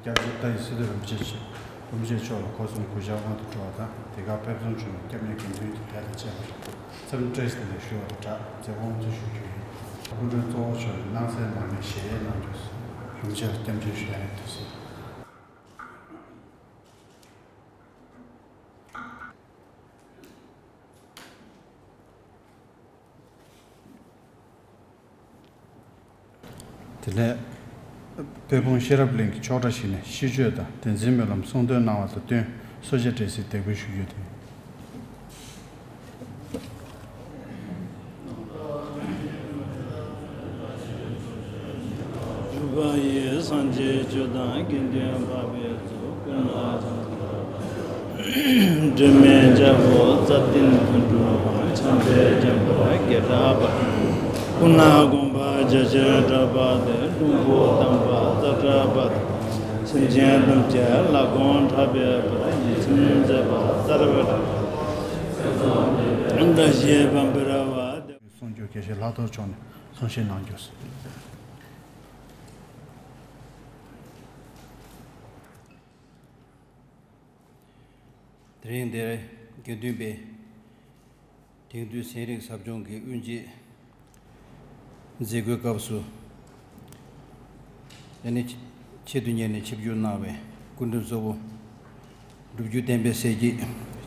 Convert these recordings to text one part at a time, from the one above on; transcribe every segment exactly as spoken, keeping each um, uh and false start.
སྐྱབས་རྗེ་ཏཱའི་སི་ཏུ་རིན་པོ་ཆེ་མཆོག་རིན་པོ་ཆེ་མཆོག་ལ་སྒོ་གསུམ་གུས་ཕྱག་དབང་དུ་གྲོལ་བ་དང་། དེ་གར་ཕེབས་བསུ་བྱུང་བའི་སྐྱབས་གནས་དགེ་འདུན་གྱི་དད་དང་བཅས་པ་ལ་འཚམས་འདྲི་བཀྲ་ཤིས་བདེ་ལེགས་ཞུ་བ་དང་སྦྲགས། མཛད་སྒོ་དབུ་འཛུགས་ཞུ་རྒྱུ་ཡིན། སྐུ་མགྲོན་གཙོ་བོ་མཆོག་ནས་སྣང་གསལ་མར་མེའི་ཞལ་ཡས་གནང་རྒྱུ། རིན་པོ་ཆེ་ལ་སྐྱབས་འཇུག་ཞུ་ཡ་ཡིན། དུས་ཟིན། དེ་ནས་དཔལ་སྤུངས་ཤེས་རབ་གླིང་གི་ཆོག་གྲྭ་ཞིག་ནས་ཤིས་བརྗོད་དང་བདེན་ཚིག་སྨོན་ལམ་གསུང་འདོན་གནང་བ་དང་བསྟུན་གསོལ་ཇ་སྤྲད་སའི་དད་གུས་ཞུ་རྒྱུ་དེ། སྤྲུལ་པ་ཡི་སངས་རྒྱས་ཆོས་དང་དགེ་འདུན་འཕགས་པའི་གཙུག། ཀུན་ལ་སྦྱིན་སྲེག་དྲི་མེད་ལྕགས་ཕོར་རྩ་བརྟན་མཐོང་གྲོལ་དབང་། འཆང་ཆེན་འཇམ་དཔལ་སྐད་གྲགས་པ། ཀུན་ལ་དགོངས་པ་རྒྱ་ཆེར་གྲགས་པ་དེ། ལྷུན་པོ་དམ་པ་ཙཀྲ་པ་དང་། སེམས་ཅན་ཐམས་ཅད་ལ་དགོངས་གྲགས་པའི་བར། ཡིད་ཚིམ་མཛད་པ་སརྦ་བཀྲ་ཤིས་པདྨེ་དབང་། གསུང་སྒྱུར་དགེ་བཤེས་ལྷག་རྡོར་མཆོག་ནས་གསུང་བཤད་གནང་རྒྱུ། དེ་རིང་འདིར་དགེ་འདུན་པའི་དེང་དུས་ཚན་རིག་ཟབ་སྦྱོང་གི་དབུ་འབྱེད་མཛད་སྒོའི་སྐབས་སུ། ཨ་ནི་ཆེད་དུ་གཉེར་ནས་ཆིབས་བསྒྱུར་གནང་བའི་སྐུ་མགྲོན་གཙོ་བོ་སྒྲུབ་བརྒྱུད་བསྟན་པའི་གསེར་གྱི་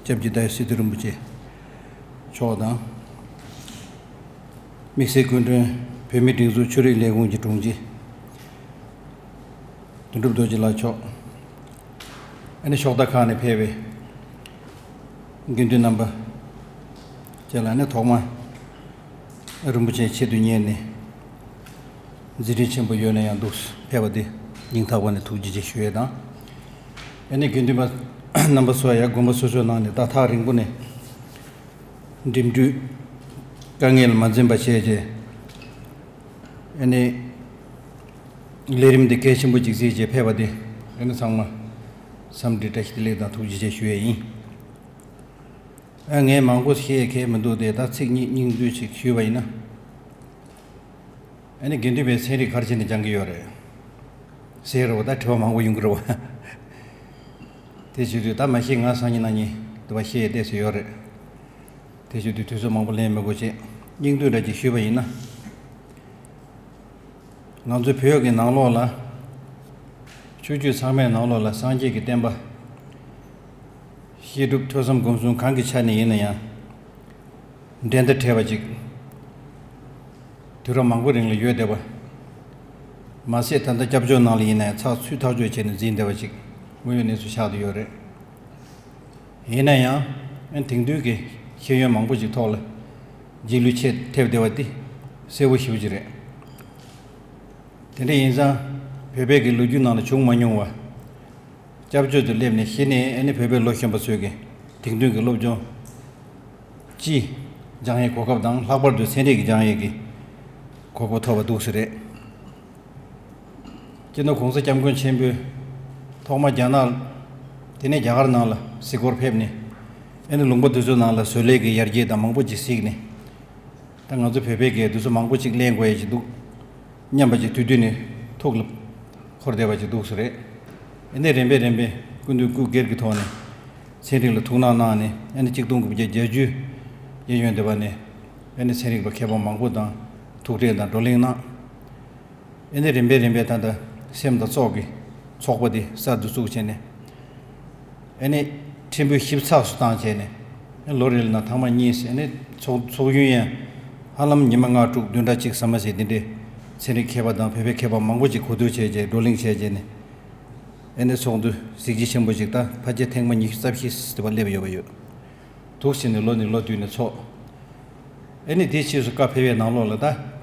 སྐྱབས་རྗེ་ཏཱའི་སི་ཏུ་རིན་པོ་ཆེ་མཆོག་དང་། དམིགས་བསལ་སྐུ་མགྲོན་བོད་མིའི་སྒྲིག་འཛུགས་ཆོས་རིག་ལས་ཁུངས་ཀྱི་དྲུང་ཆེ་དོན་གྲུབ་རྡོ་རྗེ་ལགས་མཆོག་ཨ་ནི་ཕྱོགས་མཐའ་ཁག་ནས་ཕེབས་པའི་དགེ་འདུན་རྣམ་པ་བཅས་ལ་ནི་ཐོག་མར་རིན་པོ་ཆེ་ཆེད་དུ་གཉེར་ནས་མཛད་འཕྲིན་ཆེན་པོ་ཡོད་ན་ཡང་འདུག་ཕེབས་པ་དེ་སྙིང་ཐག་པ་ནས་ཐུགས་རྗེ་ཆེ་ཞུ་ཡས་དང་། ཨ་ནི་དགེ་འདུན་པ་རྣམ་པ་ཚོ་ཡང་དགོན་པ་སོ་སོའི་ནང་ནས་ད་ཐག་རིང་པོ་ནས་འགྲིམ་འགྲུལ་དཀའ་ངལ་མ་འཛེམས་པ་བྱས་རྗེས། ཨ་ནི་ལས་རིམ་འདི་གལ་ཆེན་པོ་ཅིག་གཟིགས་བྱས་ཕེབས་པ་དེ། ཨ་ནི་ཚང་མ་འཚམས་འདྲི་བཀྲ་ཤིས་བདེ་ལེགས་དང་ཐུགས་རྗེ་ཆེ་ཞུ་ཡས་ཡིན། ཨ་ངས་མང་པོ་བཤད་མཁན་མི་འདུག་སྟེ། ད་ཚིག་གཉིས་སྙིང་བསྡུས་ཅིག་ཞུས་པ་ཡིན་ན། ཨ་ནི་དགེ་འདུན་པའི་ཚན་རིག་ག་རེ་བྱས་ནས་སྦྱང་གི་ཡོད་རེད་ཟེར་རོ། ད་དྲི་བ་མང་པོ་ཡོང་གི་རེད་བ། དེ་བྱེད་དུས་ད་མ་གཞི་ང་སང་ཉིན་གནངས་ཉིན་དུ་བ་བཤད་ཡས་བལྟས་སུ་ཡོད་རེད། དེ་བྱེད་དུས་དུས་ཚོད་མང་པོ་ལེན་མི་དགོས་ཆེད་སྙིང་བསྡུས་འདྲ་ཅིག་ཞུས་པ་ཡིན་ན། ང་ཚོའི་བོད་ཀྱི་ནང་ལོགས་ལ། ཆོས་བརྒྱུད་ཚང་མའི་ནང་ལོགས་ལ་སངས་རྒྱས་ཀྱི་བསྟན་པ་བཤད་སྒྲུབ་ཐོས་བསམ་སྒོམ་གསུམ་གང་གི་ཆ་ནས་ཡིན་ན་ཡང་། འགྲན་ཟླ་བྲལ་བ་ཅིག་དུས་རབས་མང་པོའི་རིང་ལ་ཡོད་བསྡད་པ། མ་ཟད་ད་ལྟ་སྐྱབས་བཅོལ་ནང་ལ་ཡིན་ན་ཡང་ཚགས་ཚུད་ཐག་ཆོད་བྱས་ནས་འཛིན་བསྡད་པ་ཅིག་དངོས་ཡོད་གནས་ཚུལ་ཆགས་བསྡད་ཡོད་རེད། ཡིན་ན་ཡང་། དེང་དུས་ཀྱི་ཤེས་ཡོན་མང་པོ་ཅིག་ཐོག་ལ་རྗེས་ལུས་ཆེ་ཐེབས་བསྡད་པ་འདི་གསལ་པོ་ཞེ་པོ་ཅིག་རེད། དེ་འདྲ་ཡིན་ཙང་། བོད་པའི་གི་ལོ་རྒྱུས་ནང་ལ་བྱུང་མ་མྱོང་བ། སྐྱབས་བཅོལ་དུ་སླེབས་ནས་གཞི་ནས་ཨ་ནི་བོད་པའི་ལོ་གཞོན་པ་ཚོས་ཀྱི་དེང་དུས་ཀྱི་སློབ་སྦྱོང་སྤྱི་སྦྱང་ཡས་གོ་སྐབས་དང་། ལྷག་པར་དུ་ཚན་རིག་གི་སྦྱང་ཡས་ཀྱི་གོ་སྐབས་ཐོབ་པ་འདུག་སེ་རེད། སྤྱི་ནོར་༸གོང་ས་༸སྐྱབས་མགོན་ཆེན་པོས་ཐོག་མར་རྒྱ་ནག་དེ་ནས་རྒྱ་གར་ནང་ལ་གཟིགས་སྐོར་ཕེབས་ནས། ཨ་ནི་ལུང་པ་དེ་ཚོའི་ནང་ལ་བཟོ་ལས་ཀྱི་ཡར་རྒྱས་དང་མང་པོ་ཅིག་གཟིགས་ནས། ད་ང་ཚོ་བོད་པའི་གི་དུས་ཚོད་མང་པོ་ཅིག་ལེན་དགོས་ཡ་ཅིག་འདུག་སྙམ་པ་ཅིག་དུས་དུས་ནས་ཐུགས་ལ་འཁོར་བསྡད་པ་ཅིག་འདུག་སེ་རེད། ཨ་ནི་རིམ་པས་རིམ་པས་སྐུ་མདུན་སྐུ་སྒེར་གྱི་ཐོག་ནས་ཚན་རིག་ལ་ཐུགས་སྣང་གནང་ནས། ཨ་ནི་གཅིག་སྟོང་དགུ་བརྒྱ་བརྒྱད་ཅུ་གཡས་གཡོན་དེ་བ་ནས། ཨ་ནི་ཚན་རིག་པ་མཁས་པ་མང་པོ་དང་ཐུག་འཕྲད་དང་བགྲོ་གླེང་གནང་། ཨ་ནི་རིམ་པས་རིམ་པས་ད་ལྟ་སེམས་དང་ཚོགས་ཀྱི་ཚོགས་པ་དེ་གསར་དུ་བཙུགས་བྱས་ནས། ཨ་ནི་ཕྲན་བུ་ཞིབ་ཚགས་སུ་བཏང་བྱས་ནས། ཨ་ནི་ལོ་རེ་ལ་ནང་ཐེངས་མ་གཉིས། ཨ་ནི་ཚོགས་ཚོགས་ཡུན་ཡང་ཧ་ལམ་ཉི་མ་ལྔ་དྲུག་བདུན་ཕྲག་གཅིག་ཟ་མ་ཟད་དེ་འདྲའི་ཚན་རིག་མཁས་པ་དང་བོད་པའི་མཁས་པ་མང་པོ་ཅིག་གོ་བསྡུར་བྱས་རྗེས་བགྲོ་གླེང་བྱས་རྗེས་ནས། ཨ་ནི་ཚོགས་འདུ་གཟི་བརྗིད་ཆེན་པོ་ཅིག་ད་ཕལ་ཆེར་ཐེངས་མ་ཉི་ཤུ་རྩ་བཞི་དེ་བ་སླེབས་ཡོད་པ་ཡོད། འདུག་ཟེར་ནས་ལོ་ནས་ལོ་བསྟུད་ནས་ཚོགས། ཨ་ནི་དེའི་ཕྱིས་སུ་བཀའ་ཕེབས་པའི་ནང་ལོགས་ལ་ད།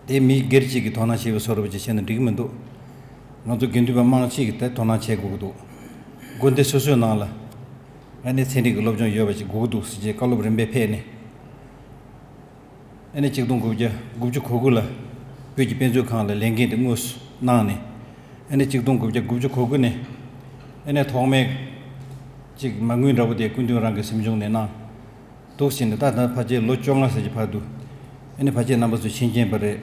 དེ་མི་སྒེར་གཅིག་གིས་དོ་སྣང་བྱེད་པའི་བཟོ་འདྲ་ཅིག་བྱས་ན་འགྲིག་གི་མི་འདུག་ང་ཚོ་དགེ་འདུན་པ་མང་གཅིག་གིས་ད་དོ་སྣང་བྱེད་དགོས་ཀྱི་འདུག་དགོན་སྡེ་སོ་སོའི་ནང་ལ་ཨ་ནི་ཚན་རིག་གི་སློབ་སྦྱོང་ཡོད་པ་ཅིག་དགོས་ཀྱི་འདུག་ཟེར་རྗེས་བཀའ་སློབ་རིམ་པས་ཕེབས་ནས། ཨ་ནི་གཅིག་སྟོང་དགུ་བརྒྱ་དགུ་བཅུ་གོ་དགུ་ལ་བོད་ཀྱི་དཔེ་མཛོད་ཁང་ལ་ལས་འགན་དེ་དངོས་སུ་གནང་ནས། ཨ་ནི་གཅིག་སྟོང་དགུ་བརྒྱ་དགུ་བཅུ་གོ་དགུ་ནས། ཨ་ནི་ཐོག་མའི་ཅིག་མ་དངུལ་འདྲ་པོ་དེ་སྐུ་མདུན་རང་གི་གཟིམ་ཆུང་ནས་གནང་། འདུག་ཟེར་ནས་ད་ལྟ་ཕལ་ཆེར་ལོ་བཅོ་ལྔ་ཙམ་གྱི་བར་དུ། ཨ་ནི་ཕལ་ཆེར་རྣམ་པ་ཚོས་མཁྱེན་མཁྱེན་པ་རེད།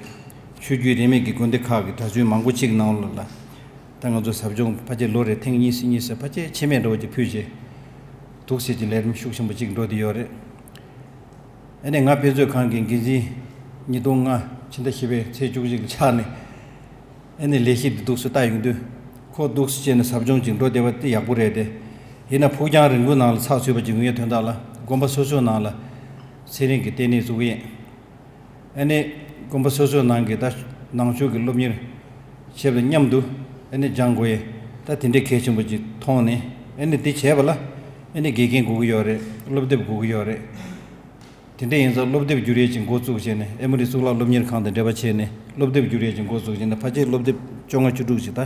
ཆོས་བརྒྱུད་རིས་མེད་ཀྱི་དགོན་སྡེ་ཁག་གི་གྲྭ་བཙུན་མང་པོ་ཅིག་ནང་ལོགས་ལ་ ད་ང་ཚོ་ཟབ་སྦྱོང་ཕལ་ཆེར་ལོ་རེར་ཐེངས་གཉིས་སུ་གཉིས་སུ་ཕལ་ཆེར་ཆད་མེད་འགྲོ་བ་ཅིག་ཕུལ་བྱས་འདུག་ཟེར་གྱི་ལས་རིམ་ཤུགས་ཆེན་པོ་ཅིག་འགྲོ་བསྡད་ཡོད་རེད། ཨ་ནི་ང་དཔེ་མཛོད་ཁང་གི་འགན་འཛིན་ཉིས་སྟོང་ལྔ་ཕྱི་ཟླ་བཞི་པའི་ཚེས་བཅུ་གཅིག་ལ་ཆགས་ནས། ཨ་ནི་ལས་གཞི་འདི་འདུག་སེ་ལྟ་ཡོང་དུས། ཁོ་འདུག་སེ་བྱས་ནས་ཟབ་སྦྱོང་ཅིག་འགྲོ་བསྡད་པ་དེ་ཡག་པོ་རེད་དེ། ཡིན་ན་ཕུགས་རྒྱང་རིང་པོའི་ནང་ལ་ཚགས་ཚུད་པ་ཅིག་ཡོང་ཡས་དོན་དག་ལ་དགོན་པ་སོ་སོའི་ནང་ལ་ཚན་རིག་གི་ལྟེ་གནས་བཙུགས་ཡས། ཨ་ནི་དགོན་པ་སོ་སོའི་ནང་གི་ད་ནང་ཆོས་ཀྱི་སློབ་གཉེར་བྱེད་པ་དང་མཉམ་དུ། ཨ་ནི་སྦྱང་དགོས་ཡས་ད་དེ་འདྲའི་གལ་ཆེན་པོ་ཅིག་མཐོང་ནས། ཨ་ནི་དེ་བྱས་པ་ལ་ཨ་ནི་དགེ་རྒན་དགོས་ཀྱི་ཡོད་རེད། སློབ་དེབ་དགོས་ཀྱི་ཡོད་རེད། དེ་འདྲ་ཡིན་ཙང་སློབ་དེབ་བསྒྱུར་ཡས་ཅིག་འགོ་བཙུགས་བྱས་ནས། ཨེ་མོ་རི་གཙུག་ལག་སློབ་གཉེར་ཁང་དང་འབྲེལ་བ་བྱས་ནས་སློབ་དེབ་བསྒྱུར་ཡས་ཅིག་འགོ་བཙུགས་བྱས་ནས། ཕལ་ཆེར་སློབ་དེབ་བཅོ་ལྔ་བཅུ་དྲུག་ཅིག་ད་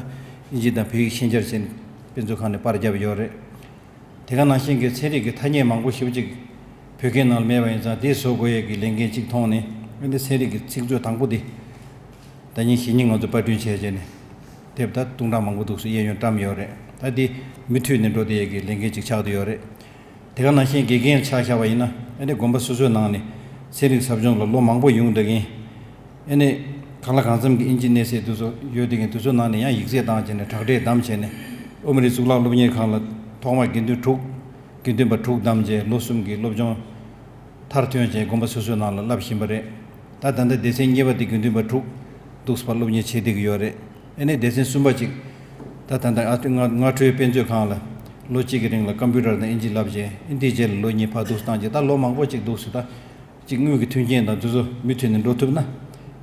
དབྱིན་ཇི་དང་བོད་ཡིག་ཤན་སྦྱར་བྱས་ནས་དཔེ་མཛོད་ཁང་ནས་པར་བརྒྱབ་ཡོད་རེད། དེ་ག་ནང་བཞིན་གྱི་ཚན་རིག་གི་ཐ་སྙད་མང་པོ་ཞེ་པོ་ཅིག་བོད་སྐད་ནང་ལ་མེད་པ་ཡིན་ཙང་། དེ་བཟོ་དགོས་ཡས་ཀྱི་ལས་འགན་ཅིག་མཐོང་ནས། ཨ་ནི་ཚན་རིག་གི་ཚིག་མཛོད་དང་པོ་དེ་ཟླ་ཉིན་གཞེས་ཉིན་ང་ཚོ་པར་སྐྲུན་བྱས་བྱས་ནས་དེབ་ད་སྟོང་ཕྲག་མང་པོ་འདུག་སེ་གཡས་གཡོན་བཀྲམ་ཡོད་རེད། ད་དེ་མུ་མཐུད་ནས་འགྲོ་བསྡད་ཡས་ཀྱི་ལས་འགན་ཅིག་ཆགས་བསྡད་ཡོད་རེད། དེ་ག་ནང་བཞིན་དགེ་རྒན་ཆ་བཞག་པ་ཡིན་ན། ཨ་ནི་དགོན་པ་སོ་སོའི་ནང་ནས་ཚན་རིག་ཟབ་སྦྱོང་ལ་ལོ་མང་པོ་ཡོང་བསྡད་མཁན། ཨ་ནི་གང་ལ་གང་འཚམ་གྱི་ཨིན་ཇི་གནས་ཚད་དེ་ཚོ་ཡོད་བསྡད་མཁན་དེ་ཚོའི་ནང་ནས་ཡང་ཡིག་ཚད་བཏང་བྱས་ནས་དྲག་གྲས་བདམས་བྱས་ནས། ཨེ་མོ་རི་གཙུག་ལག་སློབ་གཉེར་ཁང་ལ་ཐོག་མར་དགེ་འདུན་དྲུག་དགེ་འདུན་པ་དྲུག་བདམས་བྱས་ལོ་གསུམ་གྱི་སློབ་སྦྱོང་མཐར་ཐོན་བྱས་དགོན་པ་སོ་སོའི་ནང་ལ་བསླབ་བཞིན་པ་རེད། ད་ད་ལྟ་སྡེ་ཚན་གཉིས་པ་དེ་དགེ་འདུན་པ་དྲུག་འདུག་སེ་སློབ་གཉེར་བྱེད་བསྡད་ཀྱི་ཡོད་རེད། ཨ་ནི་སྡེ་ཚན་གསུམ་པ་ཅིག་ད་ད་ལྟ་ཨ་སྔ་སྔ་འཕྲོའི་དཔེ་མཛོད་ཁང་ལ་ལོ་གཅིག་གི་རིང་ལ་ཀམ་པུ་ཊར་དང་ཨིན་ཇི་བསླབ་བྱས། ཨ་ནི་དེའི་རྗེས་ལ་ལོ་གཉིས་ཕར་འདུག་སེ་བཏང་རྗེས། ད་ལོ་མང་པོ་ཅིག་འདུག་སེ་ད་ཅིག་དངུལ་གྱི་མཐུན་རྐྱེན་དང་དེ་ཚོ་མུ་མཐུད་ནས་འགྲོ་ཐུབ་ན། ཨ་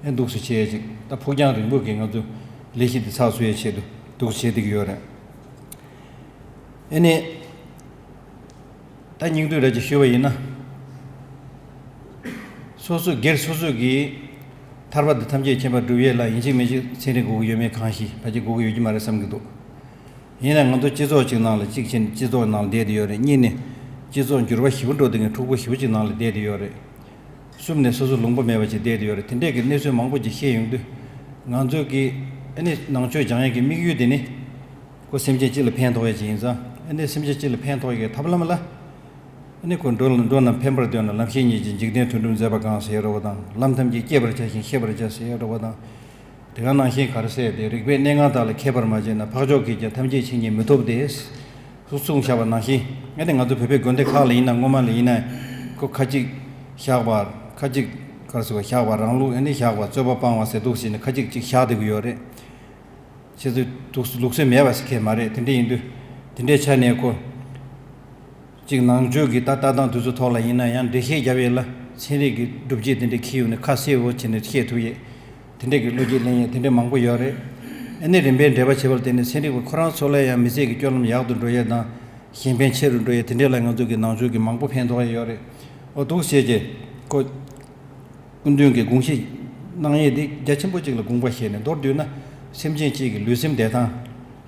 ནི་འདུག་སེ་བྱས་ཅིག་ད་ཕུགས་རྒྱང་རིང་པོ་གི་ང་ཚོ་ལས་གཞི་འདི་ཚགས་ཚུད་ཡས་ཆེད་དུ་འདུག་སེ་བྱེད་བསྡད་ཀྱི་ཡོད་རེད། ཨ་ནི། ད་སྙིང་བསྡུས་ར་ཅིག་ཞུས་པ་ཡིན་ན། སོ་སོ་སྒེར་སོ་སོ་གིས་ཐར་པ་དང་ཐམས་ཅད་མཁྱེན་པ་སྒྲུབ་ཡས་ལ་ཡིན་གཅིག་མིན་གཅིག་ཚན་རིག་དགོས་ཀྱི་ཡོད་མེད་གང་ཞིག་ཕལ་ཆེར་དགོས་ཀྱི་ཡོད་ཀྱི་མ་རེད་བསམ་གྱི་འདུག་ཡིན་ནའང་ང་ཚོ་སྤྱི་ཚོགས་ཅིག་ནང་ལ། གཅིག་བྱས་ནས་སྤྱི་ཚོགས་ནང་ལ་བསྡད་དེ་ཡོད་རེད། གཉིས་ནས་སྤྱི་ཚོགས་འགྱུར་བ་ཞེ་པོ་འགྲོ་བསྡད་མཁན་འཁྲུག་པོ་ཞེ་པོ་ཅིག་ནང་ལ་བསྡད་དེ་ཡོད་རེད། གསུམ་ནས་སོ་སོ་ལུང་པ་མེད་པ་ཅིག་བསྡད་དེ་ཡོད་རེད། དེ་འདྲས་ཀྱི་གནས་ཚུལ་མང་པོ་ཅིག་ཤེས་ཡོང་དུས། ང་ཚོ་གི་ཨ་ནི་ནང་ཆོས་སྦྱང་ཡས་ཀྱི་དམིགས་ཡུལ་དེ་ནི། ཁོ་སེམས་ཅན་སྤྱི་ལ་ཕན་ཐོགས་ཡས་ཅིག་ཡིན་ཙང་། ཨ་ནི་སེམས་ཅན་སྤྱི་ལ་ཕན་ཐོགས་ཡས་ཀྱི་ཐབས་ལམ་ལ། ཨ་ནི་ཁོ་འགྲོ་འགྲོ་རྣམས་ཕན་པར་འདོད་ན། ལམ་ཤེས་ཉིད་ཀྱིས་འཇིག་རྟེན་དོན་སྒྲུབ་མཛད་པ་གང་ཟེར་ཡས་འདྲ་བོ་དང་། ལམ་ཐམས་ཅད་བསྐྱེད་པར་བྱ་ཞིང་ཤེས་པར་བྱ་ཟེར་ཡས་འདྲ་བོ་དང་། དེ་ག་ནང་བཞིན་ག་རེ་ཟེར་ཏེ། རིག་པའི་གནས་ལྔ་དག་ལ་མཁས་པར་མ་བྱས་ན། འཕགས་མཆོག་གིས་ཀྱང་ཐམས་ཅད་མཁྱེན་ཉིད་མི་ཐོབ་སྟེ། གསུངས་བཞག་པ་ནང་བཞིན། ཨ་ནི་ང་ཚོ་བོད་པའི་དགོན་སྡེ་ཁག་ལ་ཡིན་ན། སྔོན་མ་ལ་ཡིན་ན་ཁོ་ཁ་ཅིག་བཞག་པ། ཁ་ཅིག་ག་རེ་ཟེར་བ། བཞག་པ་རང་ལུགས། ཨ་ནི་བཞག་པ་རྩོད་པ་སྤང་བ་ཟེར་འདུག་ཟེར་ནས་ཁ་ཅིག་ཅིག་བཞག་བསྡད་ཀྱི་ཡོད་རེད། ཁྱེད་ཚོས་ལུགས་ལུགས་སྲོལ་མེད་པ་ཟེར་མཁན་མ་རེད། དེ་འདྲ་ཡིན་དུས། དེ་འདྲའི་ཆ་ནས་ཁོ་ཅིག་ནང་ཆོས་ཀྱི་ད་ལྟ་སྟངས་དེ་ཚོ་ཐོག་ལ་ཡིན་ན་ཡང་། འགྲེལ་བཤད་རྒྱབ་ཡས་ལ་ཚན་རིག་གི་སྒྲུབ་བྱེད་དེ་འདྲ་འཁྱེར་ཡོང་ནས་ཁ་གསལ་བོ་བྱས་ནས་བཤད་ཐུབ་ཡས། དེ་འདྲ་གི་བློ་སྐྱེད་ལེན་ཡས་དེ་འདྲ་མང་པོ་ཡོད་རེད། ཨ་ནི་རིམ་པས་འགྲེལ་པ་བྱེད་པ་ལ་བརྟེན་ནས་ཚན་རིག་པ་ཁོ་རང་ཚོ་ལ་ཡང་མི་ཚེ་གི་སྤྱོད་ལམ་ཡག་ཏུ་འགྲོ་ཡས་དང་། གཞན་ཕན་ཆེ་རུ་འགྲོ་ཡས། དེ་འདྲ་ལ་ང་ཚོ་གི་ནང་ཆོས་ཀྱི་མང་པོ་ཕན་ཐོགས་ཡས་ཡོད་རེད། འོ་འདུག་བྱས་རྗེས་ཁོ། སྐུ་མདུན་གྱིས་དགོངས་བཞེས་གནང་ཡས་དེ་རྒྱ་ཆེན་པོ་ཅིག་ལ་དགོངས་པ་བཞེས་ནས། མདོར་བསྡུས་ན་སེམས་ཅན་གཅིག་གི་ལུས་སེམས་བདེ་ཐང་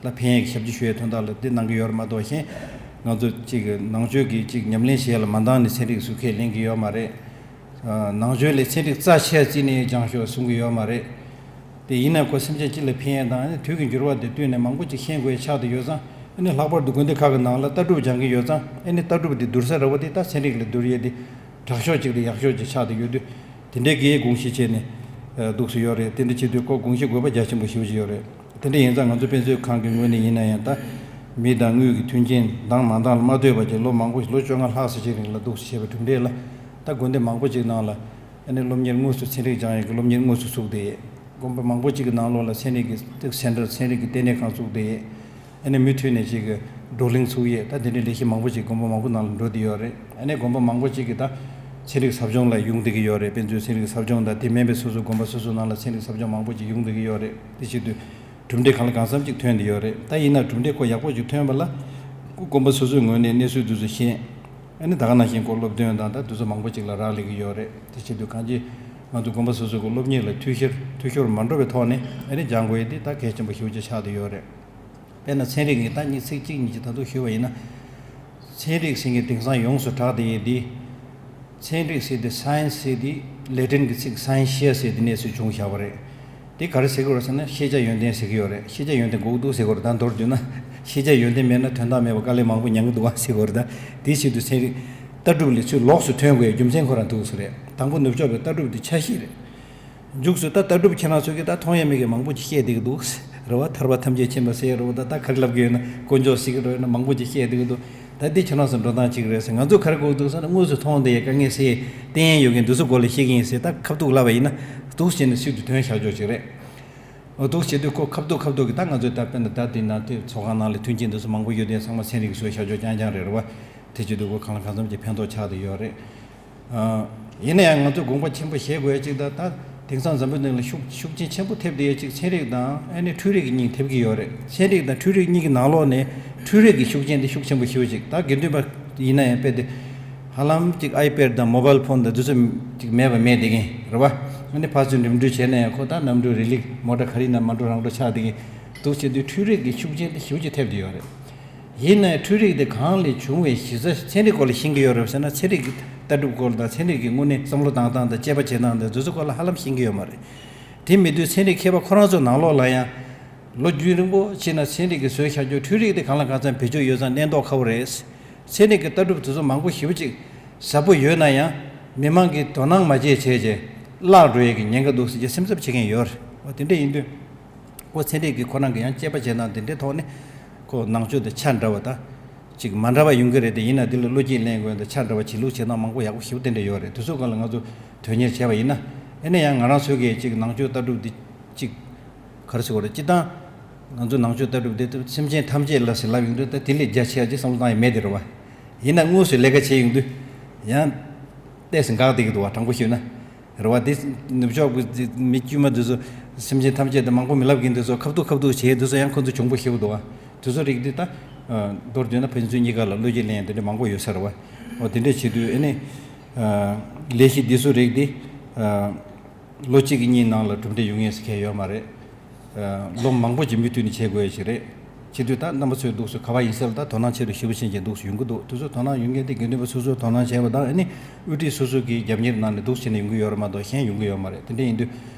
ལ་ཕན་ཡས་ཀྱི་ཞབས་ཕྱི་ཞུ་ཡས་དོན་དག་ལ་དེ་གནང་གི་ཡོད་རེད་མ་གཏོགས། གཞན་ང་ཚོ་གཅིག་གི་ནང་ཆོས་ཀྱི་གཅིག་ཉམས་ལེན་བྱེད་ཡས་ལ་མ་འདང་ནས་ཚན་རིག་ཟུར་ཁས་ལེན་གྱི་ཡོད་མ་རེད། ནང་ཆོས་ལས་ཚན་རིག་རྩ་ཆེ་བརྩིས་ནས་སྦྱང་ཤོག་གསུང་གི་ཡོད་མ་རེད། དེ་ཡིན་ན་ཁོ་སེམས་ཅན་སྤྱི་ལ་ཕན་ཡས་དང་། ཨ་ནི་དུས་ཀྱི་འགྱུར་བ་དང་བསྟུན་ནས་མང་པོ་ཅིག་ཤེས་དགོས་ཡས་ཆགས་བསྡད་ཡོད་ཙང་། ཨ་ནི་ལྷག་པར་དུ་དགོན་སྡེ་ཁག་གི་ནང་ལ་ལྟ་གྲུབ་སྦྱང་གི་ཡོད་ཙང་། ཨ་ནི་ལྟ་གྲུབ་དེ་བསྡུར་ས་ར་བ་དེ་ད་ཚན་རིག་ལ་བསྡུར་ཡས་དེ་དྲག་ཤོས་ཅིག་དང་ཡག་ཤོས་ཅིག་ཆགས་བསྡད་ཡོད་དུས། དེ་འདྲའི་གི་དགོངས་བཞེས་བྱས་ནས་འདུག་སེ་ཡོད་རེད། དེ་འདྲ་བྱེད་དུས་ཁོ་དགོངས་བཞེས་དགོས་པ་རྒྱ་ཆེན་པོ་ཞེ་པོ་ཅིག་ཡོད་རེད། དེ་འདྲ་ཡིན་ཙང་ང་ཚོ་དཔེ་མཛོད་ཁང་གི་ངོས་ནས་ཡིན་ན་ཡང་། ད་མི་དང་དངུལ་གྱི་མཐུན་རྐྱེན་འདང་མ་འདང་ལ་མ་ལྟོས་པ་བྱས། ལོ་མང་པོ་ལོ་བཅོ་ལྔ་ལྷག་ཙམ་ཅིག་རིང་ལ་འདུག་སེ་བྱས་པའི་གྲུབ་འབྲས་ལ། ད་དགོན་སྡེ་མང་པོ་ཅིག་ནང་ལ་ཨ་ནི་སློབ་གཉེར་དངོས་སུ་ཚན་རིག་སྦྱང་ཡས་ཀྱི་སློབ་གཉེར་དངོས་སུ་ཚུགས་བསྡད་ཡས། དགོན་པ་མང་པོ་ཅིག་གི་ནང་ལོགས་ལ་ཚན་རིག་གི་སེན་ཊར། ཚན་རིག་གི་ལྟེ་གནས་ཁང་ཚུགས་བསྡད་ཡས། ཨ་ནི་མུ་མཐུད་ནས་ཅིག་གི་བགྲོ་གླེང་ཚུགས་ཡས། ད་དེ་འདྲའི་ལས་གཞི་མང་པོ་ཅིག་དགོན་པ་མང་པོ་ནང་ལ་འགྲོ་བསྡད་ཡོད་རེད། ཨ་ནི་དགོན་པ་མང་པོ་ཅིག་གིས་ད་ཚན་རིག་ཟབ་སྦྱོང་ལ་ཡོང་བསྡད་ཀྱི་ཡོད་རེད། དཔེ་མཛོད་ཚན་རིག་ཟབ་སྦྱོང་དང་། དེ་མིན་པའི་སོ་སོའི་དགོན་པ་སོ་སོའི་ནང་ལ་ཚན་རིག་ཟབ་སྦྱོང་མང་པོ་ཅིག་ཡོང་བསྡད་ཀྱི་ཡོད་རེད། དེ་བྱེད་དུས་གྲུབ་འབྲས་གང་ལ་གང་འཚམ་ཅིག་ཐོན་བསྡད་ཡོད་རེད། ད་ཡིན་ན་གྲུབ་འབྲས་ཁོ་ཡག་པོ་ཅིག་ཐོན་པ་ལ་ཁོ་དགོན་པ་སོ་སོའི་ངོས་ནས་གནས་ཚུལ་དེ་ཚོ་ཤེས། ཨ་ནི་ད་ག་ནང་བཞིན་ཁོ་སློབ་སྟོན་དང་། ད་དེ་ཚོ་མང་པོ་ཅིག་ལ་རག་ལས་ཀྱི་ཡོད་རེད། དེ་བྱེད་དུས་གང་ཅི་ང་ཚོ་དགོན་པ་སོ་སོ་གི་སློབ་གཉེར་ལ་འཐུས་ཤོར་འཐུས་ཤོར་མ་འགྲོ་བའི་ཐོག་ནས། ཨ་ནི་སྦྱང་དགོས་ཡས་འདི་ད་གལ་ཆེན་པོ་ཞེ་པོ་ཅིག་ཆགས་བསྡད་ཡོད་རེད། དཔེར་ན་ཚན་རིག་གི་ད་གཉིས་ཚིག་གཅིག་གཉིས་ཅིག་ད་དུང་ཞུས་པ་ཡིན་ན། ཚན་རིག་ཟེར་མཁན་དེང་སང་ཡོངས་སུ་གྲགས་བསྡད་ཡས་འདི། ཚན་རིག་ཟེར་དེ། སའེན་སི་ཟེར་དེ་ལེ་ཊིན་གྱི་ཚིག་སའེན་ཤི་ཡ་ཟེར་དེ་ནས་བཟུང་བྱུང་བཞག་པ་རེད། དེ་ག་རེ་ཟེར་གྱི་ཡོད་རེད་ཟེར་ན། ཤེས་བྱ་ཡོན་ཏན་ཟེར་གྱི་ཡོད་རེད། ཤེས་བྱ་ཡོན་ཏན་དགོས་ཀྱི་འདུག་ཟེར་གྱི་ཡོད་རེད། ད་མདོར་བསྡུས་ན་ཤེས་བྱ་ཡོན་ཏན་མེད་ན་དོན་དག་མེད་པ། དཀའ་ལས་མང་པོ་མྱངས་ཀྱི་འདུག་ག་ཟེར་གྱི་ཡོད་རེད། ད་དེ་བྱེད་དུས་ཚན་རིག་ལྟ་གྲུབ་ལས་ཚུར་ལོགས་སུ་ཐོན་དགོས་ཡས་རྒྱུ་མཚན་ཁོ་རང་འདུག་ཟེར་རེད། དང་པོ་ནུབ་ཕྱོགས་པའི་ལྟ་གྲུབ་དེ་ཆ་ཤས་རེད། མཇུག་སུ་ད་ལྟ་གྲུབ་ཁྱེད་རང་ཚོ་གིས་ད་མཐོང་ཡས་མེད་མཁན་མང་པོ་ཅིག་བཤད་བསྡད་ཀྱི་འདུག་རེད་བ། ཐར་པ་ཐམས་ཅད་མཁྱེན་པ་ཟེར་རེད་བ། ད་ད་ག་རེ་ལབ་ཀྱི་ཡོད་ན། དཀོན་མཆོག་ཟེར་གྱི་རེད་ན། མང་པོ་ཅིག་བཤད་བསྡད་ཀྱི་འདུག་ད་འདི་ཁྱེད་རང་ཚོ་འགྲོ་སྟངས་གཅིག་རེད་ཟེར། ང་ཚོ་ག་རེ་དགོས་འདུག་ཟེར་ན། དངོས་སུ་མཐོང་བསྡད་ཡས་དཀའ་ངལ་སེལ་ཡས་བསྟན་ཡས་ཡོད་མཁན་འདི་ཚོ་སྐོར་ལ་བཤད་ཀྱི་ཡིན་ཟེར། ད་ཁ་ཐུག་ལབ་པ་ཡིན་ན། འདུག་བྱས་ནས་སུས་དུ་དོན་བཞག་ཆོག་ཅིག་རེད། འོ། འདུག་བྱེད་དུས་ཁོ་ཁ་ཐུག་ཁ་ཐུག་གི། ད་ང་ཚོས་ད་དཔེར་ན་ད་འདི་ན་དེ་ཚོགས་ཁང་ནང་ལ་མཐུན་རྐྱེན་འདི་ཚོ་མང་པོ་ཡོད་དེ། ཚང་མ་ཚན་རིག་གི་བཟོས་བཞག་ཆོག་རྐྱང་རྐྱང་རེད། རེད་བ། དེ་བྱེད་དུས་ཁོ་གང་ལ་གང་འཚམ་གྱི་ཕན་ཐོགས་ཆགས་བསྡད་ཡོད་རེད། ཨ། ཡིན་ན་ཡང་ང་ཚོས་དགོངས་པ་ཆེན་པོ་བཞེས་དགོས་ཡ་གཅིག་ད། ད་དེང་སང་འཛམ་བུ་གླིང་ལ་ཤུགས་ཤུགས་རྐྱེན་ཆེན་པོ་ཐེབས་བསྡད་ཡ་གཅིག་ཚན་རིག་དང་ཨ་ནི་འཕྲུལ་རིག་གཉིས་ཐེབས་ཀྱི་ཡོད་རེད། ཚན་རིག་དང་འཕྲུལ་རིག་གཉིས་ཀྱི་ནང་ལོགས་ནས་འཕྲུལ་རིག་གི་ཤུགས་རྐྱེན་དེ་ཤུགས་ཆེན་པོ་ཞེ་པོ་ཅིག་ད་དགེ་འདུན་པ་ཡིན་ན་ཡང་དཔེ་དེ་ཧ་ལམ་གཅིག་ཨའི་པེཌ་དང་མོ་བྷལ་ཕོན་དང་དེ་ཚོ་གཅིག་མེད་པ་མེད་བསྡད་མཁན་རེད་བ། ཨ་ནི་ཕར་ཚུར་འགྲིམ་འགྲུལ་བྱས་ན་ཡང་ཁོ་ད་གནམ་གྲུ་རི་ལི། མོ་ཊ་ག་རེ་ཡིན་ན་མ་འགྲོ་རང་འགྲོ་ཆགས་བསྡད་མཁན། འདུག་བྱེད་དུས་འཕྲུལ་རིག་གི་ཤུགས་རྐྱེན་དེ་ཞེ་པོ་ཅིག་ཐེབས་བསྡད་ཡོད་རེད། ཡིན་ནའི་འཕྲུལ་རིག་དེ་གང་ལས་བྱུང་བའི་གཞི་རྩ་ཚན་རིག་སྐོར་ལ་ཤེས་ཀྱི་ཡོད་རེད་ཟེར་ན། ཚན་རིག་གི་ལྟ་གྲུབ་སྐོར་དང་། ཚན་རིག་གི་དངོས་གནས་བསམ་བློ་བཏང་སྟངས་དང་། དཔྱད་པ་བྱེད་སྟངས་དང་། དེ་ཚོ་སྐོར་ལ་ཧ་ལམ་ཤེས་ཀྱི་ཡོད་མ་རེད། དེ་མེད་དུས་ཚན་རིག་མཁས་པ་ཁོ་རང་ཚོ་ནང་ལོགས་ལ་ཡང་ལོ་རྒྱུན་རིང་པོ་ཕྱིན་ན་ཚན་རིག་གི་བཟོས་བཞག་རྒྱུ་འཕྲུལ་རིག་དེ་གང་ལ་གང་འཚམ་བེད་སྤྱོད་ཡོད་ཙང་གནས་མདོག་ཁ་པོ་རེད། ཚན་རིག་གི་ལྟ་གྲུབ་དེ་ཚོ་མང་པོ་ཞེ་པོ་ཅིག་ཟབ་པོ་ཡོད་ན་ཡང་མི་མང་གིས་དོ་སྣང་མ་བྱས་བྱས་བྱས་བརླག་འགྲོ་ཡས་ཀྱི་ཉེན་ཁ་འདུག་ཟེར་གྱི་སེམས་འཚབ་བྱེད་མཁན་ཡོད་རེད། འོ། དེ་འདྲ་ཡིན་དུས། ཁོ་ཚན་རིག་གི་ཁོ་རང་གི་ཡང་དཔྱད་པ་བྱེད་སྟངས་དེ་འདྲའི་ཐོག་ནས་ཁོ་ནང་ཆོས་དེ་ཆ་འདྲ་བ་དང་ཅིག་མ་འདྲ་བ་ཡོང་གི་རེད་དེ། ཡིན་ན་དེ་ལ་བློ་སྐྱེད་ལེན་དགོས་དང་། ཆ་འདྲ་བ་བྱེད་ལུགས་བྱེད་སྟངས་མང་པོ་ཡག་པོ་ཞེ་པོ་དེ་འདྲ་ཡོད་རེད། དེ་ཚོའི་སྒང་ལ་ང་ཚོ་དོན་གཉེར་བྱས་པ་ཡིན་ན། ཨ་ནི་ཡང་ང་རང་ཚོའི་གི་ཅིག་ནང་ཆོས་ལྟ་གྲུབ་འདི་ཅིག་ག་རེ་ཟེར་དགོས་རེད། སྤྱིར་བཏང་ང་ཚོ་ནང་ཆོས་ལྟ་གྲུབ་འདི་སེམས་ཅན་ཐམས་ཅད་ལ་ཟེར་ལབ་ཡོང་དུས། ད་དེ་ལས་རྒྱ་ཆེ་ཡ་ཅིག་བསམ་བློ་བཏང་ཡ་མེད་དེ་རེད་བ། ཡིན་ན་དངོས་སུ་ལས་ཀ་བྱེད་ཡོང་དུས་ཡང་ཏོག་ཙམ་འགག་བསྡད་ཀྱི་འདུག་བ། དྲང་པོ་ཞུས་ན། རེད་བ། དེ་ནུབ་ཕྱོགས་ཀྱི་མི་དཀྱུས་མ་འདི་ཚོ་སེམས་ཅན་ཐམས་ཅད་དེ་མང་པོ་མི་ལབ་མཁན་འདི་ཚོ་ཁ་ཐུག་ཁ་ཐུག་བྱེད་འདི་ཚོ་ཡང་ཁོ་ཚོ་གྱོང་པོ་ཞེ་པོ་འདུག་བ། དེ་ཚོ་རིགས་འདི་ད་མདོར་བསྡུས་ན་ཕན་ཚུན་གཉིས་ཀ་ལ་བློ་སྐྱེད་ལེན་ཡ་དེ་འདྲ་མང་པོ་ཡོད་ས་རེད་བ། འོ། དེ་འདྲ་བྱེད་དུས་ཨ་ནི་ལས་གཞི་འདི་ཚོ་རིགས་འདི་ལོ་གཅིག་གཉིས་ནང་ལ་གྲུབ་འབྲས་ཡོང་ངེས་ཟེར་མཁན་ཡོད་མ་རེད། ལོ་མང་པོ་ཅིག་མུ་མཐུད་ནས་བྱེད་དགོས་ཡ་ཞིག་རེད། བྱེད་དུས་ད་རྣམ་པ་ཚོའི་འདུག་སེ་ག་པར་ཡིན་ས་ལ་ད་དོ་སྣང་ཆེ་རུ་ཞེ་པོ་ཕྱིན་བྱས་འདུག་སེ་ཡོང་གི་འདུག་དེ་ཚོ་དོ་སྣང་ཡོང་མཁན་དེ་དགེ་འདུན་པ་སོ་སོས་དོ་སྣང་བྱས་པ་དང་། ཨ་ནི་དབུ་ཁྲིད་སོ་སོ་གི་རྒྱབ་གཉེར་ནང་ནས་འདུག་སེ་བྱས་ནས་ཡོང་གི་ཡོད་རེད་མ་གཏོགས་གཞན་ཡོང་གི་ཡོད་མ་རེད། དེ་འདྲ་ཡིན་དུས་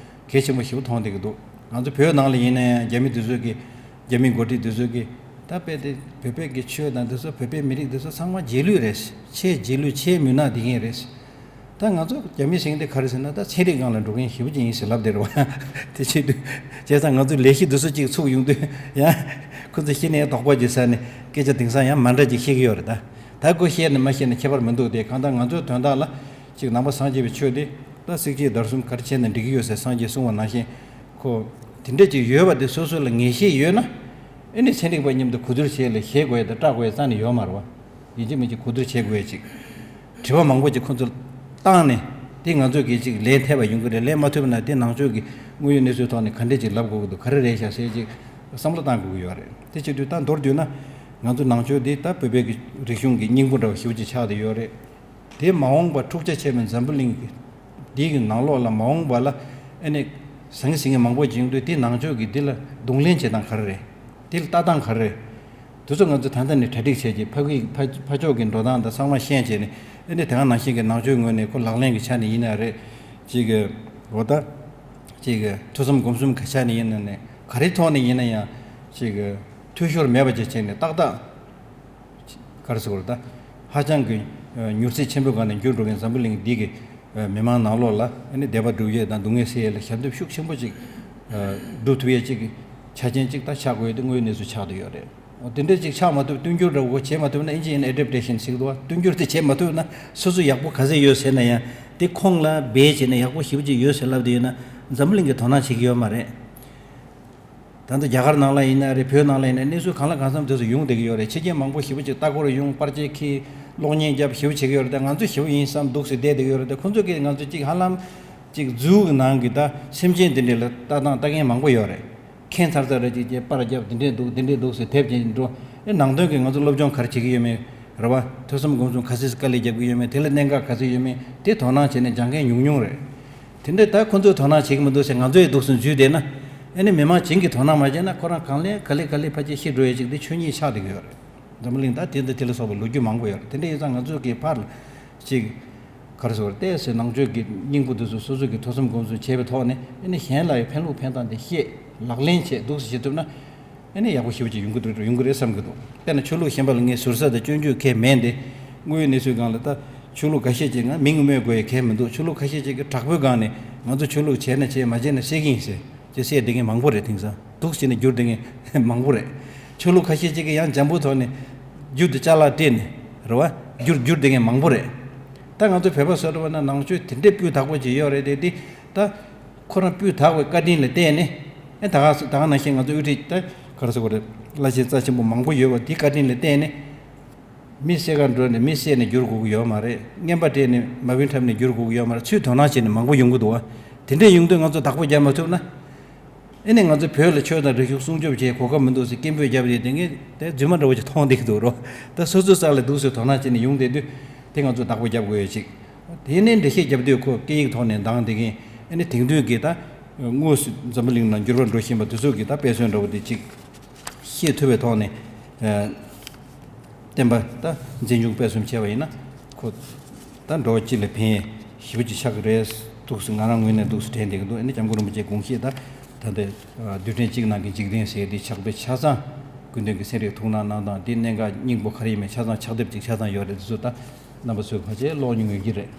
གལ་ཆེན་པོ་ཞེ་པོ་མཐོང་བསྡད་ཀྱི་འདུག་ང་ཚོ་བོད་ནང་ལ་ཡིན་ན་ཡང་རྒྱ་མི་དེ་ཚོ་གི། རྒྱ་མི་འགོ་ཁྲིད་དེ་ཚོ་གི་ད་དཔེ་དེ་བོད་པའི་གི་ཆོས་དང་དེ་ཚོ། བོད་པའི་མི་རིགས་དེ་ཚོ་ཚང་མ་རྗེས་ལུས་རེད། ཆེས་རྗེས་ལུས། ཆེས་མུན་ནག་བསྡད་མཁན་རེད། ད་ང་ཚོ་རྒྱ་མི་ཟེར་མཁན་དེ་ག་རེ་ཟེར་ན། ད་ཚན་རིག་སྒང་ལ་འགྲོ་མཁན་ཞེ་པོ་ཅིག་ཡིན་ཟེར་ལབ་བསྡད་རེད་བ། དེ་བྱེད་དུས་བྱས་ཙང་ང་ཚོས་ལས་གཞི་འདི་ཚོ་ཅིག་ཚུགས་ཡོང་དུས་ཡང་ཁོ་ཚོ་གཞི་ནས་དོགས་པ་ཅིག་ཟ་ནས་སྐད་ཆ་དེང་སང་ཡང་མ་འདྲ་ཅིག་བཤད་ཀྱི་ཡོད་རེད། ད་ད་ཁོ་བཤད་ནས་མ་བཤད་ནས་ཁྱད་པར་མི་འདུག་དེ་གང་ལྟར་ང་ཚོའི་དོན་དག་ལ་ཅིག་ནང་པ་སངས་རྒྱས་པའི་ཆོས་དེ་ད་བསྲེག་བཅད་བརྡར་གསུམ་ག་རེ་བྱས་ན་འགྲིག་གི་ཡོད་ཟེར་སངས་རྒྱས་གསུངས་པ་ནང་བཞིན། ཁོ་དེ་འདྲ་ཅིག་ཡོད་པ་དེ་སོ་སོ་ལ་ངེས་ཤེས་ཡོད་ན། ཨེ་ནི་ཚན་རིག་པ་མཉམ་དུ་གོ་བསྡུར་བྱས་ལ་ཞེད་དགོས་ཡ་དང་སྐྲག་དགོས་ཡ་རྩ་ནས་ཡོད་མ་རེད་བ། ཡིན་གཅིག་མིན་གཅིག་གོ་བསྡུར་བྱེད་དགོས་ཡ་ཅིག་དྲི་བ་མང་པོ་ཅིག་ཁོ་ཚོར་བཏང་ནས། དེ་ང་ཚོས་གི་ཅིག་ལན་ཐེབས་པ་ཡོང་གི་རེད། ལན་མ་ཐེབས་ན་དེ་ནང་ཆོས་ཀྱི་དངོས་ཡོད་གནས་ཚུལ་ཐོག་ནས་ག་འདྲས་ཅིག་ལབ་དགོས་ཀྱི་འདུག་ག་རེ་རེད་ཤག་ཟེར་ཅིག་བསམ་བློ་བཏང་དགོས་ཀྱི་ཡོད་རེད། དེ་བྱེད་དུས་ད་མདོར་བསྡུས་ན་ང་ཚོ་ནང་ཆོས་འདི་ད་བོད་པའི་གི་རིག་གཞུང་གི་སྙིང་པོ་འདྲ་བ་ཞེ་པོ་ཅིག་ཆགས་བསྡད་ཡོད་རེད། དེ་མ་འོངས་པར་འཁྲུག་ཆ་ཆེ་བའི་འཛམ་བུ་གླིང་གི་འདི་གི་ནང་ལོགས་ལ་མ་འོངས་པ་ལ་ཨ་ནི་ཟང་ངེ་ཟིང་ངེ་མང་པོ་ཅིག་ཡོང་དུས། དེ་ནང་ཆོས་ཀྱི་འདི་ལ་གདོང་ལེན་བྱེད་སྟངས་ག་རེ་རེད། དེ་ལ་ལྟ་སྟངས་ག་རེ་རེད། དེ་ཚོ་ང་ཚོ་ད་ལྟ་ནས་གྲ་སྒྲིག་བྱས་རྗེས། ཕ་གི་ཕ་ཕ་ཕྱོགས་ཀྱི་འགྲོ་སྟངས་དང་ཚང་མ་ཤེས་བྱས་ནས། ཨ་ནི་དེ་ག་ནང་བཞིན་གྱི་ནང་ཆོས་ངོས་ནས་ཁོ་ལག་ལེན་གྱི་ཆ་ནས་ཡིན་ན་རེད། ཅིག་གི་འོ་ད་ཅིག་གི་ཐོས་བསམ་སྒོམ་གསུམ་གྱི་ཆ་ནས་ཡིན་ན་ནས། ག་རེ་ཐོག་ནས་ཡིན་ན་ཡང་ཅིག་གི་འཐུས་ཤོར་མེད་པ་བྱས་བྱས་ནས་ཏག་ཏག་ག་རེ་ཟེར་དགོས་རེད། ད་ཧ་ཅང་གི་མྱུར་ཚད་ཆེན་པོའི་སྒང་ནས་འགྱུར་འགྲོ་མཁན་འཛམ་བུ་གླིང་འདི་གི་མི་མང་ནང་ལོགས་ལ་ཨ་ནི་བདེ་བ་སྒྲུབ་ཡས་དང་སྡུག་བསྔལ་སེལ་ཡས་ལ་ཞབས་འདེགས་ཤུགས་ཆེན་པོ་ཅིག་སྒྲུབ་ཐུབ་ཡས་ཅིག་གི་ཆ་རྐྱེན་ཅིག་ད་ཆགས་དགོས་ཡས་དེ་དངོས་ཡོད་གནས་ཚུལ་ཆགས་བསྡད་ཡོད་རེད། འོ། དེ་འདྲ་ཅིག་ཆགས་མ་ཐུབ། མཐུན་འགྱུར་འདྲ་བོ་བྱེད་མ་ཐུབ་ན། ཨིན་ཇི་ཡིན་ན་ཨེ་ཌེབ་ཊེ་ཤན་ཟེར་གི་འདུག་བ། མཐུན་འགྱུར་དེ་བྱེད་མ་ཐུབ་ན། སོ་སོ་ཡག་པོ་ག་ཚད་ཡོད་ཟེར་ན་ཡང་དེ་ཁོང་ལ་སྦས་བྱས་ན་ཡག་པོ་ཞེ་པོ་ཅིག་ཡོད་ཟེར་ལབ་བསྡད་ཡོད་ན། འཛམ་བུ་གླིང་གིས་དོ་སྣང་བྱེད་ཀྱི་ཡོད་མ་རེད། ད་ལྟ་རྒྱ་གར་ནང་ལ་ཡིན་ན་རེད། བོད་ནང་ལ་ཡིན་ན། གནས་ཚུལ་གང་ལ་གང་འཚམ་དེ་ཚོ་ཡོང་བསྡད་ཀྱི་ཡོད་རེད། ཕྱི་རྒྱལ་མང་པོ་ཞེ་པོ་ཅིག་ལྟ་སྐོར་ཡོང་། པར་ཆས་འཁྱེར། གློག་བརྙན་རྒྱབ། ཞེ་པོ་བྱེད་ཀྱི་ཡོད་རེད། ད་ང་ཚོ་ཞེ་པོ་ཡིན་བསམ་འདུག་སེ་བསྡད་བསྡད་ཀྱི་ཡོད་རེད། ད་ཁོང་ཚོ་གིས་ང་ཚོ་ཅིག་ཧ་ལམ་ཅིག་ཛུའུ་གི་ནང་གི་ད་སེམས་ཅན་དེ་འདྲས་ལ་ལྟ་སྟངས་ལྟ་མཁན་མང་པོ་ཡོད་རེད། ཁྱད་མཚར་མཚར་རེ་ཅིག་ཅེས་པར་རྒྱབ། དེ་འདྲས་འདུག་དེ་འདྲས་འདུག་ཟེར་དེབ་ཅིག་འགྲོ། ཨེ། ནང་དོན་གྱི་ང་ཚོ་སློབ་སྦྱོང་ག་རེ་བྱེད་ཀྱི་ཡོད་མེད་རེད་བ། ཐོས་བསམ་སྒོམ་གསུམ་ག་ཚོད་དཀའ་ལས་རྒྱབ་ཀྱི་ཡོད་མེད། དེ་ལ་གནད་འགག་ག་ཚོད་ཡོད་མེད་དེ་དོ་སྣང་བྱས་ནས་སྦྱང་མཁན་ཉུང་ཉུང་རེད། དེ་འདྲས་ད་ཁོ་ཚོས་དོ་སྣང་བྱེད་ཀྱི་མི་འདུག་ཟེར་ང་ཚོ་ཡི་འདུག་སེ་འཛུལ་བསྡད་ན། ཨེ་ནི་མི་མང་བྱིངས་ཀྱིས་དོ་སྣང་མ་བྱས་ན། ཁོ་རང་གང་ལས་ག་ལེ་ག་ལེ་ཕལ་ཆེར་ཤི་འགྲོ་ཡས་ཅིག་དེ་ཆོས་ཉིད་ཆགས་བསྡད་ཀྱི་ཡོད་རེད། འཛམ་བུ་གླིང་ད་དེ་འདི་དེ་ལ་སོགས་པའི་ལོ་རྒྱུས་མང་པོ་ཡོད་རེད། དེ་འདྲ་ཡིན་ཙང་ང་ཚོ་གི་ཕར་ཅིག་ག་རེ་ཟེར་དགོས་རེད། ཏོག་ཙམ་ནང་ཆོས་ཀྱི་སྙིང་པོ་དེ་ཚོ་སོ་སོ་གིས་ཐོས་བསམ་སྒོམ་གསུམ་བྱས་པའི་ཐོག་ནས། ཨེ་ནི་གཞན་ལ་ཡང་ཕན་ལུགས་ཕན་སྟངས་དེ་ཤེས། ལག་ལེན་བྱས། འདུག་སེ་བྱེད་ཐུབ་ན། ཨེ་ནི་ཡག་པོ་ཞེ་པོ་ཅིག་ཡོང་གི་འདུག་ཡོང་གི་རེད་བསམ་གྱི་འདུག་དཔེར་ན་ཆོས་ལུགས་གཞན་པ་ལ་ངས་ཟུར་ཟ་དང་སྐྱོན་བརྗོད་གང་ཡང་མེད་དེ། དངོས་ཡོད་གནས་ཚུལ་སྒང་ལ་ད་ཆོས་ལུགས་ཁ་ཤས་ཅིག་ང་མིང་སྨོས་དགོས་ཡ་གང་ཡང་མི་འདུག་ཆོས་ལུགས་ཁ་ཤས་ཅིག་གིས་དྲག་པོའི་སྒང་ནས་ང་ཚོ་ཆོས་ལུགས་བྱས་ན་བྱས། མ་བྱས་ན་བསད་ཀྱི་ཡིན་ཟེར། དེ་བསད་བསྡད་མཁན་མང་པོ་རེད། དེང་སང་འདུག་བྱས་ནས་བསྒྱུར་བསྡད་མཁན་མང་པོ་རེད། ཆོས་ལུགས་ཁ་ཤས་ཅིག་གིས་ཡང་འཇམ་པོ་ཐོག་ནས་བསྒྱུར་དུ་ཅ་ལག་སྤྲད་ནས་རེད་བ། བསྒྱུར་བསྒྱུར་བསྡད་མཁན་མང་པོ་རེད། ད་ང་ཚོ་བོད་པ་བཟོ་འདྲ་བ་ན་ནང་ཆོས་དེ་འདྲའི་སྤུས་དག་པོ་ཅིག་ཡོད་རེད་དེ། དེ་ད་ཁོ་རང་སྤུས་དག་པའི་བཀའ་དྲིན་ལ་བརྟེན་ནས། ཨེ་ད་ག་ད་ག་ནང་བཞིན་ང་ཚོ་དབུ་ཁྲིད་ད་ག་རེ་ཟེར་དགོས་རེད། བླ་ཆེན་རྩ་ཆེན་པོ་མང་པོ་ཡོད་པ་དེའི་བཀའ་དྲིན་ལ་བརྟེན་ནས། མི་བསད་གར་འགྲོ་ནས་མི་བསད་ནས་བསྒྱུར་དགོས་ཀྱི་ཡོད་མ་རེད། རྔན་པ་སྤྲད་ནས་མ་བུན་འཁྲབ་ནས་བསྒྱུར་དགོས་ཀྱི་ཡོད་མ་རེད། ཚུར་དོ་སྣང་བྱས་ནས་མང་པོ་ཡོང་གི་འདུག་བ། དེ་འདྲས་ཡོང་དུས་ང་ཚོ་བདག་པོ་རྒྱབ་མ་ཐུབ་ན། ཨེ་ནས་ང་ཚོ་བོད་ལ་ཆོས་དང་རིག་གཞུང་སྲུང་སྐྱོབ་བྱེད་གོ་སྐབས་མི་འདུག་ཟེར་སྐད་འབོད་རྒྱབ་བསྡད་དེ་ངས་དེ་རྫུན་མ་འདྲ་བོ་ཅིག་མཐོང་བསྡད་ཀྱི་འདུག་རོ། ད་སོ་སོའི་ས་ལ་འདུག་སེ་དོ་སྣང་བྱས་ནས་ཡོང་བསྡད་དུས་དེ་ང་ཚོ་བདག་པོ་རྒྱབ་དགོས་ཡོད་ཅིག། དེ་ནས་འགྲེལ་བཤད་རྒྱབ་དུས་ཁོ་སྐད་ཡིག་ཐོག་ནས་འདང་བསྡད་མཁན། ཨེ་ནས་དེང་དུས་ཀྱི་ད་དངོས་སུ་འཛམ་བུ་གླིང་ནང་འགྱུར་བ་འགྲོ་བཞིན་པ་དེ་ཚོ་གི་ད་དཔེ་མཚོན་འདྲ་བོ་དེ་ཅིག་ཤེས་ཐུབ་པའི་ཐོག་ནས། ཨ། བསྟན་པ་ད་འཛིན་སྐྱོང་སྤེལ་གསུམ་བྱས་པ་ཡིན་ན་ཁོ་ད་འགྲོ་བ་སྤྱི་ལ་ཕན་ཞེ་པོ་ཅིག་ཆགས་ཀྱི་རེད་འདུག་ཟེར་ང་རང་ངོས་ནས་འདུག་ཟེར་དྲན་བསྡད་ཀྱི་འདུག། ཨ་ནི་སྐྱབས་མགོན་རིན་པོ་ཆེའི་དགོངས་བཞེད་ད་ད་ལྟ་རྡུལ་ཕྲན་གཅིག་ནང་གི་འཇིག་རྟེན་ཟེར་དེ་ཕྱག་དཔེ་ཆ་ཚང་། ཀུན་ལྡན་གྱི་ཚན་རིག་ཐུགས་སྣང་གནང་སྟངས་དེ་གནད་འགག་སྙིང་པོ་ག་རེ་ཡིན་མིན་ཆ་ཚང་ཕྱག་དེབ་ཅིག་ཆ་ཚང་ཡོད་རེད། དེ་ཚོ་ད་རྣམ་པ་ཚོས་ཕལ་ཆེར་ཀློག་མྱོང་ཡོད་ཀྱི་རེད།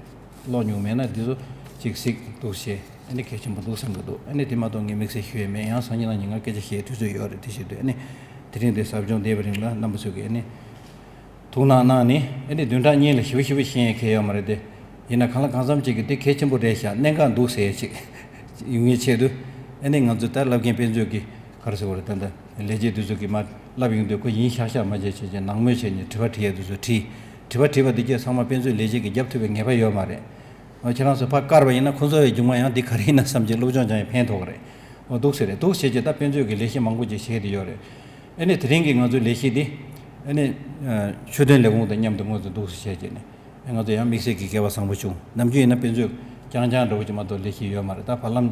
ཀློག་མྱོང་མེད་ན་འདི་ཚོ་ཅིག་གཟིགས་འདུག་བྱས། ཨ་ནི་གལ་ཆེན་པོ་འདུག་བསམ་གྱི་འདུག། ཨ་ནི་དེ་མ་གཏོགས་ངས་དམིགས་བསལ་ཞུ་ཡས་མེད། ཡང་སང་ཉིན་གནངས་ཉིན་ང་སྐད་ཆ་བཤད་དུས་ཚོད་ཡོད་རེད། དེ་བྱེད་དུས་ཨ་ནི་དེ་རིང་འདིར་ཟབ་སྦྱོང་བསྡད་པའི་རིང་ལ་རྣམ་པ་ཚོས་ཀྱིས་ཨ་ནི་ཐུགས་སྣང་གནང་ནས། ཨ་ནི་བདུན་ཕྲག་གཉིས་ལ་ཞེ་པོ་ཞེ་པོ་ཤེས་ཡས་གང་ཡང་ཡོད་མ་རེད་དེ། ཡིན་ན་གང་ལ་གང་འཚམ་ཅིག་གིས་དེ་གལ་ཆེན་པོ་རེད་ཤག། གནད་འགག་འདུག་ཟེར་ཡས་ཅིག་ཡོང་ཡས་ཆེད་དུ། ཨ་ནི་ང་ཚོ་ད་བླ་རྒན་དཔེ་མཛོད་ཀྱི་ག་རེ་ཟེར་དགོས་རེད། ད་ལྟ་ལས་བྱེད་དེ་ཚོ་གིས་མར་བསླབ་ཡོང་དུས་ཁོ་ཡིན་ཤག་ཤག་མ་བྱས་བྱས་བྱས་ནང་མོལ་བྱས་ནས་དྲི་བ་དྲི་ཡས་དེ་ཚོ་དྲིས། དྲི་བ་དྲིས་པ་འདི་གས་ཚང་མ་དཔེ་མཛོད་ལས་བྱེད་ཀྱིས་རྒྱབ་ཐུབ་པའི་ངེས་པ་ཡོད་མ་རེད། འོ་ཁྱེད་རང་ཚོ་ཕར་བཀར་བ་ཡིན་ན་ཁོང་ཚོ་བའི་རྒྱུ་མ་ཡང་འདི་ག་རེ་ཡིན་ན་བསམ་བྱས་སློབ་སྦྱོང་སྦྱང་ཡས་ཕན་ཐོགས་ཀྱི་རེད། འོ་འདུག་ཟེར་རེད། འདུག་བྱས་བྱས་ད་དཔེ་མཛོད་ཀྱི་ལས་གཞི་མང་པོ་ཅིག་བྱས་ཏེ་ཡོད་རེད། ཨ་ནི་དེ་རིང་གི་ང་ཚོའི་ལས་གཞི་འདི། ཨ་ནི། ཆོས་དོན་ལས་ཁུངས་དང་མཉམ་དུ་དངོས་སུ་འདུག་སེ་བྱས་བྱས་ནས། ང་ཚོ་ཡང་དམིགས་བསལ་གྱི་སྐལ་བ་བཟང་པོ་བྱུང་། ནམ་རྒྱུན་ཡིན་ན་དཔེ་མཛོད་རྐྱང་རྐྱང་འདྲ་བོ་ཅིག་མ་གཏོགས་ལས་གཞི་ཡོད་མ་རེད། ད་བར་ལམ།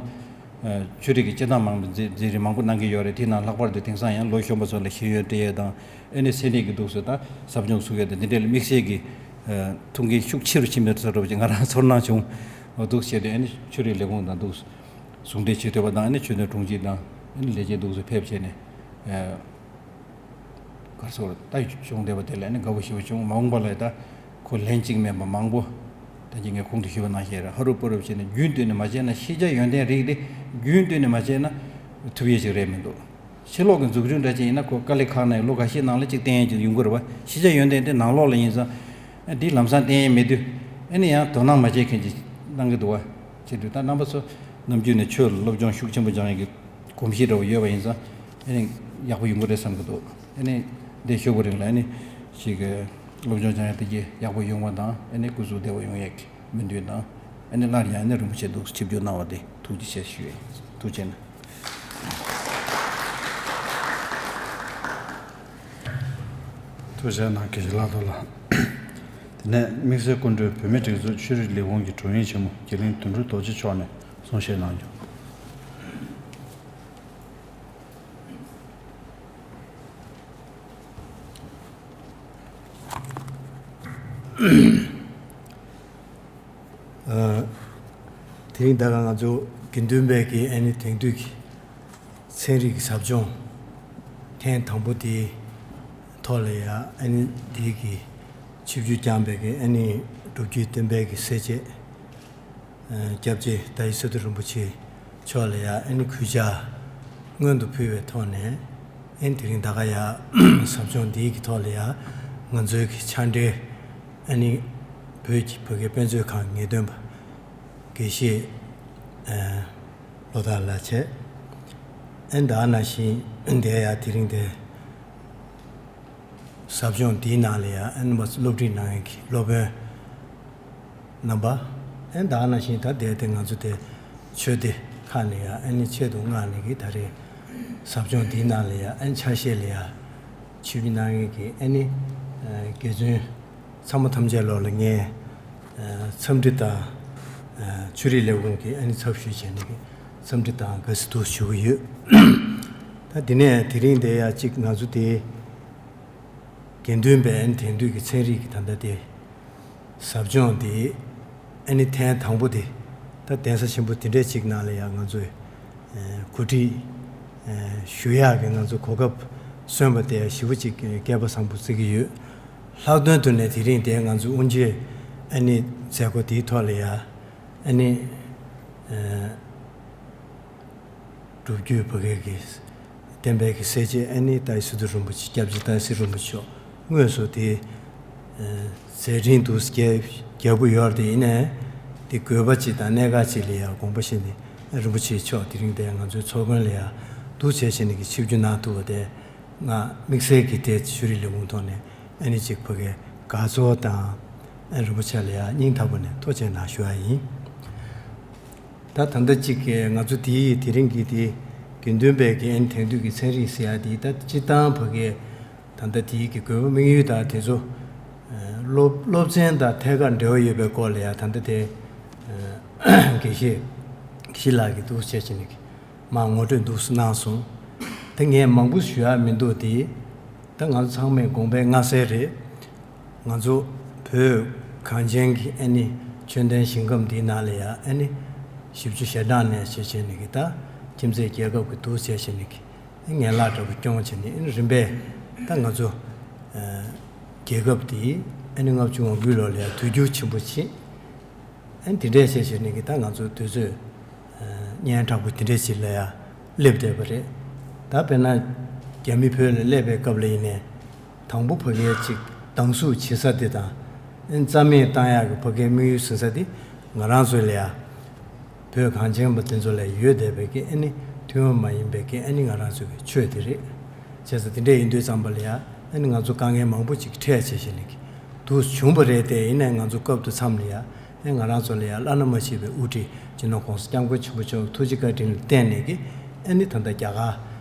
ཨ། ཆོས་རིག་གི་སྤྱི་བཏང་མང་པོ་འཛིན་འཛིན་རིམ་མང་པོ་གནང་གི་ཡོད་རེད། དེའི་ནང་ལྷག་པར་དུ་དེང་སང་ཡང་ལོ་གཞོན་པ་ཚོ་ལ་ཤེས་ཡོན་སྤྲད་ཡས་དང་། ཨ་ནི་ཚན་རིག་གི་འདུག་སེ་ད་ཟབ་སྦྱོང་ཚུགས་ཡས་དང་འདི་འདྲའི་ལ་དམིགས་བསལ་གྱི། ཨ། ཐུགས་འགན་ཤུགས་ཆེ་རུ་ཕྱིན་པའི་བཟོ་འདྲ་བོ་ཅིག་ང་རང་ཚོར་སྣང་བྱུང་། འདུག་བྱས་ཏེ་ཨ་ནི་ཆོས་རིག་ལས་ཁུངས་དང་འདུག་ཟུང་འབྲེལ་བྱེད་ཐུབ་པ་དང་། ཨ་ནི་ཆོས་དོན་དྲུང་ཆེ་དང་ཨ་ནི་ལས་བྱེད་འདུག་སེ་ཕེབས་བྱས་ནས། ཨ། ག་རེ་ཟེར། ད་བྱུང་བསྡད་པ་དེ་ལ་ནི་དགའ་པོ་ཞེ་པོ་བྱུང་། མ་འོངས་པ་ལ་ད་ཁོ་ལན་གཅིག་མིན་པ་མང་པོ། ད་ཅི་ངས་གོང་དུ་ཞུས་པ་ནང་བཞིན་རེད། ཧ་རུ་པོ་རུ་བྱས་ནས་རྒྱུན་གཏན་ནས་མ་བྱས་ན། ཤེས་བྱ་ཡོན་ཏན་རིགས་དེ་རྒྱུན་གཏན་ནས་མ་བྱས་ན་ཐུབ་ཡས་ཅིག་རེད་མི་འདུག། ཕྱི་ལོགས་ཀྱི་འཛུགས་སྐྲུན་འདྲ་ཅིག་ཡིན་ན་ཁོ་དཀའ་ལས་ཁག་ནས་ལོ་འགའ་ཤས་ནང་ལ་ཅིག་བསྟན་ཡས་ཅིག་ཡོང་གི་རེད་བ། ཤེས་བྱ་ཡོན་ཏན་དེ་ནང་ལོགས་ལ་ཡིན་ཙང་། འདི་ལམ་སང་བསྟན་ཡས་མེད་དུས། ཨ་ནི་ཡང་དོ་སྣང་མ་བྱེད་མཁན་ཅིག་གནང་གི་འདུག་བ། བྱེད་དུས་ད་རྣམ་པ་ཚོ་ནམ་རྒྱུན་ནས་ཆོས་ལ་སློབ་སྦྱོང་ཤུགས་ཆེན་པོ་སྦྱང་ཡས་ཀྱི་གོམས་གཤིས་འདྲ་བོ་ཡོད་པ་ཡིན་ཙང་། ཨ་ནི་ཡག་པོ་ཡོང་གི་རེད་བསམ་གྱི་འདུག། ཨ་ནི་འདི་ཞོགས་པ་རིང་ལ་ཨ་ནི་ཞིག་གི་སློབ་སྦྱོང་སྦྱང་ཡ་དེ་གྱིས་ཡག་པོ་ཡོང་བ་དང་། ཨ་ནི་སྐུ་གཟུགས་བདེ་བོ་ཡོང་ཡ་གི་སྨོན་འདུན་དང་། ཨ་ནི་སླར་ཡང་ཨ་ནི་རིན་པོ་ཆེ་འདུག་ཆིབས་བསྒྱུར་གནང་བ་དེ་ཐུགས་རྗེ་ཆེ་ཞུ་ཡ། ཐུགས་རྗེ་གནང་། ཐུགས་རྗེ་གནང་། དགེ་བཤེས་ལྷག་རྡོར་ལགས། དེ་ནས་དམིགས་བསལ་སྐུ་མགྲོན་བུད་མེད་སྒྲིག་འཛུགས་ཆོས་རིག་ལས་ཁུངས་ཀྱི་དྲུང་ཡིག་ཆེན་མོ་དགེ་ལེགས་དོན་གྲུབ་རྡོ་རྗེ་མཆོག་ནས་གསུང་བཤད་གནང་རྒྱུ། ཨ། དེ་རིང་ད་ག་ང་ཚོ་དགེ་འདུན་པའི་གི་ཨ་ནི་དེང་དུས་ཀྱི་ཚན་རིག་གི་ཟབ་སྦྱོང་ཐེངས་དང་པོ་དེའི་ཐོག་ལ་ཡ། ཨ་ནི་དེའི་གི་ཆིབས་བསྒྱུར་བསྐྱངས་པའི་གི་ཨ་ནི་སྒྲུབ་བརྒྱུད་བསྟན་པའི་གི་སྲས་བཅས། ཨ། སྐྱབས་རྗེ་ད་ཡི་སི་ཏུ་རིན་པོ་ཆེ་མཆོག་ལ་ཡ་ཨ་ནི་གུས་ཕྱག་སྔོན་དུ་ཕུལ་བའི་ཐོག་ནས། ཨ་ནི་དེ་རིང་ད་ག་ཡ་ཟབ་སྦྱོང་འདིའི་གི་ཐོག་ལ་ཡ་ང་ཚོའི་གི་ཕྱག་འབྲེལ། ཨ་ནི་བོད་ཀྱི་བོད་སྐད་དཔེ་མཛོད་ཁང་ངེས་སྟོན་པ་དགེ་བཤེས། ཨ། ལོ་ཐར་ལགས་བྱས། ཨ་ནི་ད་ག་ནང་བཞིན་འདིར་ཡ་དེ་རིང་དེ། ཟབ་སྦྱོང་འདིའི་ནང་ལ་ཡ་ཨ་ནི་མ་སློབ་ཁྲིད་གནང་མཁན་གྱི་སློབ་དཔོན་རྣམ་པ། ཨ་ནི་ད་ག་ནང་བཞིན་ད་ལྟའི་དེ་ང་ཚོ་དེ་ཆོས་སྡེ་ཁག་ནས་ཡ་ཨ་ནི་ཆེད་དུ་མངགས་ནས་གི་ད་རེས་ཟབ་སྦྱོང་འདིའི་ནང་ལ་ཡ་ཨ་ནི་ཕྱག་བཞེས་ལ་ཡ་ཆིབས་བསྒྱུར་གནང་མཁན་གྱི་ཨ་ནི། ཨ། དགེ་བཙུན་ཚང་མ་ཐམས་ཅད་ལོག་ལ་ངས། ཨ། འཚམས་འདྲི་དང་། ཨ། ཆོས་རིག་ལས་ཁུངས་ཀྱི་ཨ་ནི་ཚབ་ཞུས་བྱས་ནས་གི་འཚམས་འདྲི་དང་དགའ་བསུ་འདུག་ཞུ་གི་ཡོད། ད་འདི་ནས་དེ་རིང་དེ་ཡ་གཅིག་ང་ཚོ་དེ་དགེ་འདུན་པའི་ཨ་ནི་དེང་དུས་ཀྱི་ཚན་རིག་གི་ད་ལྟ་དེ། ཟབ་སྦྱོང་འདི་ཨ་ནི་ཐེངས་དང་པོ་དེ། ད་གདན་ས་ཆེན་པོ་དེ་འདྲས་ཅིག་ནང་ལ་ཡང་ང་ཚོས་གོ་སྒྲིག་ཞུ་ཡག་གི་ང་ཚོ་གོ་སྐབས་སོན་པ་དེ་ཡང་ཞེ་པོ་ཅིག་སྐལ་པ་བཟང་པོ་བརྩི་གི་ཡོད། ལྷག་དོན་དུ་ནས་དེ་རིང་དེ་ང་ཚོ་དབུ་འབྱེད་ཨ་ནི་མཛད་སྒོ་དེའི་ཐོག་ལ་ཡང་ཨ་ནི། སྒྲུབ་བརྒྱུད་བོད་སྐད་ཀྱི་བསྟན་པའི་གི་སྲས་བཅས་ཨ་ནི་ཏཱའི་སི་ཏུ་རིན་པོ་ཆེ། སྐྱབས་རྗེ་ཏཱའི་སི་རིན་པོ་ཆེ་མཆོག་དངོས་སུ་དེ་མཛད་འཕྲིན་དུ་རྒྱས་རྒྱས་པོ་ཡོད་རེད། དེ་ཡིན་ནའི་དེ་དགོས་པ་ཅིག་དང་གནད་འགག་ཅིག་ལ་ཡང་དགོངས་པ་བཞེས་ནས་རིན་པོ་ཆེ་མཆོག་དེ་རིང་དེ་ང་ཚོའི་ཚོགས་མགོན་ལ་ཡང་འདུག་བྱས་བྱས་ནས་གི་ཆིབས་བསྒྱུར་གནང་ཐུབ་པ་དེ། ང་དམིགས་བསལ་གྱི་དེ་ཞུ་རིག་ལས་ཁུངས་ཐོག་ནས་ཨ་ནི་ཅིག་ཕ་གིའི་དགའ་ཚོར་དང་ཨ་རིན་པོ་ཆེ་ལ་ཡང་སྙིང་ཐག་པ་ནས་ཐུགས་རྗེ་གནང་ཞུ་བ་ཡིན། ད་ད་ལྟ་ཅིག་ང་ཚོ་དེའི་དེ་རིང་གི་དེ་དགེ་འདུན་པའི་གི་ཨ་ནི་དེང་དུས་ཀྱི་ཚན་རིག་ཟེར་ཡ་དེ་ད་སྤྱིར་བཏང་ཕ་གིའི་ད་ལྟ་དེའི་གི་དགོས་པ་དམིགས་ཡུལ་དང་དེ་ཚོ་སློབ་སློབ་ཚན་དང་ཐད་ཀར་འབྲེལ་བ་ཡོད་པའི་སྐོར་ལ་ཡང་ད་ལྟ་དེ་དགེ་བཤེས་ཞི་ལགས་ཀྱིས་འདུག་བྱས་བྱས་ནས་མར་ངོ་སྤྲོད་འདུག་སེ་གནང་སོང་། དེ་ངས་མང་པོ་ཞུ་ཡ་མི་འདུག་དེ། ད་ང་ཚོ་ཚང་མས་དགོངས་པ་མངའ་གསལ་རེད། ང་ཚོ་བོད་གངས་ཅན་གྱི་ཨ་ནི་ཆོས་ལྡན་ཞིང་ཁམས་འདིའི་ནང་ལ་ཡ་ཨ་ནི་བཞི་བཅུ་ཞེ་གྲངས་ནས་བྱས་བྱས་ནས་གི་ད་ཁྱིམ་མཚེས་རྒྱལ་ཁབ་ཀྱི་འདུག་བྱས་བྱས་ནས་གི་ངན་ལག་འདྲ་པོ་སྐྱོང་བྱས་ནས་ཨ་ནི་རིམ་པས་ད་ང་ཚོ་རྒྱལ་ཁབ་འདི་ཨ་ནི་ལྔ་བཅུ་ང་དགུ་ལོ་ལ་ཡ་དུས་འགྱུར་ཆེན་པོ་ཕྱིན། ཨ་ནི་དེ་འདྲས་བྱས་བྱས་ནས་གི་ད་ང་ཚོ་དུས་ཚོད་སྙན་གྲགས་པོ་དེ་འདྲས་ཞིག་ལ་ཡ་སླེབས་བསྡད་པ་རེད། ད་དཔེར་ན་རྒྱ་མི་བོད་ལ་སླེབས་པའི་སྐབས་ལ་ཡིན་ནའི་དང་པོ་ཕ་གིའི་ཅིག་སྡང་ཟུག་བྱེད་ས་དེ་དང་ཨ་ནི་རྩ་མེད་བཏང་ཡག་གི་ཕ་གིའི་དམིགས་ཡུལ་ཟིན་ས་དེ་ང་རང་ཚོ་ལ་ཡ་བོད་གངས་ཅན་པ་དེ་ཚོ་ལ་ཡོད་བསྡད་པའི་གི་ཨ་ནི་ཐུན་མོང་མ་ཡིན་པའི་གི་ཨ་ནི་ང་རང་ཚོའི་གི་ཆོས་དེ་རེད། བྱས་ཙང་དེ་འདྲས་ཡིན་དུས་ཙམ་པ་ལ་ཡ་ཨ་ནི་ང་ཚོ་དཀའ་ངལ་མང་པོ་ཅིག་འཕྲད་བྱས་བྱས་ནས་གི་འདུག་བྱུང་བ་རེད། དེ་ཡིན་ནའི་ང་ཚོ་སྐབས་དེ་མཚམས་ལ་ཡ་ཨ་ནི་ང་རང་ཚོ་ལ་ཡ་བླ་ན་མ་མཆིས་པའི་དབུ་ཁྲིད་སྤྱི་ནོར་༸གོང་ས་༸སྐྱབས་མགོན་ཆེན་པོ་མཆོག་གི་ཐུགས་རྗེ་བཀའ་དྲིན་ལ་བརྟེན་ནས་གི་ཨ་ནི་ད་ལྟ་རྒྱ་གར་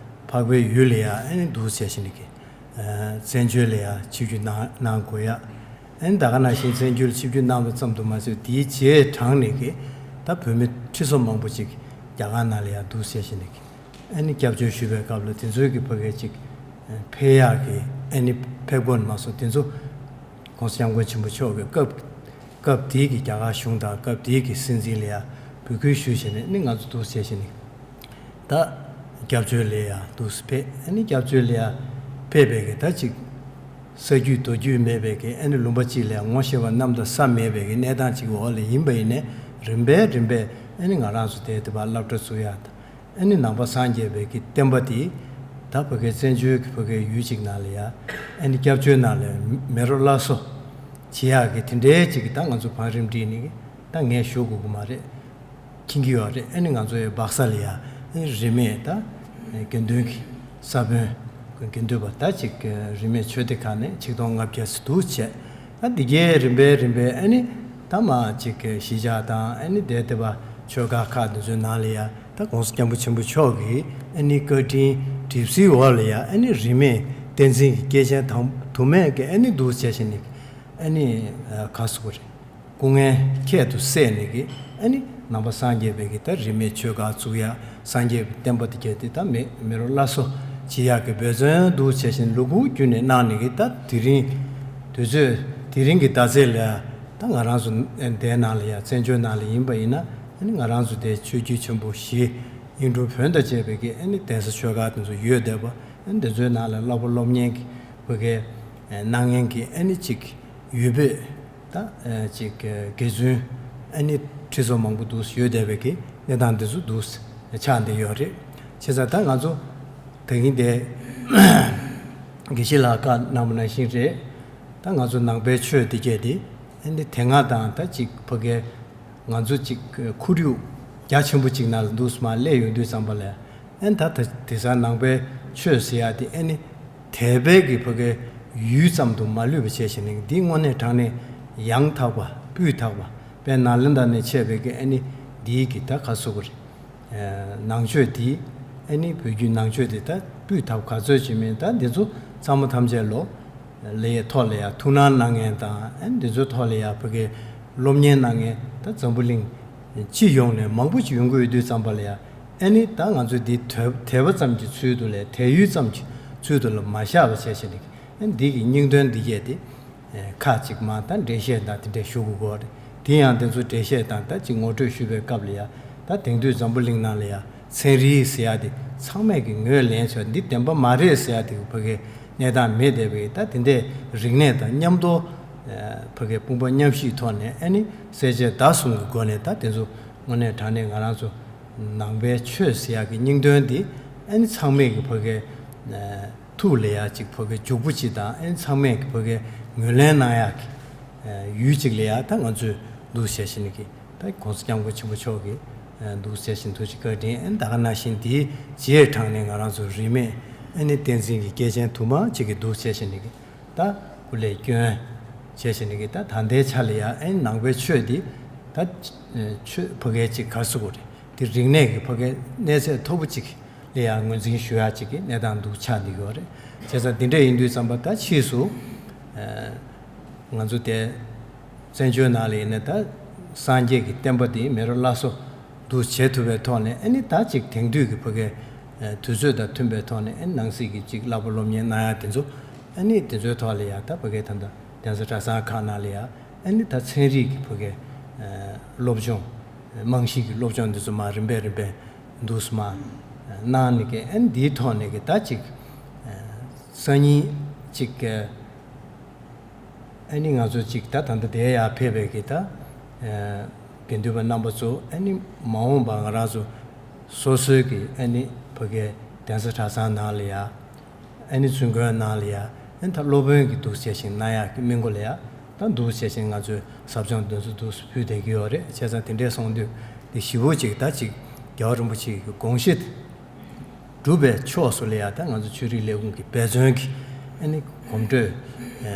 འཕགས་པའི་ཡུལ་ལ་ཡ་ཨ་ནི་འདུག་བྱས་བྱས་ནས་གི་བཙན་བྱོལ་ལ་ཡ་ཆིབས་བསྒྱུར་གནང་གནང་དགོས་ཡ། ཨ་ནི་ད་ག་ནང་བཞིན་བཙན་བྱོལ་ཆིབས་བསྒྱུར་གནང་བ་ཙམ་དུ་མ་ཟད་དེའི་རྗེས་འབྲངས་ནས་གི་ད་བོད་མི་ཁྲི་ཚོ་མང་པོ་ཅིག་རྒྱ་གར་ནང་ལ་ཡ་འདུག་བྱས་བྱས་ནས་གི་ཨ་ནི་སྐྱབས་བཅོལ་ཞུས་པའི་སྐབས་ལ་དེ་ཚོའི་གི་ཕ་གིའི་ཅིག་ཕེབས་ཡག་གི་ཨ་ནི་ཕེབས་དགོས་མ་སོང་། དེ་ཚོ་༸གོང་ས་༸སྐྱབས་མགོན་ཆེན་པོ་མཆོག་གི་སྐབས་སྐབས་དེའི་གི་རྒྱ་གར་གཞུང་དང་སྐབས་དེའི་གི་སྲིད་འཛིན་ལ་ཡ་འབོད་སྐུལ་ཞུས་བྱས་ནས་ཨ་ནི་ང་ཚོ་འདུག་བྱས་བྱས་ནས་ད་སྐྱབས་བཅོལ་ལ་ཡ་འདུག་སེ་ཕེབས། ཨ་ནི་སྐྱབས་བཅོལ་ལ་ཡ་ཕེབས་པའི་གི་ད་ཅིག་ས་རྒྱུས་རྡོ་རྒྱུས་མེད་པའི་གི་ཨ་ནི་ལུང་པ་གཅིག་ལ་ཡ་ངོ་ཤེས་པ་གནམ་དང་ས་མེད་པའི་གི་གནས་སྟངས་ཅིག་འོག་ལ་ཡིན་པ་ཡིན་ནའི་རིམ་པས་རིམ་པས་ཨ་ནི་ང་རང་ཚོ་དེ་དེ་བར་སློབ་གྲྭ་བཙུགས་ཡ་དང་ཨ་ནི་ནང་པ་སངས་རྒྱས་པའི་གི་བསྟན་པ་དེ་ད་ཕ་གི་བཙན་བྱོལ་གི་ཕ་གི་ཡུལ་གཅིག་ནང་ལ་ཡ་ཨ་ནི་སྐྱབས་བཅོལ་ནང་ལ་མེ་རོ་སླར་གསོ་བྱེད་ཡག་གི་དེ་འདྲའི་ཅིག་གི་ད་ང་ཚོ་བང་རིམ་བསྒྲིགས་ནས་གི་ད་ངས་ཞུ་དགོས་ཀྱི་མ་རེད། མཁྱེན་གྱི་ཡོད་རེད། ཨ་ནི་ང་ཚོ་ཡི་སྦག་ས་ལ་ཡ་ཨ་ནི་རིས་མེད་ད་དགེ་འདུན་གྱི་ས་བོན་དགེ་འདུན་པ་ད་ཅིག་རིས་མེད་ཆོས་སྡེ་ཁག་ནས་ཆིག་སྟོང་ལྔ་བརྒྱ་ཙམ་འདུག་བྱས། ཨ་འདི་གའི་རིམ་པས་རིམ་པས་ཨ་ནི་ད་མ་ཅིག་གཞིས་ཆགས་དང་ཨ་ནི་དེ་དེ་བ་ཆོས་སྒར་ཁག་འདི་ཚོའི་ནང་ལ་ཡ་ད་༸གོང་ས་༸སྐྱབས་མགོན་ཆེན་པོ་མཆོག་གི་ཨ་ནི་བཀའ་དྲིན་གྲིབ་བསིལ་འོག་ལ་ཡ་ཨ་ནི་རིས་མེད་བསྟན་འཛིན་གྱི་སྐྱེས་ཆེན་དང་དུ་མས་ཀྱི་ཨ་ནི་འདུག་བྱས་བྱས་ནས་ཨ་ནི་ག་ཟེར་དགོས་རེད། སྐུ་ངལ་ཁྱད་དུ་བསད་ནས་ཀྱི་ཨ་ནི་ནང་པ་སངས་རྒྱས་པའི་གི་ད་རིས་མེད་ཆོས་སྒར་བཙུགས་ཡ། སངས་རྒྱས་པའི་བསྟན་པ་དེ་གྱད་དེ་ད་མེ་མེ་རོ་སླར་གསོ་བྱེད་ཡག་གི་འབད་བརྩོན་འདུག་བྱས་བཞིན་ལུ་གུ་བརྒྱུད་ནས་གནང་ནས་ཀྱི་ད་དེ་རིང་དུས་ཚོད་དེ་རིང་གི་ཟླ་ཚེས་ལ་ད་ང་རང་ཚོ་དེའི་ནང་ལ་ཡ་བཙན་བྱོལ་ནང་ལ་ཡིན་པ་ཡིན་ན་ཨ་ནི་ང་རང་ཚོ་དེ་ཆོས་བརྒྱུད་ཆེན་པོ་བཞི་དབྱིངས་འགྲོ་བོན་དང་བཅས་པའི་གི་ཨ་ནི་གདན་ས་ཆོས་སྒར་དེ་ཚོ་ཡོད་བསྡད་པ། ཨ་ནི་དེ་ཚོའི་ནང་ལ་སློབ་པ་སློབ་གཉེར་གྱི་བོད་སྐད་གནང་མཁན་གྱི་ཨ་ནི་ཅིག་ཡུལ་བོད་ད་ཅིག་དགེ་བཙུན་ཨ་ནི་ཁྲི་ཚོ་མང་པོ་འདུག་ཡོད་བསྡད་པའི་གི་གནས་སྟངས་འདི་ཚོ་འདུག་ཆགས་བསྡད་ཡོད་རེད། བྱས་ཙང་ད་ང་ཚོ་ད་གིན་དེ་དགེ་བཤེས་ལགས་བཀའ་གནང་བ་ནང་བཞིན་རེད། ད་ང་ཚོ་ནང་པའི་ཆོས་འདི་གྱད་དེ་ཨ་ནི་དེ་སྔ་དང་ད་ཅིག་ཕ་གི་ང་ཚོ་ཅིག་ཁོར་ཡུག་རྒྱ་ཆེན་པོ་ཅིག་ནང་ལ་འདུག་སེ་མར་སླེབས་ཡོང་དུས་ཙམ་པ་ལ་ཨ་ནི་ད་ད་དེང་སང་ནང་པའི་ཆོས་ཟེར་ཡ་དེ་ཨ་ནི་དད་པའི་གི་ཕ་གི་ཡུལ་ཙམ་དུ་མ་ལུས་པ་བྱས་བྱས་ནས་འདི་དངོས་གནས་དྲང་གནས་ཡང་དག་པ་སྤུས་དག་པ་དཔལ་ནཱ་ལེནྡྲ་ནས་མཆེད་པའི་གི་ཨ་ནི་འདིའི་གི་ད་ག་ཟེར་དགོས་རེད། ནང་ཆོས་འདི་ཨ་ནི་བོད་བརྒྱུད་ནང་ཆོས་འདི་ད་སྤུས་དག་ག་ཚོད་ཅིག་མིན་ད་འདི་ཚོ་ཚང་མ་ཐམས་ཅད་ལོ་ལའི་ཐོག་ལ་ཡ་ཐུགས་སྣང་གནང་མཁན་དང་ཨ་ནི་འདི་ཚོའི་ཐོག་ལ་ཡ་ཕ་གི་སློབ་གཉེར་གནང་མཁན་ད་འཛམ་བུ་གླིང་སྤྱི་ཡོངས་ནས་མང་པོ་ཅིག་ཡོང་གི་ཡོད་དུས་ཙམ་པ་ལ་ཡ་ཨ་ནི་ད་ང་ཚོས་འདི་དད་དད་པ་ཙམ་གྱི་ཚུལ་དུ་ལས་དད་ཡུལ་ཙམ་གྱི་ཚུལ་དུ་ལ་མ་བཞག་པ་བྱས་བྱས་ནས་ཨ་ནི་འདི་གི་སྙིང་དོན་འདི་གས་དེ་ཁག་ཅིག་མ་ད་འགྲེལ་བཤད་དང་དེ་འདྲས་ཞུ་དགོས་ཀྱི་རེད། དེ་ཡང་དེ་ཚོ་འགྲེལ་བཤད་དང་ད་ཅིག་ངོ་སྤྲོད་ཞུ་བའི་སྐབས་ལ་ཡ་ད་དེང་དུས་འཛམ་བུ་གླིང་ནང་ལ་ཡ་ཚན་རིག་ཟེར་ཡ་དེ་ཚང་མས་ཀྱི་ངོས་ལེན་བྱས་འདི་བདེན་པ་མ་རེད་ཟེར་ཡ་དེ་ཕ་གི་གནས་སྟངས་མེད་བསྡད་པའི་ད་དེ་འདྲའི་རིག་གནས་དང་མཉམ་དུ་ཕ་གི་དཔུང་པ་མཉམ་གཤིབ་ཐོག་ནས་ཨ་ནི་གསལ་བྱེད་ཟླ་གསུམ་གྱི་སྒོ་ནས་ད་དེ་ཚོ་དངོས་གནས་དྲང་གནས་ང་རང་ཚོ་ ནང་པའི་ཆོས་ཟེར་ཡག་གི་སྙིང་དོན་འདི་ཨ་ནི་ཚང་མས་ཀྱི་ཕ་གའི་ཨ་ཐུགས་ལ་ཡ་གཅིག་ཕ་གའི་འཇུག་པོ་གཅིག་དང་ཨ་ནི་ཚང་མས་ཀྱི་ཕ་གའི་ངོས་ལེན་གནང་ཡག་གི་ཨ་ཡུལ་གཅིག་ལ་ཡ་ད་ང་ཚོས་འདུག་བྱས་བཞིན་གྱི་ད་གོང་ས་སྐྱབས་མགོན་ཆེན་པོ་མཆོག་གིས་ཨ་འདུག་བྱས་བཞིན་ཐུགས་རྗེ་བཀའ་དྲིན། ཨ་ནི་ད་ག་ནང་བཞིན་དེའི་རྗེས་འབྲང་ནས་ང་རང་ཚོ་རིས་མེད་ཨ་ནི་བསྟན་འཛིན་གྱི་སྐྱེས་ཆེན་དུ་མ་གཅིག་གིས་འདུག་བྱས་བཞིན་གྱི་ད་སྐུ་ལས་བསྐྱོན་བྱས་བཞིན་གྱི་ད་ད་ལྟའི་ཆ་ལ་ཡ་ཨ་ནི་ནང་པའི་ཆོས་འདི་ད་ཆོས་ཕ་གའི་གཅིག་ག་རེ་ཟེར་དགོས་རེད། དེ་རིག་གནས་ཀྱི་ཕ་གའི་གནས་ཚད་མཐོ་པོ་གཅིག་ལ་ཡང་ངོས་འཛིན་ཞུ་ཡག་ཅིག་གི་གནས་སྟངས་འདུག་ཆགས་འདི་ཡོད་རེད། བྱས་ཙང་འདི་འདྲ་ཡིན་དུས་ཙམ་པ་ད་ཕྱིས་སུ་ཨ་ང་ཚོ་དེ་བཙན་བྱོལ་ནང་ལ་ཡིན་ན་ད་སངས་རྒྱས་ཀྱི་བསྟན་པ་འདི་མེ་རོ་སླར་གསོ་འདུག་བྱེད་ཐུབ་པའི་ཐོག་ནས་ཨ་ནི་ད་ཅིག་དེང་དུས་ཀྱི་ཕ་གའི་ཨ་དུས་ཚོད་དང་མཐུན་པའི་ཐོག་ནས་ཨ་ནི་ནང་སྲིད་ཀྱི་ཅིག་བསླབ་པ་སློབ་གཉེར་གནང་ཡག་དེ་ཚོ་ཨ་ནི་དེ་ཚོའི་ཐོག་ལ་ཡང་ད་ཕ་གའི་ད་ལྟ་གདན་ས་གྲྭ་ཚང་ཁག་ནང་ལ་ཡང་ཨ་ནི་ད་ཚན་རིག་གི་ཕ་གའི་ཨ་སློབ་སྦྱོང་རྨང་གཞི་གི་སློབ་སྦྱོང་འདི་ཚོ་མར་རིམ་པས་རིམ་པས་འདུག་སེ་མར་གནང་ནས་ཀྱི་ཨ་ནི་འདིའི་ཐོག་ནས་ཀྱི་ད་ཅིག་ཨ་སང་ཉིན་ཅིག་ཨ་ནི་ང་ཚོ་ཅིག་ད་ད་ལྟ་དེ་ཡར་ཕེབས་པའི་ཀྱི་ད་ཨ་དགེ་འདུན་པ་རྣམ་པ་ཚོ་ཨ་ནི་མ་འོངས་པ་ང་རང་ཚོ་སོ་སོའི་ཀྱི་ཨ་ནི་ཕ་གའི་གདན་ས་གྲྭ་ཚང་ནང་ལ་ཡ། ཨ་ནི་ཚུན་ཁོའི་ནང་ལ་ཡ་ཨ་ནི་ད་སློབ་དཔོན་གྱི་འདུག་བྱས་ཤིང་གནང་ཡག་གི་སྨན་སྐུ་ལ་ཡ་ད་འདུག་བྱས་ཤིང་ང་ཚོས་ཟབ་སྦྱོང་འདི་ཚོ་འདུག་ཕུལ་བསྡད་ཀྱི་ཡོད་རེད། བྱས་ཙང་དེ་འདྲས་སོང་དུས་འདི་ཞེ་པོ་ཅིག་ད་ཅིག་རྒྱལ་བ་རིན་པོ་ཆེ་གི་དགོངས་གཞི་སྒྲུབ་པའི་ཕྱོགས་སུ་ལ་ཡ་ད་ང་ཚོ་ཆོས་རིག་ལས་ཁུངས་ཀྱི་འབད་བརྩོན་གྱི་ཨ་ནི་གོམ་བགྲོད་ཨ་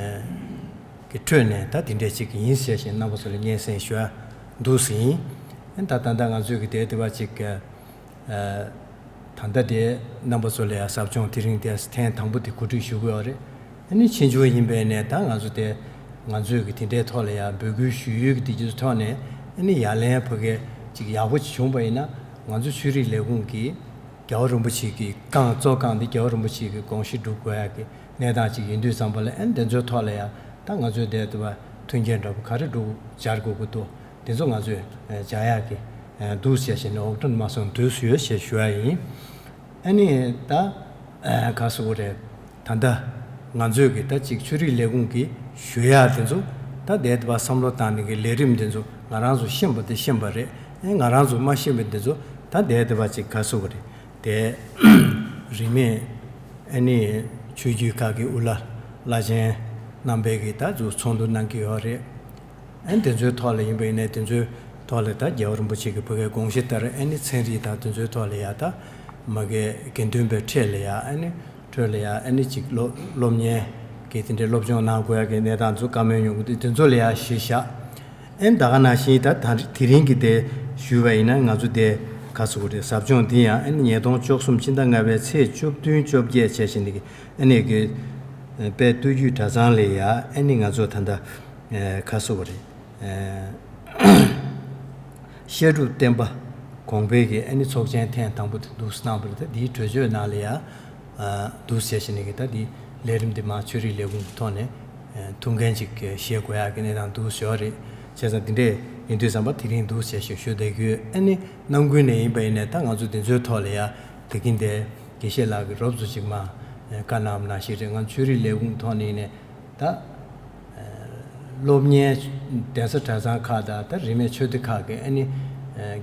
གི་ཁྲོད་ནས་ད་དེ་འདྲས་ཅིག་ཡིན་ཟེར་བཞིན་རྣམ་པ་ཚོ་ལ་སྙན་སེང་ཞུ་ཡ་འདུག་ཟིན། ཨ་ནི་ད་ད་ལྟ་ང་ཚོས་ཀྱི་དེ་དེ་བ་ཅིག་ཨ། ད་ལྟ་དེ་རྣམ་པ་ཚོ་ལ་ཡང་ཟབ་སྦྱོང་དེ་རིང་དེ་ཐེངས་དང་པོ་དེ་གོ་སྒྲིག་ཞུ་གི་ཡོད་རེད། ཨ་ནི་ཕྱིས་འབྱུང་ཡིན་པས་ནས་ད་ང་ཚོ་དེ་ང་ཚོས་ཀྱི་དེ་འདྲའི་ཐོག་ལ་ཡང་འབོད་སྐུལ་ཞུ་ཡུལ་གྱི་དེ་ཚོའི་ཐོག་ནས་ཨ་ནི་ཡ་ལན་ཕ་གི་ཅིག་ཡག་པོ་ཅིག་བྱུང་པ་ཡིན་ན་ང་ཚོ་ཆོས་རིག་ལས་ཁུངས་ཀྱིས་རྒྱལ་བ་རིན་པོ་ཆེ་གི་བསྐང་གཙོ་བསྐང་དེ་རྒྱལ་བ་རིན་པོ་ཆེ་གི་དགོངས་གཞི་སྒྲུབ་དགོས་ཡག་གི་གནས་སྟངས་ཅིག་ཡིན་དུས་ཙམ་པ་ལ་ཨ་ནི་དེ་ཚོའི་ཐོག་ལ་ཡང་ད་ང་ཚོས་དེ་དུ་བ་མཐུན་རྐྱེན་འདྲ་པོ་ག་རེ་སྒྲུབ་སྦྱར་དགོས་ཀྱི་འདུག་དེ་ཚོ་ང་ཚོས་སྦྱར་ཡག་གི་འདུག་ཟེར་བཞིན་ནས་འོག་ཏུ་མ་སོང་དུས་སུ་ཡོད་ཞེས་ཞུ་བ་ཡིན། ཨ་ནི་ད་ག་སུ་རེད། ད་ལྟ་ང་ཚོས་ཀྱི་ད་ཅིག་ཆོས་རིག་ལས་ཁུངས་ཀྱིས་ཞུ་ཡག་དེ་ཚོ་ད་བསྡད་པ་བསམ་བློ་བཏང་ནས་ཀྱི་ལས་རིམ་དེ་ཚོ་ང་རང་ཚོ་ཤེས་པ་དེ་ཤེས་པ་རེད། ཨ་ང་རང་ཚོ་མ་ཤེས་པ་དེ་ཚོ་ད་བསྡད་པ་ཅིག་ག་སུ་རེད། དེ་རིས་མེད་ཨ་ནི་ཆོས་བརྒྱུད་ཁག་གི་དབུ་བླ་བླ་ཆེན་རྣམ་པས་ཀྱི་ད་ཚོ་ཚོགས་འདུ་གནང་གི་ཡོད་རེད། ཨ་ནི་དེ་ཚོའི་ཐོག་ལ་ཡིན་པ་ཡིན་ནའི་དེ་ཚོའི་ཐོག་ལ་ད་རྒྱལ་བ་རིན་པོ་ཆེ་གི་ཕ་གའི་དགོངས་གཞི་ལྟར་ཨ་ནི་ཚན་རིག་དང་དེ་ཚོའི་ཐོག་ལ་ཡ་ད་མ་གའི་དགེ་འདུན་པའི་ཁྲོད་ལ་ཡ་ཨ་ནི་ཁྲོད་ལ་ཡ་ཨ་ནི་ཅིག་སློབ་སློབ་གཉེར་གྱི་དེ་འདྲའི་སློབ་སྦྱོང་གནང་དགོས་ཡ་གི་གནས་སྟངས་ཚོ་བཀའ་མོལ་ཡོང་གི་འདུག་དེ་ཚོ་ལ་ཡ་གཞི་བཞག་ཨ་ནི་ད་ག་ནང་བཞིན་ད་ད་དེ་རིང་གི་དེ་ཞུས་པ་ཡིན་ན་ང་ཚོ་དེ་ག་སུ་གོ་རེད། ཟབ་སྦྱོང་འདི་ཡང་ཨ་ནི་ཉིས་སྟོང་བཅུ་གསུམ་ཕྱི་ཟླ་ལྔ་པའི་ཚེས་བཅུ་བདུན་བཅོ་བརྒྱད་བྱས་བཞིན་གི་ཨ་ནི་གི་དཔལ་སྟོད་རྒྱུད་གྲྭ་ཚང་ལ་ཡ་ཨ་ནི་ང་ཚོ་ད་ལྟ་ག་སུ་གོ་རེད། བཤད་སྒྲུབ་བསྟན་པ་གོང་འཕེལ་གྱི་ཨ་ནི་ཚོགས་ཆེན་ཐེངས་དང་པོ་དེ་འདུག་སེ་གནང་བ་རེད། ད་འདིའི་གྲོས་ཆོད་ནང་ལ་ཡ་འདུག་སེ་བྱས་བཞིན་གི་ད་འདི་ལས་རིམ་འདི་མ་ཆོས་རིག་ལས་ཁུངས་ཀྱི་ཐོག་ནས་ཐུགས་འགན་ཅིག་བཞེས་དགོས་ཡག་གི་གནས་སྟངས་འདུག་སེ་ཡོད་རེད། བྱས་ཙང་འདི་འདྲས་ཡིན་དུས་ཙམ་པ་དེ་རིང་འདུག་སེ་བྱས་ཞུ་ཞུ་བསྡད་ཀྱི་ཡོད། ཨ་ནི་ནམ་རྒྱུན་ནས་ཡིན་པ་ཡིན་ནའི་ད་ང་ཚོ་འདི་ཚོའི་ཐོག་ལ་ཡ་དེ་གིན་དེ་དགེ་བཤེས་ལགས་ཀྱིས་རོབ་ཙམ་ཅིག་མ་བཀའ་གནང་བ་ནང་བཞིན་རེད། ང་ཆོས་རིག་ལས་ཁུངས་ཐོག་ནས་ཡིན་ནའི་ད་སློབ་གཉེར་གདན་ས་གྲྭ་ཚང་ཁག་དང་ད་རིས་མེད་ཆོས་སྡེ་ཁག་གི་ཨ་ནི་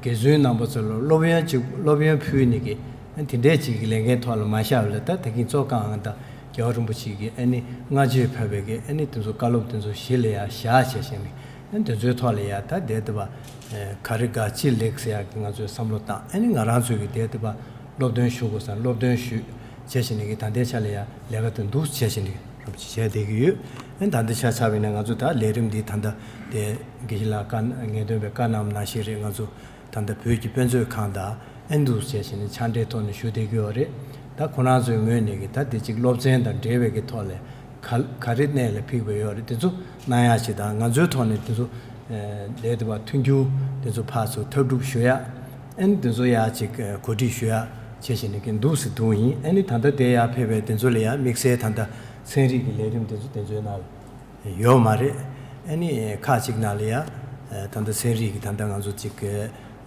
དགེ་བཙུན་རྣམ་པ་ཚོ་ལ་སློབ་ཡོན་ཅིག་སློབ་ཡོན་ཕུལ་ནས་ཀྱི་ཨ་དེ་འདྲས་ཅིག་གི་ལས་འགན་ཐོག་ལ་མ་བཞག་པ་ལ་ད་དེ་གིན་གཙོ་བསྐང་དང་རྒྱལ་བ་རིན་པོ་ཆེ་གི་ཨ་ནི་སྔ་རྗེས་ཕེབས་པའི་གི་ཨ་ནི་དེ་ཚོ་བཀའ་སློབ་དེ་ཚོ་གཞི་ལ་ཡ་བཞག་བྱས་བཞིན་གི་ཨ་དེ་ཚོའི་ཐོག་ལ་ཡ་ད་བསྡད་དེ་བ་ག་རེ་ག་ཅི་ལེགས་ཟེར་ཡག་གི་ང་ཚོས་བསམ་བློ་བཏང་། ཨ་ནི་ང་རང་ཚོས་གི་བསྡད་དེ་བ་སློབ་སྟོན་ཞུ་དགོས་སར་སློབ་སྟོན་ཞུས་བྱས་བཞིན་གི་ད་ལྟའི་ཆ་ལ་ཡ་ལས་ཀ་དེ་འདུག་བྱས་བཞིན་གི་རོབ་ཅིག་བྱས་བསྡད་ཀྱི་ཡོད། ཨ་ནི་ད་ལྟའི་ཆ་ཆ་བས་ན་ང་ཚོ་ད་ལས་རིམ་འདི་ད་ལྟ་དེ་དགེ་བཤེས་ལགས་བཀའ་ངེས་སྟོན་པའི་བཀའ་གནང་བ་ནང་བཞིན་རེད། ང་ཚོ་ད་ལྟ་བོད་ཀྱི་དཔེ་མཛོད་ཁང་དང་ཨ་ནི་འདུག་བྱས་བཞིན་ནས་ཕྱག་འབྲེལ་ཐོག་ནས་ཞུ་བསྡད་ཀྱི་ཡོད་རེད། ད་ཁོ་རང་ཚོའི་ངོས་ནས་ཀྱི་ད་དེ་གཅིག་སློབ་ཚན་དང་འབྲེལ་བའི་གི་ཐོག་ལས་ག་ག་རེ་གནད་ལ་ཕིགས་པ་ཡོད་རེད། དེ་ཚོ་གནང་ཡག་ཅིག་དང་ང་ཚོའི་ཐོག་ནས་དེ་ཚོ་ལས་དེ་བ་མཐུན་འགྱུར་དེ་ཚོ་ཕར་ཚུར་འཐབ་སྒྲུབ་ཞུ་ཡག་ཨ་ནི་དེ་ཚོ་ཡག་ཅིག་གོ་སྒྲིག་ཞུ་ཡག་བྱས་བཞིན་ནས་ཀྱི་འདུག་སེ་འདུག་ཡིན། ཨ་ནི་ད་ལྟ་དེ་ཡག་ཕེབས་པའི་དེ་ཚོ་ལ་ཡག་དམིགས་བསལ་ད་ལྟ་ཚན་རིག་གི་ལས་རིམ་དེ་ཚོ་དེ་ཚོའི་ནང་ལ་ཡོད་མ་རེད། ཨ་ནི་ཁག་ཅིག་ནང་ལ་ཡ་ད་ལྟ་ཚན་རིག་གི་ད་ལྟ་ང་ཚོ་ཅིག་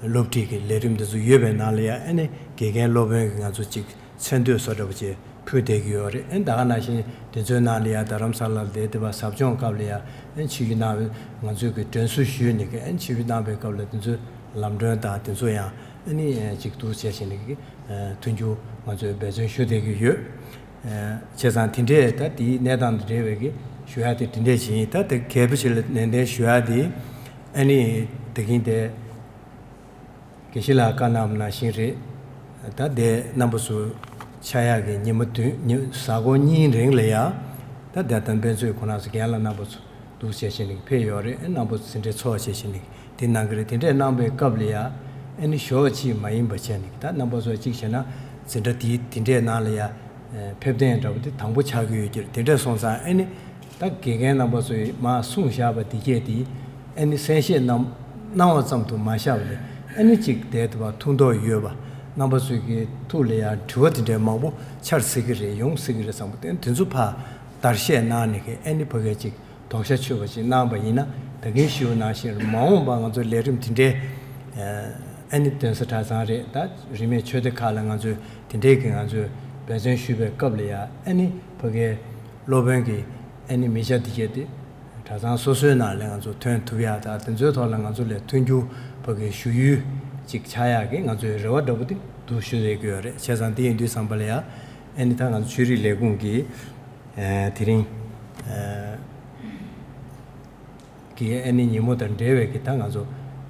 སློབ་ཁྲིད་ཀྱི་ལས་རིམ་འདི་ཚོ་ཡོད་པའི་ནང་ལ་ཡ་ཨ་ནི་དགེ་རྒན་སློབ་དཔོན་གྱི་ང་ཚོ་ཅིག་མཚན་བསྟོད་བཟོ་འདྲ་པོ་ཅིག་ཕུལ་བསྡད་ཀྱི་ཡོད་རེད། ཨ་ནི་ད་ག་ནང་བཞིན་དེ་ཚོའི་ནང་ལ་ཡ་རྡ་རམ་ས་ལ་ལ་བསྡད་དེ་བ་ཟབ་སྦྱོང་སྐབས་ལ་ཡ་ཨ་ནི་ཆིབས་བསྒྱུར་གནང་བའི་ང་ཚོས་ཀྱི་མགྲོན་བསུ་ཞུས་ནས་ཀྱི་ཨ་ནི་ཆིབས་བསྒྱུར་གནང་བའི་སྐབས་ལ་དེ་ཚོའི་ ལམ་གྲོན་དང་དེ་ཚོ་ཡང་ཨ་ནི་ཅིག་འདུག་བྱས་བྱས་ནས་ཀྱི་མཐུན་འགྱུར་ང་ཚོས་འབད་བརྩོན་ཞུ་བསྡད་ཀྱི་ཡོད། བྱས་ཙང་དེ་འདྲས་ད་དེའི་གནས་སྟངས་དང་འབྲེལ་བའི་གི་ཞུ་ཡག་དེ་དེ་འདྲས་ཅིག་ཡིན། ད་དེ་གལ་པོ་ཆེ་ལ་ནན་ཏན་ཞུ་ཡག་དེ་ཨ་ནི་དེ་གིན་དེ། དགེ་བཤེས་ལགས་བཀའ་གནང་བ་ནང་བཞིན་རེད། ད་དེ་རྣམ་པ་ཚོ་ཆགས་ཡག་གི་ཉི་མ་བདུན་ཉི་གཟའ་འཁོར་གཉིས་རིང་ལ་ཡ། ད་དེ་དང་དཔེ་མཛོད་ཁོ་རང་ཚོ་རྒན་ལགས་རྣམ་པ་ཚོ་འདུག་བྱས་བྱས་ནས་ཕེབས་ཡོད་རེད། རྣམ་པ་ཚོ་འཛིན་གྲྭའི་ཚོགས་བྱས་བྱས་ནས་དེ་གནང་གི་རེད། དེ་འདྲས་གནང་པའི་སྐབས་ལ་ཡ། ཨ་ནི་ཞོགས་གཅིག་མ་ཡིན་པ་བྱས་ནས་ད་རྣམ་པ་ཚོ་གཅིག་བྱས་ན་འཛིན་གྲྭ་དེའི་དེ་འདྲས་ནང་ལ་ཡ། ཕེབས་གཏན་འདྲ་པོ་དེ་དང་པོ་ཆགས་ཀྱི་ཡོད་ཀྱི་རེད། དེ་འདྲས་སོང་ཙང་ཨ་ནི། ད་དགེ་རྒན་རྣམ་པ་ཚོས་མར་གསུངས་བཞག་པ་འདི་གས་དེ་ཨ་ནི་གསན་བཞེས་གནང་གནང་བ་ཙམ་དུ་མ་བཞག་པ་ལས་ཨ་ནི་གཅིག་དེ་དུ་བ་ཐུགས་འདོད་ཡོད་པ་རྣམ་པ་ཚོས་ཀྱི་ཐུགས་ལ་ཡང་དྲི་བ་དེ་འདྲའི་མང་པོ་འཆར་སྲིད་ཀྱི་རེད། ཡོང་སྲིད་ཀྱི་རེད་བསམ་པ་དེ་དེ་ཚོ་ཕར་བརྡར་ཤ་གནང་ནས་ཀྱི་ཨ་ནི་ཕ་གིར་གཅིག་དོགས་ཤ་ཆོད་པ་ཞིག་གནང་པ་ཡིན་ན། ད་གིན་ཞུས་པ་ནང་བཞིན་མ་འོངས་པ་ང་ཚོ་ལས་རིམ་དེ་འདྲའི་ཨ་ནི་དོན་ས་གྲྭ་ཚང་རེད། ད་རིས་མེད་ཆོས་སྡེ་ཁག་ལ་ང་ཚོས་དེ་འདྲའི་གི་ང་ཚོས་འབད་བརྩོན་ཞུས་པའི་སྐབས་ལ་ཡང་ཨ་ནི་ཕ་གིའི་སློབ་དཔོན་གྱི་ཨ་ནི་མི་ཆ་དེ་གྱད་དེ་གྲྭ་ཚང་སོ་སོའི་ནང་ལ་ང་ཚོ་ཐོན་ཐུབ་ཡག་དང་དེ་ཚོའི་ཐོག་ལ་ང་ཚོ་ལས་མཐུན་འགྱུར་ཕ་གིའི་ཞུ་ཡུལ་ཅིག་ཆགས་ཡག་གི་ང་ཚོའི་རེ་བ་འདྲ་པོ་དེ་འདུག་ཞུ་རེ་གི་ཡོད་རེད། བྱས་ཙང་དེ་ཡིན་དུས་ཙམ་པ་ལ་ཡང་ཨ་ནི་ད་ང་ཚོ་ཆོས་རིག་ལས་ཁུངས་ཀྱི་ཨ་དེ་རིང་ཨ་གི་ཨ་ནི་ཉིན་མོ་དང་འབྲེལ་བའི་གི་ད་ང་ཚོ་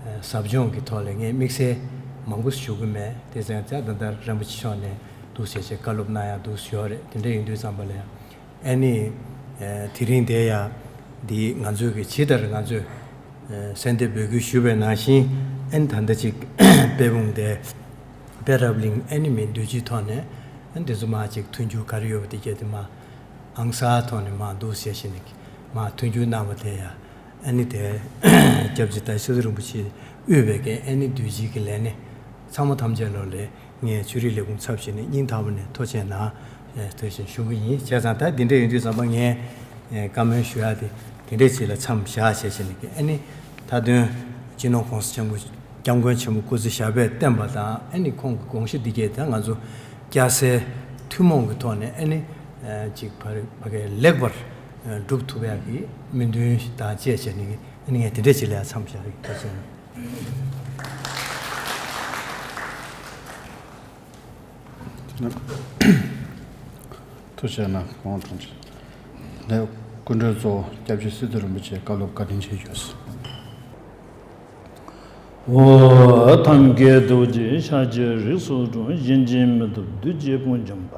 ཨ་ཟབ་སྦྱོང་གི་ཐོག་ལ་ངས་དམིགས་བསལ་མང་པོ་ཞུ་གི་མེད། དེ་ཙང་ད་ད་ལྟ་རིན་པོ་ཆེ་མཆོག་ནས་འདུག་བྱས་བྱས་བཀའ་སློབ་གནང་ཡག་འདུག་ཞུ་ཡོད་རེད། དེ་འདྲ་ཡིན་དུས་ཙམ་པ་ལ་ཡང་ཨ་ནི་ཨ་དེ་རིང་དེ་ཡང་འདི་ང་ཚོའི་གི་ཇི་ལྟར་ང་ཚོས་ཨ་གསལ་འདེབས་འབོད་སྐུལ་ཞུས་པའི་ནང་བཞིན་ཨ་ནི་ད་ལྟ་ཅིག་དཔལ་སྤུངས་དེ་དཔལ་རབ་གླིང་ཨ་ནི་མི་འདུས་སྤྱིའི་ཐོག་ནས་ཨ་ནི་དེ་ཚོ་མར་ཅིག་མཐུན་འགྱུར་ག་རེ་ཡོད་པ་དེ་གྱད་དེ་མར་ཨང་གསར་ཐོག་ནས་མར་འདུག་བྱས་བྱས་ནས་མར་མཐུན་འགྱུར་གནང་བ་དེ་ཡང་ཨ་ནི་དེ་སྐྱབས་རྗེ་ད་སི་ཏུ་རིན་པོ་ཆེ་དབུས་པའི་གི་ཨ་ནི་འདུས་སྤྱིའི་གི་ལས་སྣེ་ཚང་མ་ཐམས་ཅད་ལོ་ལས་ངས་ཆོས་རིག་ལས་ཁུངས་ཚབ་བྱས་ནས་སྙིང་ཐག་པ་ནས་ཐུགས་རྗེ་གནང་ཨེ་དེ་བཞིན་ཞུ་གི་ཡིན། བྱས་ཙང་ད་འདི་འདྲ་ཡིན་དུས་ཙམ་པ་ངས་ཨེ་བཀའ་མོལ་ཞུ་ཡག་དེ་དེ་འདྲས་ཅིག་ལ་མཚམས་བཞག་བྱས་བྱས་ནས་ཀྱི་ཨ་ནི་མཐའ་དོན་སྤྱི་ནོར་༸གོང་ས་སྐྱབས་མགོན་སྐྱབས་མགོན་ཆེན་པོ་སྐུ་ཚེ་ཞབས་པད་བརྟན་པ་དང་ཨ་ནི་ཁོང་གི་དགོངས་གཞི་འདི་གས་ད་ང་ཚོ་སྐྱ་སེར་ཐུན་མོང་གི་ཐོག་ནས་ཨ་ནི་ཨ་ཅིག་ཕར་ཕ་གིར་ལེགས་པར་ཨ་སྒྲུབ་ཐུབ་ཡག་གི་སྨོན་འདུན་དང་བཅས་བྱས་ནས་ཨ་ནི་ངས་དེ་འདྲས་ཅིག་ལ་ཡང་མཚམས་བཞག་གི་ཐུགས་རྗེ་གནང་། ཐུགས་རྗེ་གནང་། གོང་དྲུང་ཆེ། ལས་སྐུ་མགྲོན་གཙོ་བོ་སྐྱབས་རྗེ་སི་ཏུ་རིན་པོ་ཆེ་བཀའ་སློབ་བཀའ་དྲིན་ཆེ་ཞུ། འོ། ཐབས་མཁས་རྡོ་རྗེ་ཤཱཀྱའི་རིགས་སུ་འཁྲུངས། གཞན་གྱིས་མི་ཐུབ་བདུད་ཀྱི་དཔུང་འཇོམས་པ།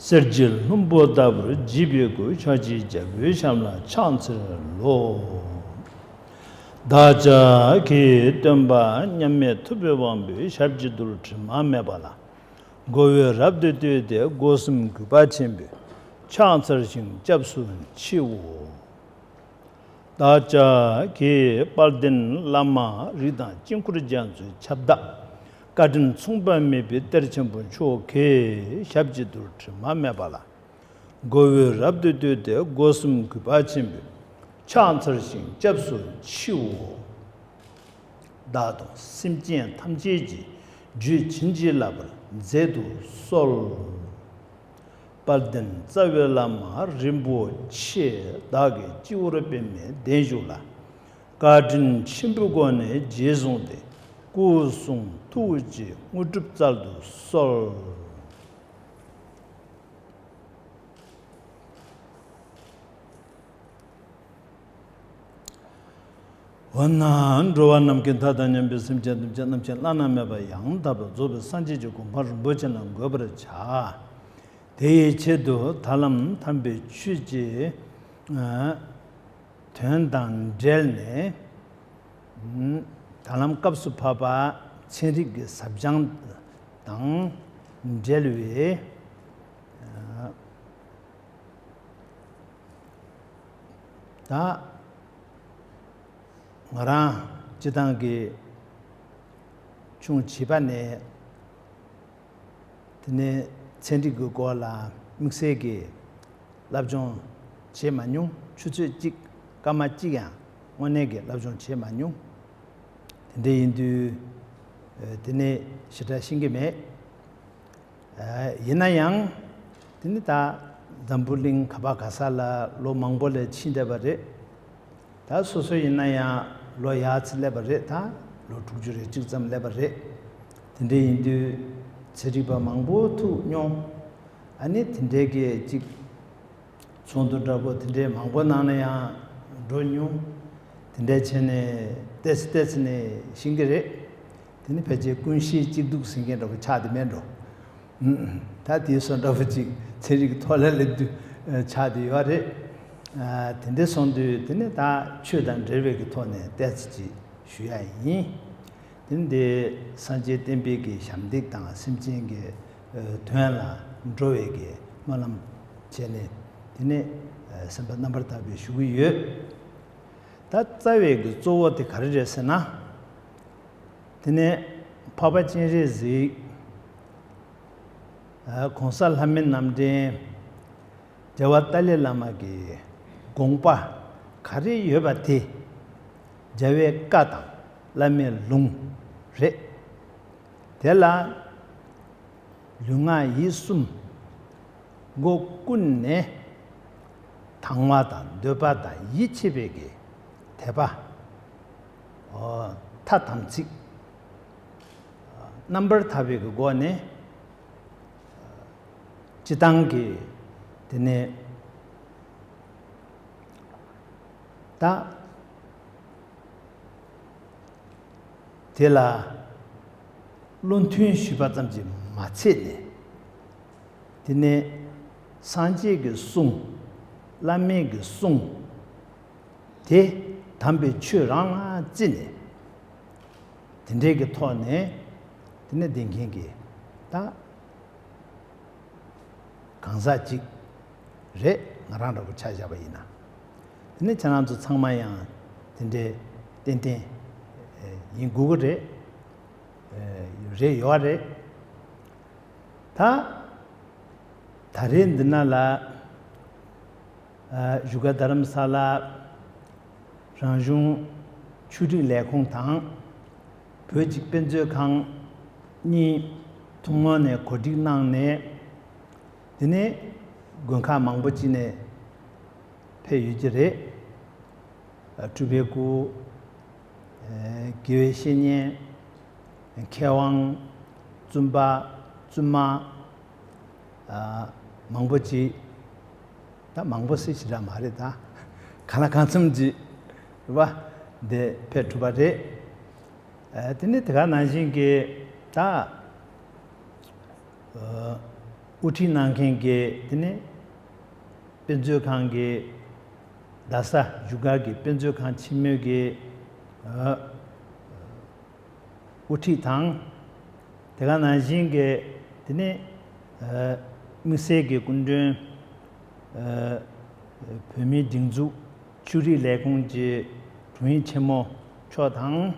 གསེར་གྱི་ལྷུན་པོ་ལྟ་བུར་བརྗིད་པའི་སྐུ། ཤཱཀྱའི་རྒྱལ་པོའི་ཞབས་ལ་ཕྱག་འཚལ་ལོ། བདག་ཅག་གི་སྟོན་པ་མཉམ་མེད་ཐུབ་པའི་དབང་པོའི་ཞབས་ཀྱི་རྡུལ་དྲི་མ་མེད་པ་ལ། མགོ་བོས་རབ་ཏུ་བཏུད་དེ་སྒོ་གསུམ་གུས་པ་ཆེན་པོས་ཕྱག་འཚལ་ཞིང་སྐྱབས་སུ་མཆིའོ། བདག་ཅག་གི་དཔལ་ལྡན་བླ་མ་རིགས་དང་དཀྱིལ་འཁོར་རྒྱ་མཚོའི་ཁྱབ་བདག་བཀའ་དྲིན་མཚུངས་པ་མེད་པའི་གཏེར་ཆེན་པོ་མཆོག་གི་ཞབས་ཀྱི་རྡུལ་དྲི་མ་མེད་པ་ལ། མགོ་བོས་རབ་ཏུ་བཏུད་དེ་སྒོ་གསུམ་གུས་པ་ཆེན་པོས་ཕྱག་འཚལ་ཞིང་སྐྱབས་སུ་མཆིའོ། བདག་དང་སེམས་ཅན་ཐམས་ཅད་ཀྱི་རྒྱུད་བྱིན་གྱིས་བརླབ་པར་མཛད་དུ་གསོལ། དཔལ་ལྡན་རྩ་བའི་བླ་མ་རིན་པོ་ཆེ་བདག་གི་སྤྱི་བོར་པདྨས་གདན་བཞུགས་ལ། བཀའ་དྲིན་ཆེན་པོའི་སྒོ་ནས་རྗེས་བཟུང་སྟེ་སྐུ་གསུང་ཐུགས་ཀྱི་དངོས་གྲུབ་སྩལ་དུ་གསོལ། འོ་ན་འགྲོ་བ་ནམ་མཁའི་མཐའ་དང་མཉམ་པའི་སེམས་ཅན་ཐམས་ཅད་རྣམ་མཁྱེན་བླ་ན་མེད་པ་ཡང་དག་པར་རྫོགས་པའི་སངས་རྒྱས་ཀྱི་གོ་འཕང་རིན་པོ་ཆེ་རྣམས་འགོད་པར་བྱ། དེ་ཡི་ཆེད་དུ་ད་ལམ་དམ་པའི་ཆོས་ཀྱི་ཨ་དོན་དང་འབྲེལ་ནས་ཨ་ད་ལམ་སྐབས་སུ་བབ་པ་ཚན་རིག་གི་ཟབ་སྦྱང་དང་འབྲེལ་བའི་ཨ་ད་ང་རང་སྤྱི་བཏང་གི་ཆུང་བྱིས་པ་ནས་དེ་ནས་ཚན་རིག་གི་སྐོར་ལ་དམིགས་བསལ་གྱི་སློབ་སྦྱོང་བྱེད་མ་མྱོང་། ཆུ་ཚོད་གཅིག་སྐར་མ་གཅིག་ཡང་དངོས་གནས་ཀྱི་སློབ་སྦྱོང་བྱེད་མ་མྱོང་། དེ་འདྲ་ཡིན་དུས་ཨ་དེ་ནས་ཞེ་དྲག་ཤེས་ཀྱི་མེད། ཨ་ཡིན་ན་ཡང་དེ་ནི་ད་འཛམ་བུ་གླིང་ག་པ་ག་ས་ལ་ལོ་མང་པོ་ལ་ཕྱིན་བསྡད་པ་རེད། ད་སོ་སོ་ཡིན་ན་ཡང་ལོ་ཡར་ཙམ་སླེབས་པ་རེད། ད་ ལོ་དྲུག་ཅུ་རེ་གཅིག་ཙམ་སླེབས་པ་རེད། དེ་འདྲ་ཡིན་དུས་ཚན་རིག་པ་མང་པོ་ཐུག་མྱོང་། ཨ་ནི་དེ་འདྲའི་གི་གཅིག་ཚོགས་འདུ་འདྲ་པོ་དེ་འདྲའི་མང་པོ་ནང་ལ་ཡང་འགྲོ་མྱོང་། དེ་འདྲ་བྱས་ནས་ཏོག་ཙམ་ཏོག་ཙམ་ནས་ཤེས་ཀྱི་རེད། དེ་ནི་ཕལ་ཆེར་ཀུན་ཤེས་གཅིག་སྡུག་ཟེར་མཁན་འདྲ་པོ་ཆགས་བསྡད་མེད་འགྲོ། ད་དེའི་བཟོ་འདྲ་པོ་ཅིག་ཚན་རིག་གི་ཐོག་ལ་སླེབས་དུས་ཆགས་བསྡད་ཡོད་རེད། དེ་འདྲ་སོང་དུས་དེ་ནི་ད་ཆོས་དང་འབྲེལ་བའི་གི་ཐོག་ནས་ཏོག་ཙམ་ཅིག་ཞུ་ཡ་ཡིན། དེ་ནི་འདི་སངས་རྒྱས་བསྟན་པའི་གི་ཞབས་འདེགས་དང་སེམས་ཅན་གྱི་དོན་ལ་འགྲོ་བའི་གི་སྨོན་ལམ་བྱས་ནས། དེ་ནི་སེམས་པ་རྣམ་པར་དག་པའི་ཞུ་གི་ཡོད། ད་རྩ་བའི་གི་གཙོ་བོ་དེ་ག་རེ་རེད་ཟེར་ན། དེ་ནས་འཕགས་པ་སྤྱན་རས་གཟིགས། ཨ། གོང་ས་ལྷ་མིའི་རྣམ་འདྲེན་རྒྱལ་བ་ཏཱ་ལའི་བླ་མ་གི་དགོངས་པ་ག་རེ་ཡོད་པ་དེ་རྒྱལ་བའི་བཀའ་དང་བླ་མའི་ལུང་རེད། དེ་ལ་ལུས་ངག་ཡིད་གསུམ་སྒོ་ཀུན་ནས་དང་བ་དང་འདོད་པ་དང་ཡིད་ཆེས་པའི་གི་དད་པ། ཨོ། ཐ་དམ་ཚིག་རྣམ་པར་དག་པའི་གི་སྒོ་ནས། སྤྱི་བཏང་གི་དེ་ནས་ད། དེ་ལ་བློ་མཐུན་ཞུས་པ་ཙམ་གྱིས་མ་ཚད་ནས། དེ་ནས་སངས་རྒྱས་ཀྱི་གསུང་། བླ་མའི་གི་གསུང་། དེ་དམ་པའི་ཆོས་རང་ལ་བརྩིས་ནས། དེ་འདྲའི་གི་ཐོག་ནས་དེ་ནས་བསྡད་མཁན་གྱི་ད། གང་ཟག་ཅིག་རེད། ང་རང་འདྲ་པོ་ཆ་བཞག་པ་ཡིན་ན། དེ་ནས་ཁྱེད་རང་ཚོ་ཚང་མ་ཡང་དེ་འདྲའི་ཏན་ཏན་ཡིན་དགོས་ཀྱི་རེད། རེད་ཡོད་རེད། ད་ད་རེས་འདི་ན་ལ། ཨ། བཞུགས་སྒར་རྡ་རམ་ས་ལ་རང་གཞུང་ཆོས་སྒྲིག་ལས་ཁུངས་དང་བོད་ཀྱི་དཔེ་མཛོད་ཁང་གཉིས་ཐུན་མོང་ནས་གོ་སྒྲིག་གནང་ནས། དེ་ནས་དགོན་ཁག་མང་པོ་ཅིག་ནས་ཕེབས་ཡོད་ཀྱི་རེད། ཨ། སྤྲུལ་པའི་སྐུ། ཨ། དགེ་བའི་བཤེས་གཉེན། མཁས་དབང་། བཙུན་པ། བཙུན་མ། ཨ། མང་པོ་ཅིག་ད་མང་པོ་ཟེར་ཞེ་དྲག་མ་རེད། ད་གང་ལ་གང་འཚམ་ཅིག་རེད་པ། འདི་ཕེབས་གྲུབ་པ་རེད། ཨ། དེ་ནས་དེ་ག་ནང་བཞིན་གྱི་ད། ཨ། དབུ་ཁྲིད་གནང་མཁན་གྱི་དེ་ནས་དཔེ་མཛོད་ཁང་གི། རྡ་ས་བཞུགས་སྒར་གྱི་དཔེ་མཛོད་ཁང་ཆེན་མོའི་གི། ཨ། དབུ་ཁྲིད་དང་། དེ་ག་ནང་བཞིན་གྱི་དེ་ནས། ཨ། དམིགས་བསལ་གྱི་སྐུ་མགྲོན། ཨ། བོད་མིའི་སྒྲིག་འཛུགས་ཆོས་རིག་ལས་ཁུངས་ཀྱི་དྲུང་ཡིག་ཆེན་མོ་མཆོག་དང་།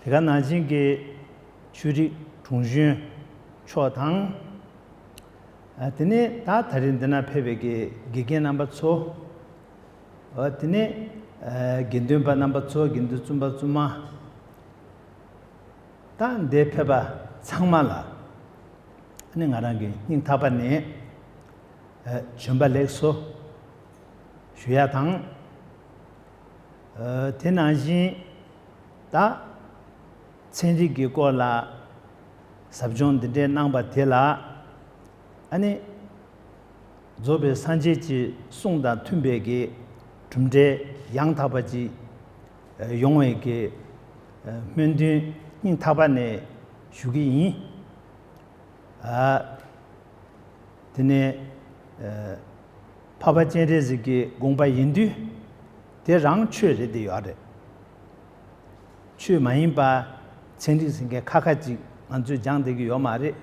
དེ་ག་ནང་བཞིན་གྱི་ཆོས་རིག་དྲུང་གཞོན་མཆོག་དང་། ཨ། དེ་ནས་ད་ད་རེས་འདི་ན་ཕེབས་པའི་གི་དགེ་རྒན་རྣམ་པ་ཚོ། ཨ། དེ་ནས། ཨ། དགེ་འདུན་པ་རྣམ་པ་ཚོ། དགེ་འདུན་བཙུན་པ་བཙུན་མ། ད་འདིར་ཕེབས་པ་ཚང་མ་ལ་ཨ་ནི་ང་རང་གི་སྙིང་ཐག་པ་ནས། ཨ། བྱོན་པ་ལེགས་སོ་ཞུ་ཡ་དང་། ཨ། དེ་ནང་བཞིན་ད་ཚན་རིག་གི་སྐོར་ལ་ཟབ་སྦྱོང་འདི་འདྲའི་གནང་པ་དེ་ལ། ཨ་ནི་རྫོགས་པའི་སངས་རྒྱས་ཀྱི་གསུང་དང་མཐུན་པའི་གི་གྲུབ་འབྲས་ཡང་དག་པ་ཅིག་ཡོང་བའི་གི་སྨོན་འདུན་སྙིང་ཐག་པ་ནས་ཞུ་གི་ཡིན། ཨ། དེ་ནས། ཨ། འཕགས་པ་སྤྱན་རས་གཟིགས་ཀྱི་དགོངས་པ་ཡིན་དུས། དེ་རང་ཆོས་རེད་དེ་ཡོད་རེད། ཆོས་མ་ཡིན་པ་ཚན་རིག་ཟེར་མཁན་ཁ་ཁ་ཅིག་ང་ཚོས་སྦྱངས་བསྡད་ཀྱི་ཡོད་མ་རེད།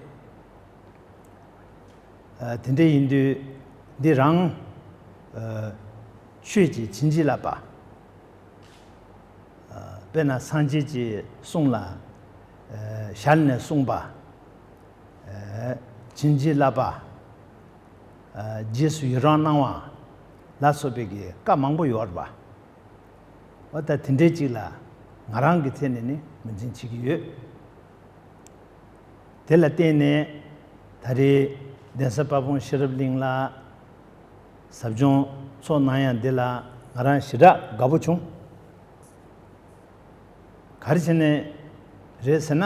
ཨ། དེ་འདྲ་ཡིན་དུས་འདི་རང་། ཨ། ཆོས་ཀྱི་བྱིན་གྱིས་བརླབས་པ། ཨ། དཔེར་ན་སངས་རྒྱས་ཀྱི་གསུང་ལ། ཨ། ཞལ་ནས་གསུངས་པ། ཨ། བྱིན་གྱིས་བརླབས་པ། ཨ། རྗེས་སུ་ཡི་རང་གནང་བ་ལ་སོགས་པའི་གི་བཀའ་མང་པོ་ཡོད་རེད་པ། འོ་ད་དེ་འདྲའི་ཅིག་ལ་ང་རང་གི་ཐད་ནས་ནི་ངོས་འཛིན་བྱེད་ཀྱི་ཡོད། དེ་ལ་བརྟེན་ནས་ད་རེས་གདན་ས་དཔལ་སྤུངས་ཤེས་རབ་གླིང་ལ་ཟབ་སྦྱོང་ཚོགས་གནང་ཡ་འདི་ལ་ང་རང་ཞེ་དྲག་དགའ་པོ་བྱུང་། ག་རེ་བྱས་ནས་ རེད་ཟེར་ན།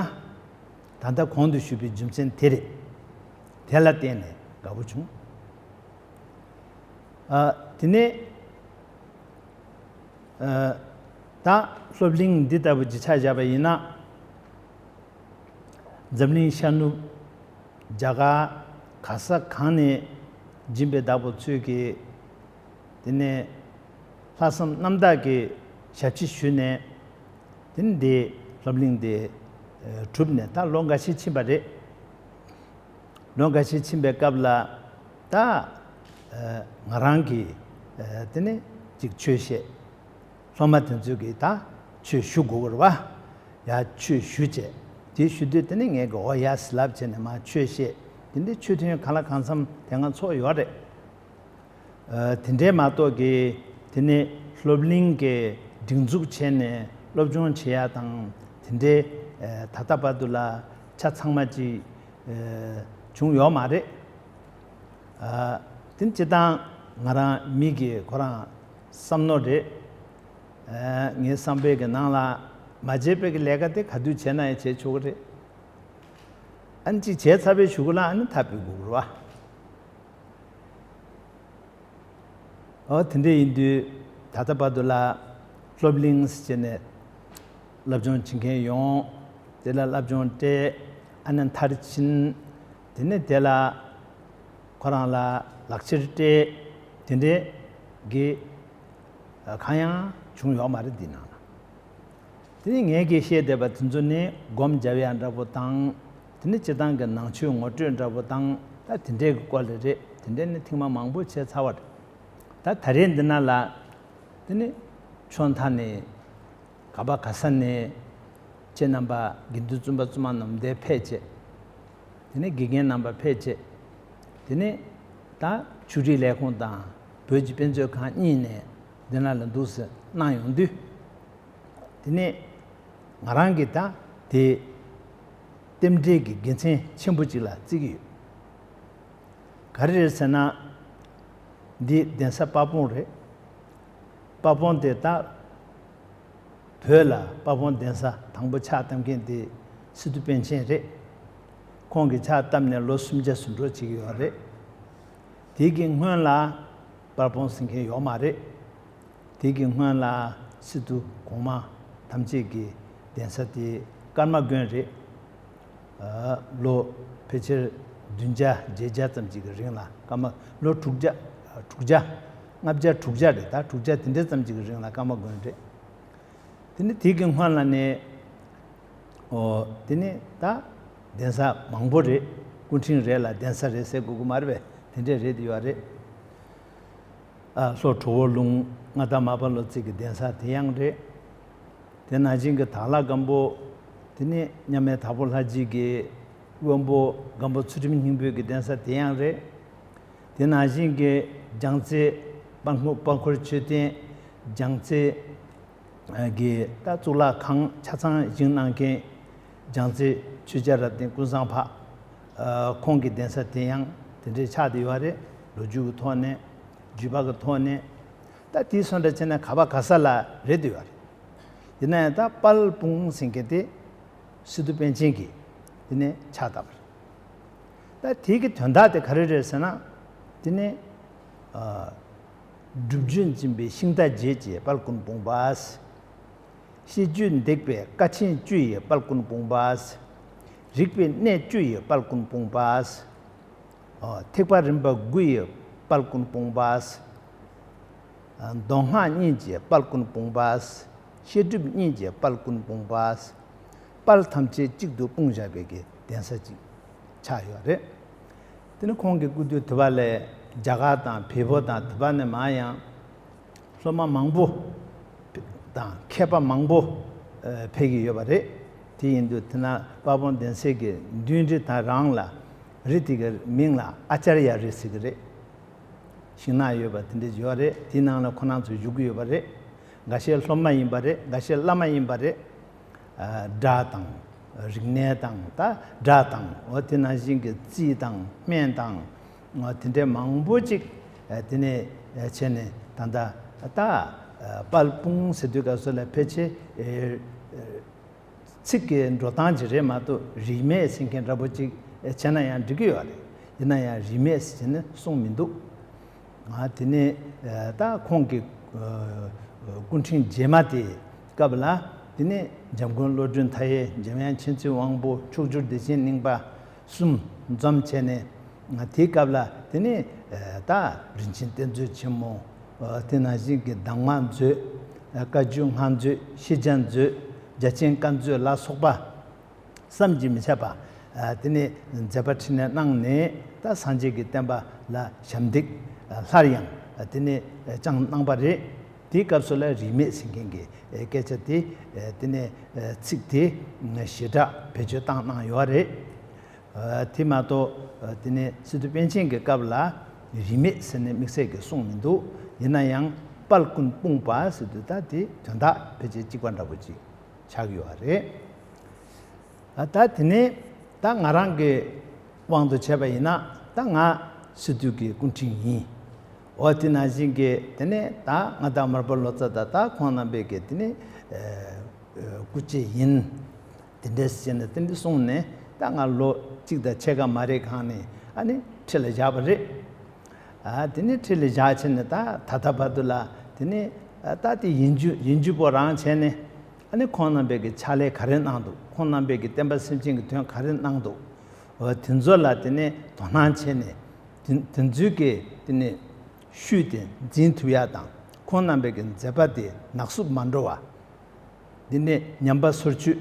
ད་ལྟ་གོང་དུ་ཞུས་པའི་རྒྱུ་མཚན་དེ་རེད། དེ་ལ་བརྟེན་ནས་དགའ་པོ་བྱུང་། ཨ། དེ་ནས། ཨ། ད་སློབ་གླིང་འདི་ལྟ་བུ་ཅིག་ཆ་བཞག་པ་ཡིན་ན། འཛམ་གླིང་ཤར་ནུབ། རྒྱ་གར་ག་ས་གང་ནས་སྦྱིན་པའི་བདག་པོ་ཚོས་ཀྱིས། དེ་ནས་ལྷག་བསམ་རྣམ་དག་གིས་ཞབས་ཕྱི་ཞུས་ནས། དེ་ནས་འདི་སློབ་གླིང་འདི་གྲུབ་ནས་ད་ལོ་འགའ་ཤས་ཕྱིན་པ་རེད། ལོ་འགའ་ཤས་ཕྱིན་པའི་སྐབས་ལ། ད་ང་རང་གིས་དེ་ནས་ཅིག་ཆོས་བཤད། སློབ་མ་དེ་ཚོས་ཀྱིས་ད་ཆོས་ཞུ་དགོས་ཀྱི་རེད་པ། ཡ་ཆོས་ཞུ་བྱས། དེ་ཞུ་དུས་དེ་ནས་ངས་ཀྱིས་འོ་ཡ་ཟེར་ལབ་བྱས་ནས་མར་ཆོས་བཤད། དེ་འདྲའི་ཆོས་ཐུན་གང་ལ་གང་འཚམ་དེ་སྔ་ཚོགས་ཡོད་རེད། ཨ། དེ་འདྲའི་མ་གཏོགས་ཀྱི། དེ་ནས་སློབ་གླིང་གི་སྒྲིག་འཛུགས་བྱས་ནས་སློབ་སྦྱོང་བྱེད་ཡ་དང་དེ་འདྲའི། ཨ། ད་ལྟ་བར་དུ་ལ་ཆ་ཚང་མ་ཅིག་ཨ། བྱུང་ཡོད་མ་རེད། ཨ། དེ་སྤྱིར་བཏང་ང་རང་མི་གི་ཁོ་རང་བསམ་མནོ་རེད། ཨ། ངའི་བསམ་པའི་གི་ནང་ལ་མ་བྱས་པའི་གི་ལས་ཀ་དེ་ག་དུས་བྱས་ན་ཡང་བྱེད་ཆོག་གི་རེད། ཨ་ནི་ཅིག་བྱས་ཚར་བའི་གཞུག་གུ་ལ་ཨ་ནི་ཐབས་ཕུལ་དགོས་ཀྱི་རེད་པ། ཨོ། དེ་འདྲ་ཡིན་དུས་ད་ལྟ་བར་དུ་ལ་སློབ་གླིང་ཟེར་བྱས་ནས་སློབ་སྦྱོང་བྱེད་མཁན་ཡོང་། དེ་ལ་སློབ་སྦྱོང་སྤྲད། ཨ་ནི་མཐར་ཕྱིན། དེ་ནས་དེ་ལ་ཁོ་རང་ལ་ལག་ཁྱེར་སྤྲད། དེ་འདྲའི་གི་གང་ཡང་བྱུང་ཡོད་མ་རེད་འདི་ནང་ལ། དེ་ནས་ངས་ཀྱིས་བཤད་བསྡད་པ་དེ་ཚོ་ནི་སྒོམ་རྒྱབ་ཡ་འདྲ་པོ་དང་། དེ་ནས་སྤྱིར་བཏང་གི་ནང་ཆོས་ངོ་སྤྲོད་འདྲ་པོ་དང་། ད་དེ་འདྲའི་གི་སྐོར་ལ་རེད། དེ་འདྲའི་ནི་ཐེངས་མ་མང་པོ་བྱས་ཚར་བ་རེད། ད་ད་རེས་འདི་ན་ལ། དེ་ནས་ཕྱོགས་མཐའ་ནས། ག་པ་ག་ས་ནས་ཁྱེད་རྣམ་པ་དགེ་འདུན་བཙུན་པ་བཙུན་མ་རྣམས་འདིར་ཕེབས་བྱས། དེ་ནས་དགེ་རྒན་རྣམ་པ་ཕེབས་བྱས། དེ་ནས་ད་ཆོས་རིག་ལས་ཁུངས་དང་བོད་ཀྱི་དཔེ་མཛོད་ཁང་གཉིས་ནས་འདི་ན་ལ་འདུག་སེ་གནང་ཡོང་དུས། དེ་ནས་ང་རང་གིས་ད་དེ་རྟེན་འབྲེལ་གྱི་དགེ་མཚན་ཆེན་པོ་ཅིག་ལ་བརྩི་གི་ཡོད། ག་རེ་རེད་ཟེར་ན། འདི་གདན་ས་དཔལ་སྤུངས་རེད། དཔལ་སྤུངས་དེ་ད་བོད་ལ་དཔལ་སྤུངས་གདན་ས་དང་པོ་ཕྱག་བཏབ་མཁན་དེ་སི་ཏུ་པཎ་ཆེན་རེད། ཁོང་གིས་ཕྱག་བཏབ་ནས་ལོ་སུམ་བརྒྱ་ཟིན་འགྲོ་བྱེད་ཀྱི་ཡོད་རེད། དེ་གི་སྔོན་ལ་དཔལ་སྤུངས་ཟེར་མཁན་ཡོད་མ་རེད། དེ་གི་སྔོན་ལ་སི་ཏུ་གོང་མ་ཐམས་ཅད་ཀྱི་གདན་ས་དེ་ཀརྨ་དགོན་རེད། ཨ། ལོ་ཕལ་ཆེར་བདུན་བརྒྱ་བརྒྱད་བརྒྱ་ཙམ་ཅིག་གི་རིང་ལ་ཀརྨ། ལོ་དྲུག་བརྒྱ། དྲུག་བརྒྱ། ལྔ་བརྒྱ་དྲུག་བརྒྱ་རེད། ད་དྲུག་བརྒྱ་དེ་འདྲ་ཙམ་ཅིག་གི་རིང་ལ་ཀརྨ་དགོན་རེད། དེ་ནི་དེ་གི་སྔོན་ལ་ནི། ཨོ། དེ་ནི་ད་གདན་ས་མང་པོ་རེད། སྐུ་ཕྲེང་རེ་ལ་གདན་ས་རེ་ཟེར་དགོས་ཀྱི་མ་རེད་པས། དེ་འདྲས་རེད་ཡོད་རེད། ཨ། ལྷོ་གྲོ་བོ་ལུང་མངའ་བདག་མར་པ་ལོ་ཙཱ་གི་གདན་ས་དེ་ཡང་རེད། དེ་ནང་བཞིན་གྱི་དྭགས་ལྷ་སྒམ་པོ། དེ་ནི་མཉམ་མེད་དྭགས་པོ་ལྷ་རྗེ་གི་དབོན་པོ་སྒམ་པོ་ཚུལ་ཁྲིམས་སྙིང་པོའི་གི་གདན་ས་དེ་ཡང་རེད། དེ་ནང་བཞིན་གྱི་རྒྱལ་རྩེ་དཔལ་མགོན་དཔལ་འཁོར་མཆོད་རྟེན། རྒྱལ་རྩེ་གི་ད་གཙུག་ལག་ཁང་ཆ་ཚང་བཞེངས་གནང་མཁན་རྒྱལ་རྩེ་ཆོས་རྒྱལ་རབ་བརྟན་ཀུན་བཟང་འཕགས། ཨ། ཁོང་གི་གདན་ས་དེ་ཡང་དེ་འདྲའི་ཆགས་བསྡད་ཡོད་རེད། ལོ་རྒྱུས་ཀྱི་ཐོག་ནས། བརྒྱུད་པ་གི་ཐོག་ནས། ད་དེའི་སོ་འདྲ་བྱས་ན་ག་པ་ག་ས་ལ་རེད་བསྡད་ཡོད་རེད། ཡིན་ན་ཡང་ད་དཔལ་སྤུངས་ཟེར་མཁན་དེ་སི་ཏུ་པཎ་ཆེན་གྱིས་དེ་ནས་ཕྱག་བཏབ་པ་རེད། ད་དེ་གི་དོན་དག་དེ་ག་རེ་རེད་ཟེར་ན། དེ་ནས། ཨ། སྒྲུབ་བརྒྱུད་འཛིན་པའི་ཤིང་རྟ་བརྒྱད་ཀྱི་དཔལ་ཀུན་སྤུངས་པ། ཤེས་རྒྱུད་འདེགས་པའི་དཀའ་ཆེན་བཅུ་ཡི་དཔལ་ཀུན་སྤུངས་པ། རིག་པའི་གནས་བཅུ་ཡི་དཔལ་ཀུན་སྤུངས་པ། ཨ། ཐེག་པ་རིམ་པ་དགུ་ཡི་དཔལ་ཀུན་སྤུངས་པ། ཨ། མདོ་སྔགས་གཉིས་ཀྱི་དཔལ་ཀུན་སྤུངས་པ། བཤད་སྒྲུབ་གཉིས་ཀྱི་དཔལ་ཀུན་སྤུངས་པ། དཔལ་ཐམས་ཅད་གཅིག་ཏུ་སྤུངས་བཞག་པའི་གི་གདན་ས་གཅིག་ཆགས་ཡོད་རེད། དེ་ནི་ཁོང་གི་སྐུ་དུས་དུ་བ་ལས་རྒྱ་གར་དང་བལ་པོ་དང་དུ་བ་ནས་མར་ཡང་སློབ་མ་མང་པོ་དང་མཁས་པ་མང་པོ་ཕེབས་ཀྱི་ཡོད་པ་རེད། དེ་ཡིན་དུས་དེ་ན་དཔལ་སྤུངས་གདན་སའི་གི་མདུན་རི་དང་རང་ལ་རི་དེ་གི་མིང་ལ་ཨ་ཅར་ཡ་རི་ཟེར་གི་རེད། ཤིང་ནགས་ཡོད་པ་དེ་འདྲ་ཡོད་རེད། དེའི་ནང་ལ་ཁོ་རང་ཚོ་བཞུགས་ཀྱི་ཡོད་པ་རེད། འགའ་ཤས་སློབ་མ་ཡིན་པ་རེད། འགའ་ཤས་བླ་མ་ཡིན་པ་རེད། ཨ། སྒྲ་དང་། རིག་གནས་དང་། ད་སྒྲ་དང་། འོ་དེ་ནང་བཞིན་གྱི་རྩིས་དང་སྨན་དང་། འོ་དེ་འདྲའི་མང་པོ་ཅིག་ཨ། དེ་ནས་བྱས་ནས་ད་ལྟ་ད་དཔལ་སྤུངས་ཟེར་དུས་སྐབས་སུ་ལ་ཕལ་ཆེར། ཨེ། ཚིག་གི་འགྲོ་སྟངས་ཅིག་རེད་མ་གཏོགས། རིས་མེད་ཟེར་མཁན་འདྲ་པོ་ཅིག་བྱས་ན་ཡང་འགྲིག་གི་ཡོད་རེད། ཡིན་ན་ཡང་རིས་མེད་ཟེར་ནས་གསུངས་མི་འདུག་ང་དེ་ནས་ད་ཁོང་གི་སྐུ་ཕྲེང་རྗེས་མ་དེ་སྐབས་ལ། དེ་ནས་འཇམ་མགོན་བློ་གྲོས་མཐའ་ཡས། འཇམ་དབྱངས་མཁྱེན་བརྩེ་དབང་པོ། མཆོག་གྱུར་བདེ་ཆེན་གླིང་པ་གསུམ་འཛོམས་བྱས་ནས། དེའི་སྐབས་ལ་དེ་ནས་ད་རིན་ཆེན་གཏེར་མཛོད་ཆེན་མོ། དེ་ནང་བཞིན་གྱི་གདམས་ངག་མཛོད། བཀའ་བརྒྱུད་སྔགས་མཛོད། ཤེས་བྱ་མཛོད། རྒྱ་ཆེན་བཀའ་མཛོད་ལ་སོགས་པ་བསམ་གྱིས་མི་ཁྱབ་པ། དེ་ནས་མཛད་པ་འཕྲིན་ལས་གནང་ནས། ད་སངས་རྒྱས་ཀྱི་བསྟན་པ་ལ་ཞབས་འདེགས་སླར་ཡང་དེ་ནས་བསྐྱངས་གནང་པ་རེད། དེའི་སྐབས་སུ་ལ་རིས་མེད་ཟེར་མཁན་གྱི་སྐད་ཆ་དེ། དེ་ནས་ཚིག་དེ་ཞེ་དྲག་བེད་སྤྱོད་བཏང་གནང་ཡོད་རེད། དེ་མ་གཏོགས། དེ་ནས་སི་ཏུ་པཎ་ཆེན་གྱི་སྐབས་ལ་རིས་མེད་ཟེར་ནས་དམིགས་བསལ་གྱིས་གསུངས་མི་འདུག་ཡིན་ན་ཡང་དཔལ་ཀུན་སྤུངས་པ་ཟེར་དུས། ད་དེ་དོན་དག་ཕལ་ཆེར་གཅིག་པ་འདྲ་པོ་ཅིག་ཆགས་ཡོད་རེད། ད་དེ་ནས་ད་ང་རང་གི་དབང་དུ་བྱས་པ་ཡིན་ན། ད་ང་སི་ཏུ་གི་སྐུ་ཕྲེང་ཡིན། འོ་དེ་ནང་བཞིན་གྱི་དེ་ནས་ད་ང་དང་མར་པ་ལོ་ཙཱ་དང་། ད་ཁོང་རྣམ་པས་ཀྱི་དེ་ནས་སྐུ་མཆེད་ཡིན། དེ་འདྲས་བྱས་ནས་དེ་འདྲས་གསུངས་ནས། ད་ང་ལོ་གཅིག་དང་ཕྱེད་ཀ་མ་རེད། གང་ནས་ཨ་ནི་ཁྲི་ལ་བཞག་པ་རེད། ཨ། དེ་ནས་ཁྲི་ལ་བཞག་བྱས་ནས། ད་ད་ལྟ་བར་དུ་ལ་དེ་ནས་ད་དེ་ཡིན་རྒྱུ་ཡིན་རྒྱུ་པོ་རང་བྱས་ནས། ཨ་ནི་ཁོང་རྣམ་པས་ཀྱི་ཕྱག་ལས་ག་རེ་གནང་འདུག་ཁོང་རྣམ་པས་ཀྱི་བསྟན་པ་སེམས་ཅན་གྱི་དོན་ག་རེ་གནང་འདུག་འོ་དེ་ཚོ་ལ་དེ་ནས་དོ་སྣང་བྱས་ནས། དེ་དེ་ཚོའི་གི་དེ་ནས་ཤུལ་དེ་འཛིན་ཐུབ་ཡ་དང་། ཁོང་རྣམ་པས་ཀྱི་མཛད་པ་དེ་ནག་བསུབ་མ་འགྲོ་བ། འདི་ནས་ཉམས་པ་སོར་ཆུད་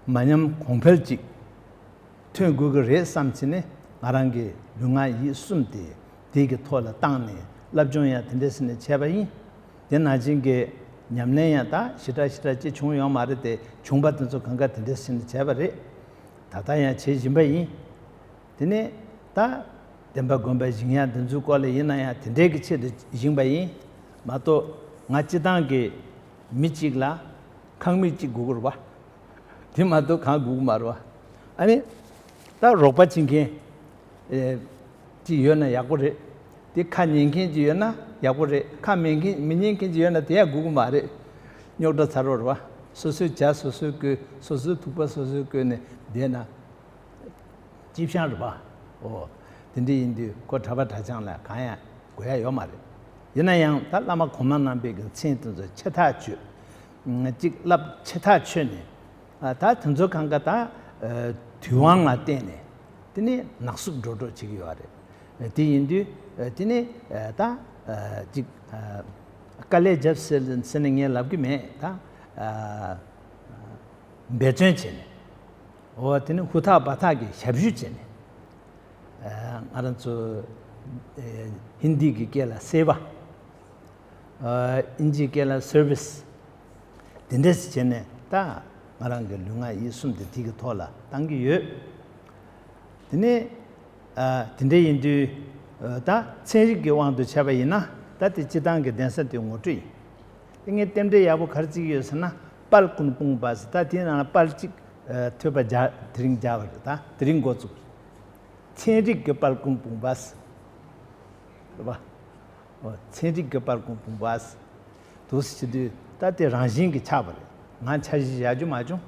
མ་ཉམས་གོང་འཕེལ་ཅིག་ཐོན་དགོས་ཀྱི་རེད་བསམ་བྱས་ནས། ང་རང་གི་ལུས་ངག་ཡིད་གསུམ་དེ་དེ་གི་ཐོག་ལ་བཏང་ནས། བསླབ་སྦྱོང་ཡང་དེ་འདྲས་བྱས་ནས་བྱས་པ་ཡིན། དེ་ནང་བཞིན་གྱི་ཉམས་ལེན་ཡང་ད་ཞེ་དྲག་ཞེ་དྲག་ཅིག་བྱུང་ཡོད་མ་རེད་དེ། བྱུང་པ་དེ་ཚོ་གང་ག་དེ་འདྲས་བྱས་ནས་བྱས་པ་རེད། ད་ལྟ་ཡང་བྱེད་བཞིན་པ་ཡིན། དེ་ནས་ད་བསྟན་པ་དགོན་པ་བཞེངས་ཡ་འདི་ཚོའི་སྐོར་ལ་ཡིན་ན་ཡང་དེ་འདྲའི་གི་ཆེད་དུ་བཞེངས་པ་ཡིན་མ་གཏོགས། ང་སྤྱི་བཏང་གི་མི་གཅིག་ལ་ཁང་མིག་གཅིག་དགོས་ཀྱི་རེད་པ། དེ་མ་གཏོགས་གང་དགོས་ཀྱི་མ་རེད་པ། ཨ་ནི་ད་རོགས་པ་བྱེད་མཁན་ཨེ་ཅིག་ཡོད་ན་ཡག་པོ་རེད། དེ་ཁ་ཉན་མཁན་ཅིག་ཡོད་ན་ཡག་པོ་རེད། ཁ་མི་ཉན་མཁན་ཅིག་ཡོད་ན་དེ་ཡང་དགོས་ཀྱི་མ་རེད། རྙོག་དྲ་ཚ་རོགས་རེད་པ། སོ་སོའི་ཇ་སོ་སོས་བསྐོལ། སོ་སོའི་ཐུག་པ་སོ་སོས་བསྐོལ་ནས་བསྡད་ན། སྐྱིད་ཤང་རེད་པ། འོ། དེ་འདྲ་ཡིན་དུས་ཁོ་གྲྭ་པ་གྲྭ་རྐྱང་ལ་གང་ཡང་དགོས་ཡ་ཡོད་མ་རེད། ཡིན་ན་ཡང་ད་བླ་མ་གོང་མ་རྣམ་པའི་གི་མཚན་དེ་ཚོ་ཆེ་ཐག་ཆོད། ཅིག་བསླབ་ཆེ་ཐག་ཆོད་ནས། ཨ། ད་དེ་ཚོ་གང་ག་ད་ཨ་དུས་དབང་ལ་བརྟེན་ནས་དེ་ནས་ནག་བསུབ་འགྲོ་འགྲོ་བྱེད་ཀྱི་ཡོད་རེད། དེ་ཡིན་དུས་ཨ་དེ་ནས་ཨ་ད་ཨ་ཅིག་ཨ་དཀའ་ལས་བརྒྱབ་ཟེར་ཟེར་ནས་ངས་ལབ་ཀྱི་མེད། ད་ཨ་འབད་བརྩོན་བྱས་ནས། འོ། དེ་ནི་ཧུར་ཐག་འབད་ཐག་གིས་ཞབས་ཞུ་བྱས་ནས། ཨ། ང་རང་ཚོ་ཨེ་ཧིན་དི་གི་སྐད་ལ་སེ་བ། ཨ། ཨིན་ཇིའི་སྐད་ལ་སར་བིས། དེ་འདྲས་བྱས་ནས་ད་ང་རང་གི་ལུས་ངག་ཡིད་གསུམ་དེ་དེ་གི་ཐོག་ལ་བཏང་གི་ཡོད། དེ་ནས་ཨ་དེ་འདྲས་ཡིན་དུས། ཨ། ད་ཚན་རིག་གི་དབང་དུ་བྱས་པ་ཡིན་ན། ད་དེ་སྤྱི་བཏང་གི་གདན་ས་དེ་ངོ་སྤྲོད་ཡིན། དེ་ངས་རྟེན་འབྲེལ་ཡག་པོ་ག་རེ་བརྩི་གི་ཡོད་ཟེར་ན། དཔལ་ཀུན་སྤུངས་པ་ཟེར། ད་དེའི་ནང་ལ་དཔལ་གཅིག་ཨ་ཐོད་པ་རྒྱག་དེ་རིང་རྒྱག་པ་རེད། ད་དེ་རིང་འགོ་བཙུགས། ཚན་རིག་གི་དཔལ་ཀུན་སྤུངས་པ་ཟེར། རེད་པ། འོ། ཚན་རིག་གི་དཔལ་ཀུན་སྤུངས་པ་ཟེར། འདུག་སེ་བྱེད་དུས་ད་དེ་རང་བཞིན་གྱིས་ཆགས་པ་རེད། ང་འཆར་གཞི་བཞག་རྒྱུ་མ་བྱུང་།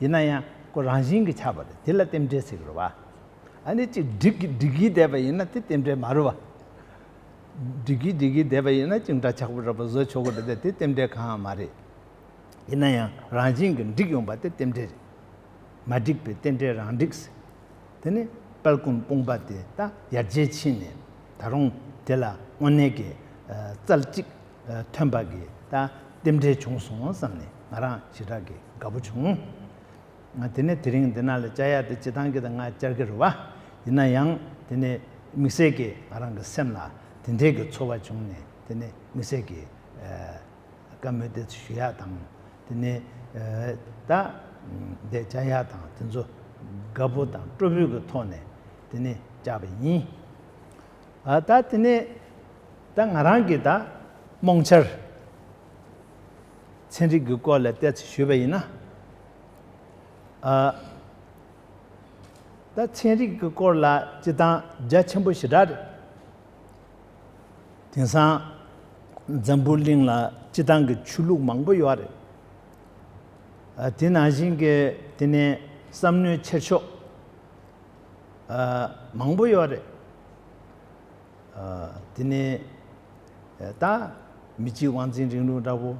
ཡིན་ན་ཡང་ཁོ་རང་བཞིན་གྱིས་ཆགས་པ་རེད། དེ་ལ་རྟེན་འབྲེལ་ཟེར་གི་རེད་པ། ཨ་ནི་ཅིག་འགྲིག་གི་འགྲིག་གི་བསྡད་པ་ཡིན་ན་དེ་རྟེན་འབྲེལ་མ་རེད་པ། འགྲིག་གི་འགྲིག་གི་བསྡད་པ་ཡིན་ན་ཅིག་འདྲ་ཆགས་པོ་འདྲ་པོ་བཟོ་ཆོག་གི་རེད་དེ། དེ་རྟེན་འབྲེལ་གང་ཡང་མ་རེད། ཡིན་ན་ཡང་རང་བཞིན་གྱིས་འགྲིག་ཡོང་པ་དེ་རྟེན་འབྲེལ་རེད། མ་འགྲིག་པའི་རྟེན་འབྲེལ་རང་འགྲིག་ཟེར། དེ་ནི་དཔལ་ཀུན་སྤུངས་པ་དེ་ད་ཡར་རྒྱས་ཕྱིན་ནས། ད་རུང་དེ་ལ་དངོས་གནས་ཀྱི་ཨ་རྩལ་གཅིག་ཨ་ཐོན་པ་གི་ད་རྟེན་འབྲེལ་བྱུང་སོང་བསམ་ནས་ང་རང་ཞེ་དྲག་གི་དགའ་པོ་བྱུང་། ང་དེ་ནས་དེ་རིང་འདི་ན་ལ་བཅར་ཡག་དེ་སྤྱི་བཏང་གི་ད་ང་བཅར་གི་རེད་པ། ཡིན་ན་ཡང་དེ་ནས་དམིགས་བསལ་གྱིས་ང་རང་གི་སེམས་ལ་དེ་འདྲའི་གི་ཚོར་བ་བྱུང་ནས། དེ་ནས་དམིགས་བསལ་གྱིས་ཨ་བཀའ་མོལ་དེ་ཚོ་ཞུ་ཡག་དང་། དེ་ནས་ཨ་ད་འདིར་བཅར་ཡག་དང་དེ་ཚོ་དགའ་པོ་དང་སྤྲོ་པོའི་གི་ཐོག་ནས་དེ་ནས་བཅར་བ་ཡིན། ཨ། ད་དེ་ནས་ད་ང་རང་གིས་ད་རྨོངས་འཆར་ཚན་རིག་གི་སྐོར་ལ་ཏོག་ཙམ་ཞུས་པ་ཡིན་ན། ཨ། ད་ཚན་རིག་གི་སྐོར་ལ་སྤྱི་བཏང་རྒྱ་ཆེན་པོ་ཞེ་དྲག་རེད། དེང་སང་འཛམ་བུ་གླིང་ལ་སྤྱི་བཏང་གི་ཆོས་ལུགས་མང་པོ་ཡོད་རེད། ཨ། དེ་ནང་བཞིན་གྱི་དེ་ནས་བསམ་མནོའི་འཁྱེར་ཕྱོགས། ཨ། མང་པོ་ཡོད་རེད། ཨ། དེ་ནས་ད་མི་གཅིག་དབང་འཛིན་རིང་ལུགས་འདྲ་བོ།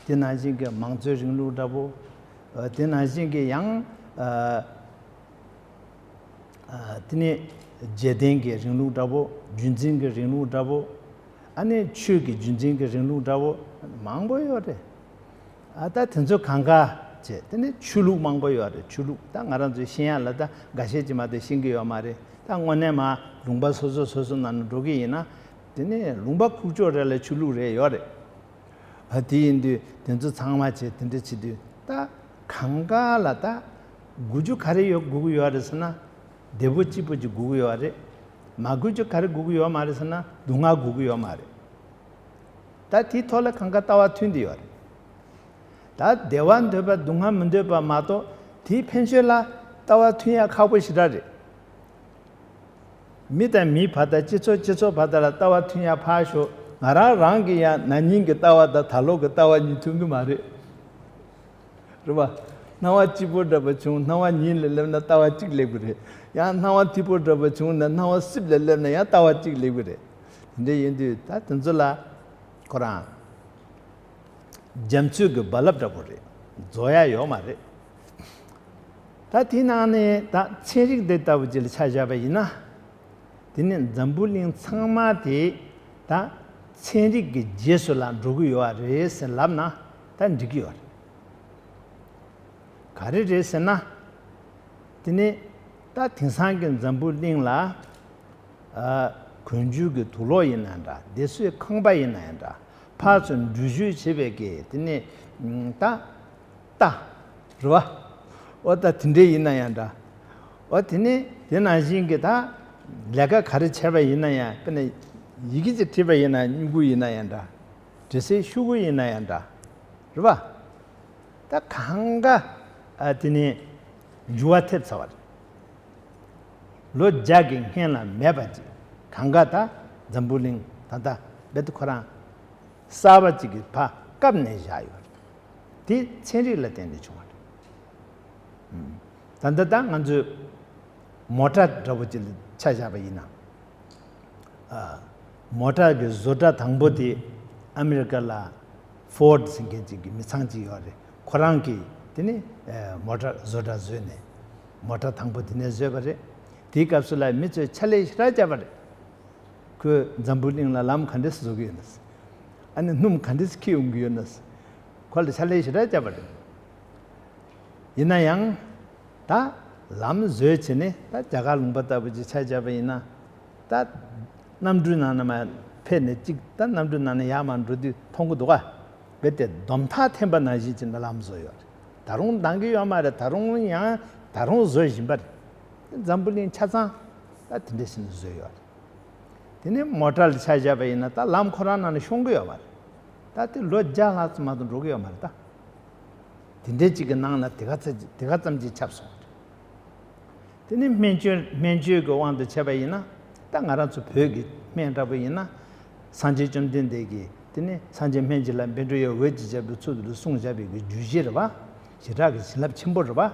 དེ་ནང་བཞིན་གྱི་མང་གཙོའི་རིང་ལུགས་འདྲ་བོ། ཨ། དེ་ནང་བཞིན་གྱི་ཡང་། ཨ། ཨ། དེ་ནས་རྒྱལ་བསྟན་གྱི་རིང་ལུགས་འདྲ་བོ། རྒྱུན་འཛིན་གྱི་རིང་ལུགས་འདྲ་བོ། ཨ་ནི་ཆོས་ཀྱི་རྒྱུན་འཛིན་གྱི་རིང་ལུགས་འདྲ་བོ་མང་པོ་ཡོད་རེད། ཨ། ད་དེ་ཚོ་གང་ག་བྱས། དེ་ནས་ཆོས་ལུགས་མང་པོ་ཡོད་རེད། ཆོས་ལུགས་ད་ང་རང་ཚོས་ཤེས་ཡ་ལ་ད་འགའ་ཤས་ཅིག་མ་གཏོགས་ཤེས་ཀྱི་ཡོད་མ་རེད། ད་དངོས་གནས་མ་ལུང་པ་སོ་སོ་སོ་སོ་ནང་ནས་འགྲོ་གི་ཡིན་ན། དེ་ནས་ལུང་པ་ཁུག་ཀྱོག་རེ་ལ་ཆོས་ལུགས་རེ་ཡོད་རེད། ཨ། དེ་ཡིན་དུས་དེ་ཚོ་ཚང་མ་བྱས་དེ་འདྲ་བྱེད་དུས། ད་གང་ག་ལ་ད་དགོས་རྒྱུ་ག་རེ་ཡོད། དགོས་ཀྱི་ཡོད་རེད་ཟེར་ན། བདེ་པོ་སྐྱིད་པོ་ཅིག་དགོས་ཀྱི་ཡོད་རེད། མ་དགོས་རྒྱུ་ག་རེ་དགོས་ཀྱི་ཡོད་མ་རེད་ཟེར་ན། སྡུག་བསྔལ་དགོས་ཀྱི་ཡོད་མ་རེད། ད་དེའི་ཐོག་ལ་གང་ག་ལྟ་བ་མཐུན་བསྡད་ཡོད་རེད། ད་བདེ་བ་འདོད་པ་སྡུག་བསྔལ་མི་འདོད་པ་མ་གཏོགས། དེའི་ཕན་ཆོད་ལ་ལྟ་བ་མཐུན་ཡ་ཁག་པོ་ཞེ་དྲག་རེད། མི་དང་མིའི་བར་དང་སྤྱི་ཚོགས་སྤྱི་ཚོགས་བར་དག་ལ་ལྟ་བ་མཐུན་ཡ་ཕར་ཞོག། ང་རང་རང་གི་ཡང་ན་ནིང་གི་ལྟ་བ་དང་ད་ལོ་གི་ལྟ་བ་གཉིས་མཐུན་གྱི་མ་རེད། རེད་པ། སྣང་བ་སྐྱིད་པོ་འདྲ་པོ་བྱུང་། སྣང་བ་ཉིད་ལ་སླེབས་ན་ལྟ་བ་གཅིག་སླེབས་ཀྱི་རེད། ཡང་སྣང་བ་སྐྱིད་པོ་འདྲ་པོ་བྱུང་ན་སྣང་བ་སྲིད་ལ་སླེབས་ན་ཡང་ལྟ་བ་གཅིག་སླེབས་ཀྱི་རེད། དེ་འདྲ་ཡིན་དུས་ད་དེ་ཚོ་ལ་ཁོ་རང་རྒྱ་མཚོའི་གི་རྦ་རླབས་འདྲ་པོ་རེད། རྫོགས་ཡ་ཡོད་མ་རེད། ད་དེའི་ནང་ནས་ད་ཚན་རིག་འདི་ལྟ་བུ་ཅིག་ལ་ཆ་བཞག་པ་ཡིན་ན། དེ་ནི་འཛམ་བུ་གླིང་ཚང་མ་དེ་ད་ཚན་རིག་གི་རྗེས་སུ་ལ་འགྲོ་གི་ཡོད་རེད་ཟེར་ལབ་ན་ད་འགྲིག་གི་ཡོད་རེད། ག་རེ་རེད་ཟེར་ན། དེ་ནི་ད་དེང་སང་གི་འཛམ་བུ་གླིང་ལ། ཨ། གོན་རྒྱུ་གི་དུག་ལོག་ཡིན་ན་འདྲ། བསྡད་སའི་ཁང་པ་ཡིན་ན་ཡང་འདྲ། ཕར་ཚུར་འགྲུལ་བཞུད་བྱེད་པའི་གི་དེ་ནི་ད་རྟ་རེད་པ། འོ་ད་དེ་འདྲ་ཡིན་ན་ཡང་འདྲ། འོ་དེ་ནི་དེ་ནང་བཞིན་གྱི་ད་ལས་ཀ་ག་རེ་བྱས་པ་ཡིན་ན་ཡང་། དཔེར་ན་ཡི་གེ་ཅིག་བྲིས་པ་ཡིན་ན། སྨྱུ་གུ་ཡིན་ན་ཡང་འདྲ། འབྲི་སའི་ཤོག་གུ་ཡིན་ན་ཡང་འདྲ། རེད་པ། ད་གང་ག། ཨ། དེ་ནི་འགྱུར་བ་ཐེབས་ཚར་བ་རེད། ལོ་བརྒྱ་གི་སྔན་ལ་མེད་པ་ཅིག་གང་ག་ད་འཛམ་བུ་གླིང་ད་ལྟ་རྦད་དེ་ཁོ་རང་གསར་པ་ཅིག་གི་ཕར་བཀབ་ནས་བཞག་ཡོད་རེད། དེ་ཚན་རིག་ལ་བརྟེན་ནས་བྱུང་བ་རེད། ད་ལྟ་ད་ང་ཚོས་མོ་ཊ་འདྲ་པོ་ཅིག་ལ་ཆ་བཞག་པ་ཡིན་ན། ཨ། མོ་ཊ་གི་བཟོ་གྲྭ་དང་པོ་དེ་ཨ་མི་རི་ཀ་ལ་ཧྥོར་ཌི་ཟེར་མཁན་ཅིག་གི་མི་ཚང་ཅིག་ཡོད་རེད། ཁོ་རང་གིས་དེ་ནི། ཨ། མོ་ཊ་བཟོ་གྲྭ་བཟོས་ནས་མོ་ཊ་དང་པོ་དེ་ནས་བཟོས་པ་རེད། དེའི་སྐབས་སུ་ལ་མི་ཚོས་ཕྱག་ལས་ཞེ་དྲག་བརྒྱབ་པ་རེད། ཁོས་འཛམ་བུ་གླིང་ལ་ལམ་ག་འདྲས་བཟོ་གི་ཡོད་ན། ཨ་ནི་སྣུམ་ག་འདྲས་འཁྱེར་ཡོང་གི་ཡོད་ན། ཁོ་ལ་ཕྱག་ལས་ཞེ་དྲག་བརྒྱབ་པ་རེད། ཡིན་ན་ཡང་། ད་ལམ་བཟོས་བྱས་ནས་ད་རྒྱ་གར་ལུང་པ་ལྟ་བུ་ཅིག་ཆ་བཞག་པ་ཡིན་ན། ད་གནམ་གྲུའི་ནང་ན་མར་ཕེབས་ནས་གཅིག་ད་གནམ་གྲུའི་ནང་ནས་ཡར་མར་འགྲོ་དུས་མཐོང་གི་འདུག་ག་རྦད་དེ་སྡོམ་ཐག་འཐེན་པ་ནང་བཞིན་བྱས་ནས་ལམ་བཟོས་ཡོད་རེད། ད་རུང་འདང་གི་ཡོད་མ་རེད། ད་རུང་ཡང་ད་རུང་བཟོ་བཞིན་པ་རེད། འཛམ་བུ་གླིང་ཆ་ཚང་ད་དེ་འདྲ་བྱས་ནས་བཟོས་ཡོད་རེད། དེ་ནས་མོ་ཊ་ལ་ཆ་བཞག་པ་ཡིན་ན་ད་ལམ་ཁོ་རང་ནང་ནས་ཤོང་གི་ཡོད་མ་རེད། ད་དེ་ལོ་བརྒྱ་ལྷག་ཙམ་མ་གཏོགས་འགྲོ་གི་ཡོད་མ་རེད་ད། དེ་འདྲའི་ཅིག་གི་ནང་ན་དེ་ག་ཚ་དེ་ག་ཙམ་ཅིག་ཁྱབ་སོང་། དེ་ནས་སྨན་བཅོས་སྨན་བཅོས་ཀྱི་དབང་དུ་བྱས་པ་ཡིན་ན། ད་ང་རང་ཚོ་བོད་ཀྱི་སྨན་འདྲ་པོ་ཡིན་ན། སངས་རྒྱས་བཅོམ་ལྡན་འདས་ཀྱིས་དེ་ནས་སངས་རྒྱས་སྨན་གྱི་བླ་བཻ་ཌཱུརྱ་འོད་ཀྱིས་བྱ་བའི་ཚུལ་དུ་གསུངས་བཞག་པའི་གི་རྒྱུད་བཞི་རེད་པ། ཞེ་དྲག་གི་བྱིན་རླབས་ཆེན་པོ་རེད་པ།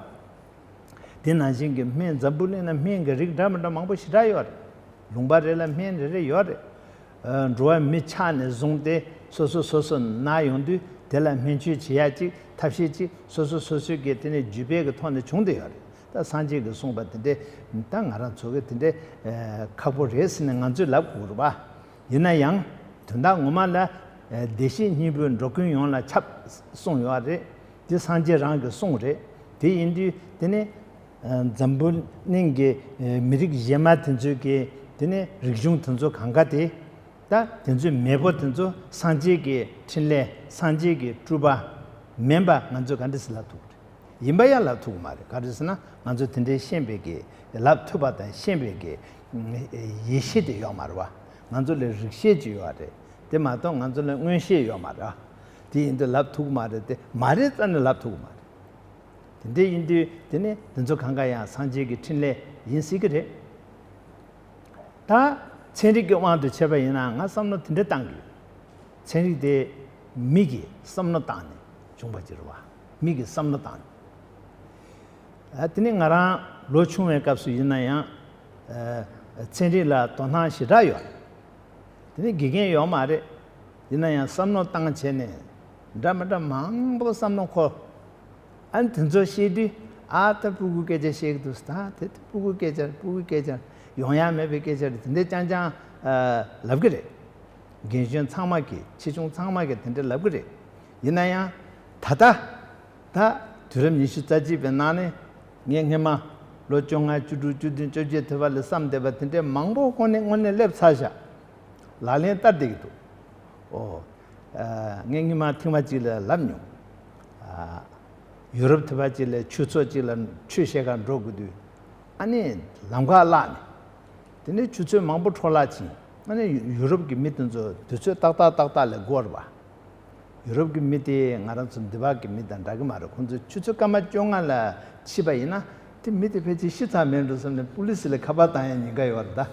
དེ་ནང་བཞིན་གྱི་སྨན་འཛམ་བུ་གླིང་ན་སྨན་གྱི་རིགས་འདྲ་མི་འདྲ་མང་པོ་ཞེ་དྲག་ཡོད་རེད། ལུང་པ་རེ་ལ་སྨན་རེ་རེ་ཡོད་རེད། ཨ། འགྲོ་བ་མི་ཆགས་ནས་བཟུང་སྟེ་སོ་སོ་སོ་སོ་ན་ཡོང་དུས་དེ་ལ་སྨན་བཅོས་བྱེད་ཡ་གཅིག་ཐབས་ཤེས་གཅིག་སོ་སོ་སོ་སོའི་གི་དེ་ནས་རྒྱུད་པའི་གི་ཐོག་ནས་བྱུང་བསྡད་ཡོད་རེད། ད་སངས་རྒྱས་ཀྱིས་གསུངས་པ་དེ་འདྲའི་ད་ང་རང་ཚོ་གི་དེ་འདྲའི་ཨ་ཁག་པོ་རེད་ཟེར་ནས་ང་ཚོས་ལབ་དགོས་རེད་པ། ཡིན་ན་ཡང་དོན་དག་ངོ་མ་ལ་ཨ་བདེ་གཤེགས་སྙིང་པོས་འགྲོ་ཀུན་ཡོངས་ལ་ཁྱབ་གསུངས་ཡོད་རེད། དེ་སངས་རྒྱས་རང་གི་གསུང་རེད། དེ་ཡིན་དུས་དེ་ནི་ཨ་འཛམ་བུ་གླིང་གི་ཨ་མི་རིགས་གཞན་མ་དེ་ཚོའི་གི་དེ་ནི་རིག་གཞུང་དེ་ཚོ་གང་ག་དེ། ད་དེ་ཚོའི་མེས་པོ་དེ་ཚོ་སངས་རྒྱས་ཀྱི་འཕྲིན་ལས་སངས་རྒྱས་ཀྱི་སྤྲུལ་པ་མིན་པ་ང་ཚོས་ག་འདྲ་སེ་ལབ་ཐུབ་ཀྱི་རེད། ཡིན་པ་ཡང་ལབ་ཐུབ་ཀྱི་མ་རེད། ག་རེ་ཟེར་ན་ང་ཚོ་དེ་འདྲའི་ཤེས་པའི་གི་ལབ་ཐུབ་པ་དང་ཤེས་པའི་གི་ཡེ་ཤེས་དེ་ཡོད་མ་རེད་པ། ང་ཚོ་ལ་རིག་ཤེས་ཅིག་ཡོད་རེད། དེ་མ་གཏོགས་ང་ཚོ་ལ་མངོན་ཤེས་ཡོད་མ་རེད། དེ་ཡིན་དུས་ལབ་ཐུབ་ཀྱི་མ་རེད་དེ། མ་རེད་རྩ་ནས་ལབ་ཐུབ་ཀྱི་མ་རེད། དེ་འདྲ་ཡིན་དུས་དེ་ནི་དེ་ཚོ་གང་ག་ཡང་སངས་རྒྱས་ཀྱི་འཕྲིན་ལས་ཡིན་སྲིད་ཀྱི་རེད། ད་ཚན་རིག་གི་དབང་དུ་བྱས་པ་ཡིན་ན་ང་བསམ་བློ་དེ་འདྲ་བཏང་གི་ཡོད། ཚན་རིག་དེ་མི་གི་བསམ་བློ་བཏང་ནས་བྱུང་བ་ཅིག་རེད་བ། མི་གི་བསམ་བློ་བཏང་། ཨ། དེ་ནི་ང་རང་ལོ་ཆུང་བའི་སྐབས་སུ་ཡིན་ན་ཡང་། ཨ། ཚན་རིག་ལ་དོ་སྣང་ཞེ་དྲག་ཡོད། དེ་ནི་དགེ་རྒན་ཡོད་མ་རེད། ཡིན་ན་ཡང་བསམ་བློ་བཏང་བྱས་ནས་འདྲ་མི་འདྲ་མང་པོ་བསམ་བློ་འཁོར། ཨ་ནི་དེ་ཚོ་བཤད་དུས། ཨ། ད་སྤུ་གུ་སྐད་ཆ་བཤད་ཀྱི་འདུག་ད་དེ་སྤུ་གུ་སྐད་ཆ། སྤུ་གུ་སྐད་ཆ། ཡོང་ཡ་མེད་པའི་སྐད་ཆ་རེད། དེ་འདྲ་རྐྱང་རྐྱང་། ཨ། ལབ་ཀྱི་རེད། རྒན་གཞོན་ཚང་མ་གིས། ཆེ་ཆུང་ཚང་མ་གིས་དེ་འདྲ་ལབ་ཀྱི་རེད། ཡིན་ན་ཡང་ད་ལྟ། ད་དུས་རབས་ཉི་ཤུ་རྩ་གཅིག་པའི་ནང་ནས། ངས་སྔོན་མ་ལོ་བཅོ་ལྔ། བཅུ་དྲུག། བཅུ་བདུན། བཅོ་བརྒྱད། དེ་བར་ལ་བསམ་བསྡད་པ་དེ་འདྲའི་མང་པོ་ཁོ་ནས་དངོས་གནས་སླེབས་ཚར་བཞག་ལག་ལེན་བསྟར་བསྡད་ཀྱི་འདུག་ཨོ། ཨ། ངས་སྔོན་མ་ཐེངས་མ་གཅིག་ལ་ལབ་མྱོང་། ཨ། ཡུ་རོབ་དེ་བ་གཅིག་ལ་ཆོས་ཚོགས་གཅིག་ལ་ཆོས་བཤད་གར་འགྲོ་དགོས་དུས། ཨ་ནི་ལམ་ཁ་བརླག་ནས། དེ་ནས་ཆུ་ཚོད་མང་པོ་འཕྲོ་བརླག་ཕྱིན། ཨ་ནི་ཡུ་རོབ་ཀྱི་མི་དེ་ཚོ་དུས་ཚོད་ཏག་ཏག་ཏག་ཏག་ལ་འགོར་བ། ཡུ་རོབ་ཀྱི་མི་དེ་ང་རང་ཚོ་འདི་བ་གི་མི་དང་འདྲ་གི་མ་རེད། ཁོང་ཚོ་ཆུ་ཚོད་སྐར་མ་བཅོ་ལྔ་ལ་ཕྱིན་པ་ཡིན་ན། དེ་མི་དེ་ཕལ་ཆེར་ཤི་ཚར་མེད་འགྲོ་བསམ་ནས་པུ་ལི་སི་ལ་ཁ་པར་བཏང་ཡ་ཉེན་ཁ་ཡོད་རེད་ད།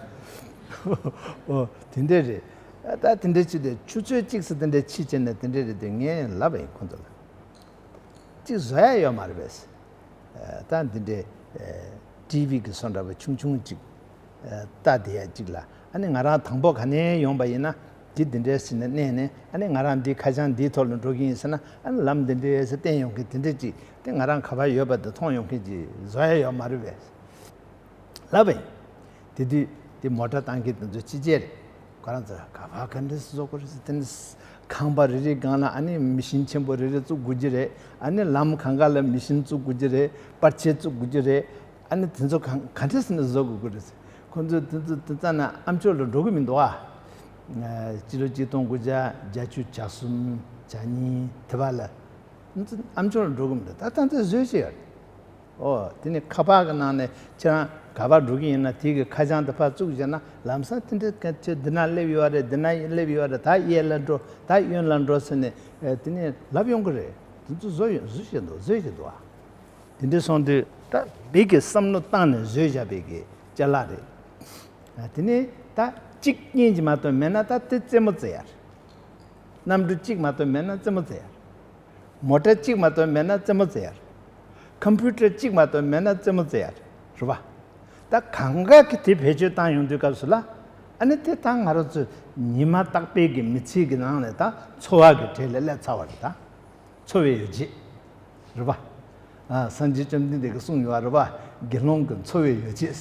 ཨོ། དེ་འདྲས་རེད། ད་དེ་འདྲས་ཅི་དེ་ཆུ་ཚོད་གཅིག་ཙམ་དེ་འདྲས་ཕྱིན་བྱས་ནས་དེ་འདྲས་རེད་དེ། ངས་ལབ་པ་ཡིན་ཁོང་ཚོ་ལ། གཅིག་བཟོ་ཡ་ཡོད་མ་རེད་པས། ཨ། ད་འདི་འདྲའི། ཨ། ཊི་ཝི་གི་བཟོ་འདྲ་བ་ཆུང་ཆུང་གཅིག་ཨ། ལྟ་བསྡད་ཡ་གཅིག་ལ། ཨ་ནི་ང་རང་དང་པོ་ག་ནས་ཡོང་པ་ཡིན་ན། འདི་འདི་འདྲའི་ཟེར་ནས་མནན་ནས། ཨ་ནི་ང་རང་འདི་ཁ་བྱང་འདིའི་ཐོག་ལ་འགྲོ་གི་ཡིན་ཟེར་ན། ཨ་ནི་ལམ་འདི་འདྲའི་ཟེར་བསྟན་ཡོང་མཁན་དེ་འདྲ་གཅིག་དེ་ང་རང་ག་པར་ཡོད་པ་དེ་མཐོང་ཡོང་མཁན་གཅིག་བཟོ་ཡ་ཡོད་མ་རེད་པས། ལབ་པ་ཡིན། དེ་དུས་དེ་མོ་ཊ་བཏང་མཁན་དེ་ཚོ་ཅི་བྱས་རེད། ཁོ་རང་ཚོ་ག་པར་ག་འདྲས་བཟོ་དགོས་རེད་ཟེར། དེ་ནི་ཁང་པ་རེ་རེའི་སྒང་ལ་ཨ་ནི་མི་ཤིན་ཆེན་པོ་རེ་རེ་བཙུགས་དགོས་ཀྱི་རེད། ཨ་ནི་ལམ་གང་ག་ལ་མི་ཤིན་བཙུགས་དགོས་ཀྱི་རེད། པར་ཆས་བཙུགས་དགོས་ཀྱི་རེད། ཨ་ནི་དེ་ཚོ་གང་ག་འདྲས་ཟེར་ནས་བཟོ་དགོས་ཀྱི་རེད་ཟེར། ཁོ་ཚོས་དེ་ཚོ་དེ་རྩ་ནས་ཨ་མཆོག་ལ་འགྲོ་གི་མི་འདུག་ཨ། སྤྱི་ལོ་གཅིག་སྟོང་དགུ་བརྒྱ་བརྒྱད་ཅུ་གྱ་གསུམ་གྱ་གཉིས་དེ་བ་ལ། ཁོ་ཚོ་ཨ་མཆོག་ལ་འགྲོ་གི་མི་འདུག་ད་ད་ལྟ་བཟོས་བྱས་ཡོད་རེད། ཨོ། དེ་ནས་ཁ་པར་གྱི་ནང་ནས་ཁྱེད་རང་ག་པར་འགྲོ་གི་ཡིན་ན། དེ་གི་ཁ་བྱང་དེ་ཕར་བཙུགས་བྱས་ན། ལམ་སང་དེ་འདྲའི་སྐད་ཆ་འདི་ན་སླེབས་ཡོད་རེད། འདི་ན་སླེབས་ཡོད་རེད། ད་གཡས་ལ་འགྲོ། ད་གཡོན་ལ་འགྲོ་ཟེར་ནས། ཨེ། དེ་ནས་ལབ་ཡོང་གི་རེད། དེ་ཚོ་བཟོ་ཡོད། བཟོ་བཞིན་འདུག་བཟོ་བཞིན་འདུག་ཨ། དེ་འདྲ་སོང་དུས་ད་མི་གི་བསམ་བློ་བཏང་ནས་བཟོས་བཞག་པའི་གི་ཅ་ལག་རེད། ཨ། དེ་ནས་ད་གཅིག་གཉིས་ཀྱིས་མ་གཏོགས་མེད་ན་ད་དེ་རྩེད་མོ་རྩེ་ཡ་རེད། གནམ་གྲུ་གཅིག་མ་གཏོགས་མེད་ན་རྩེད་མོ་རྩེ་ཡ་རེད། མོ་ཊ་གཅིག་མ་གཏོགས་མེད་ན་རྩེད་མོ་རྩེ་ཡ་རེད། ཀམ་པུ་ཊར་གཅིག་མ་གཏོགས་མེད་ན་རྩེད་མོ་རྩེ་ཡ་རེད། རེད་པ། ད་གང་ག་གིས་དེ་བེད་སྤྱོད་བཏང་ཡོང་དུས་སྐབས་སུ་ལ། ཨ་ནི་དེ་ད་ང་རང་ཚོ་ཉི་མ་རྟག་པའི་གི་མི་ཚེ་གི་ནང་ནས་ད་འཚོ་བ་གི་གྲས་ལ་སླེབས་ཚར་བ་རེད་ད། འཚོ་བའི་ཡོ་བྱད། རེད་པ། ཨ། སངས་རྒྱས་བཅོམ་ལྡན་འདས་ཀྱིས་གསུངས་ཡོད་པ་རེད་པ། དགེ་སློང་གི་འཚོ་བའི་ཡོ་བྱད།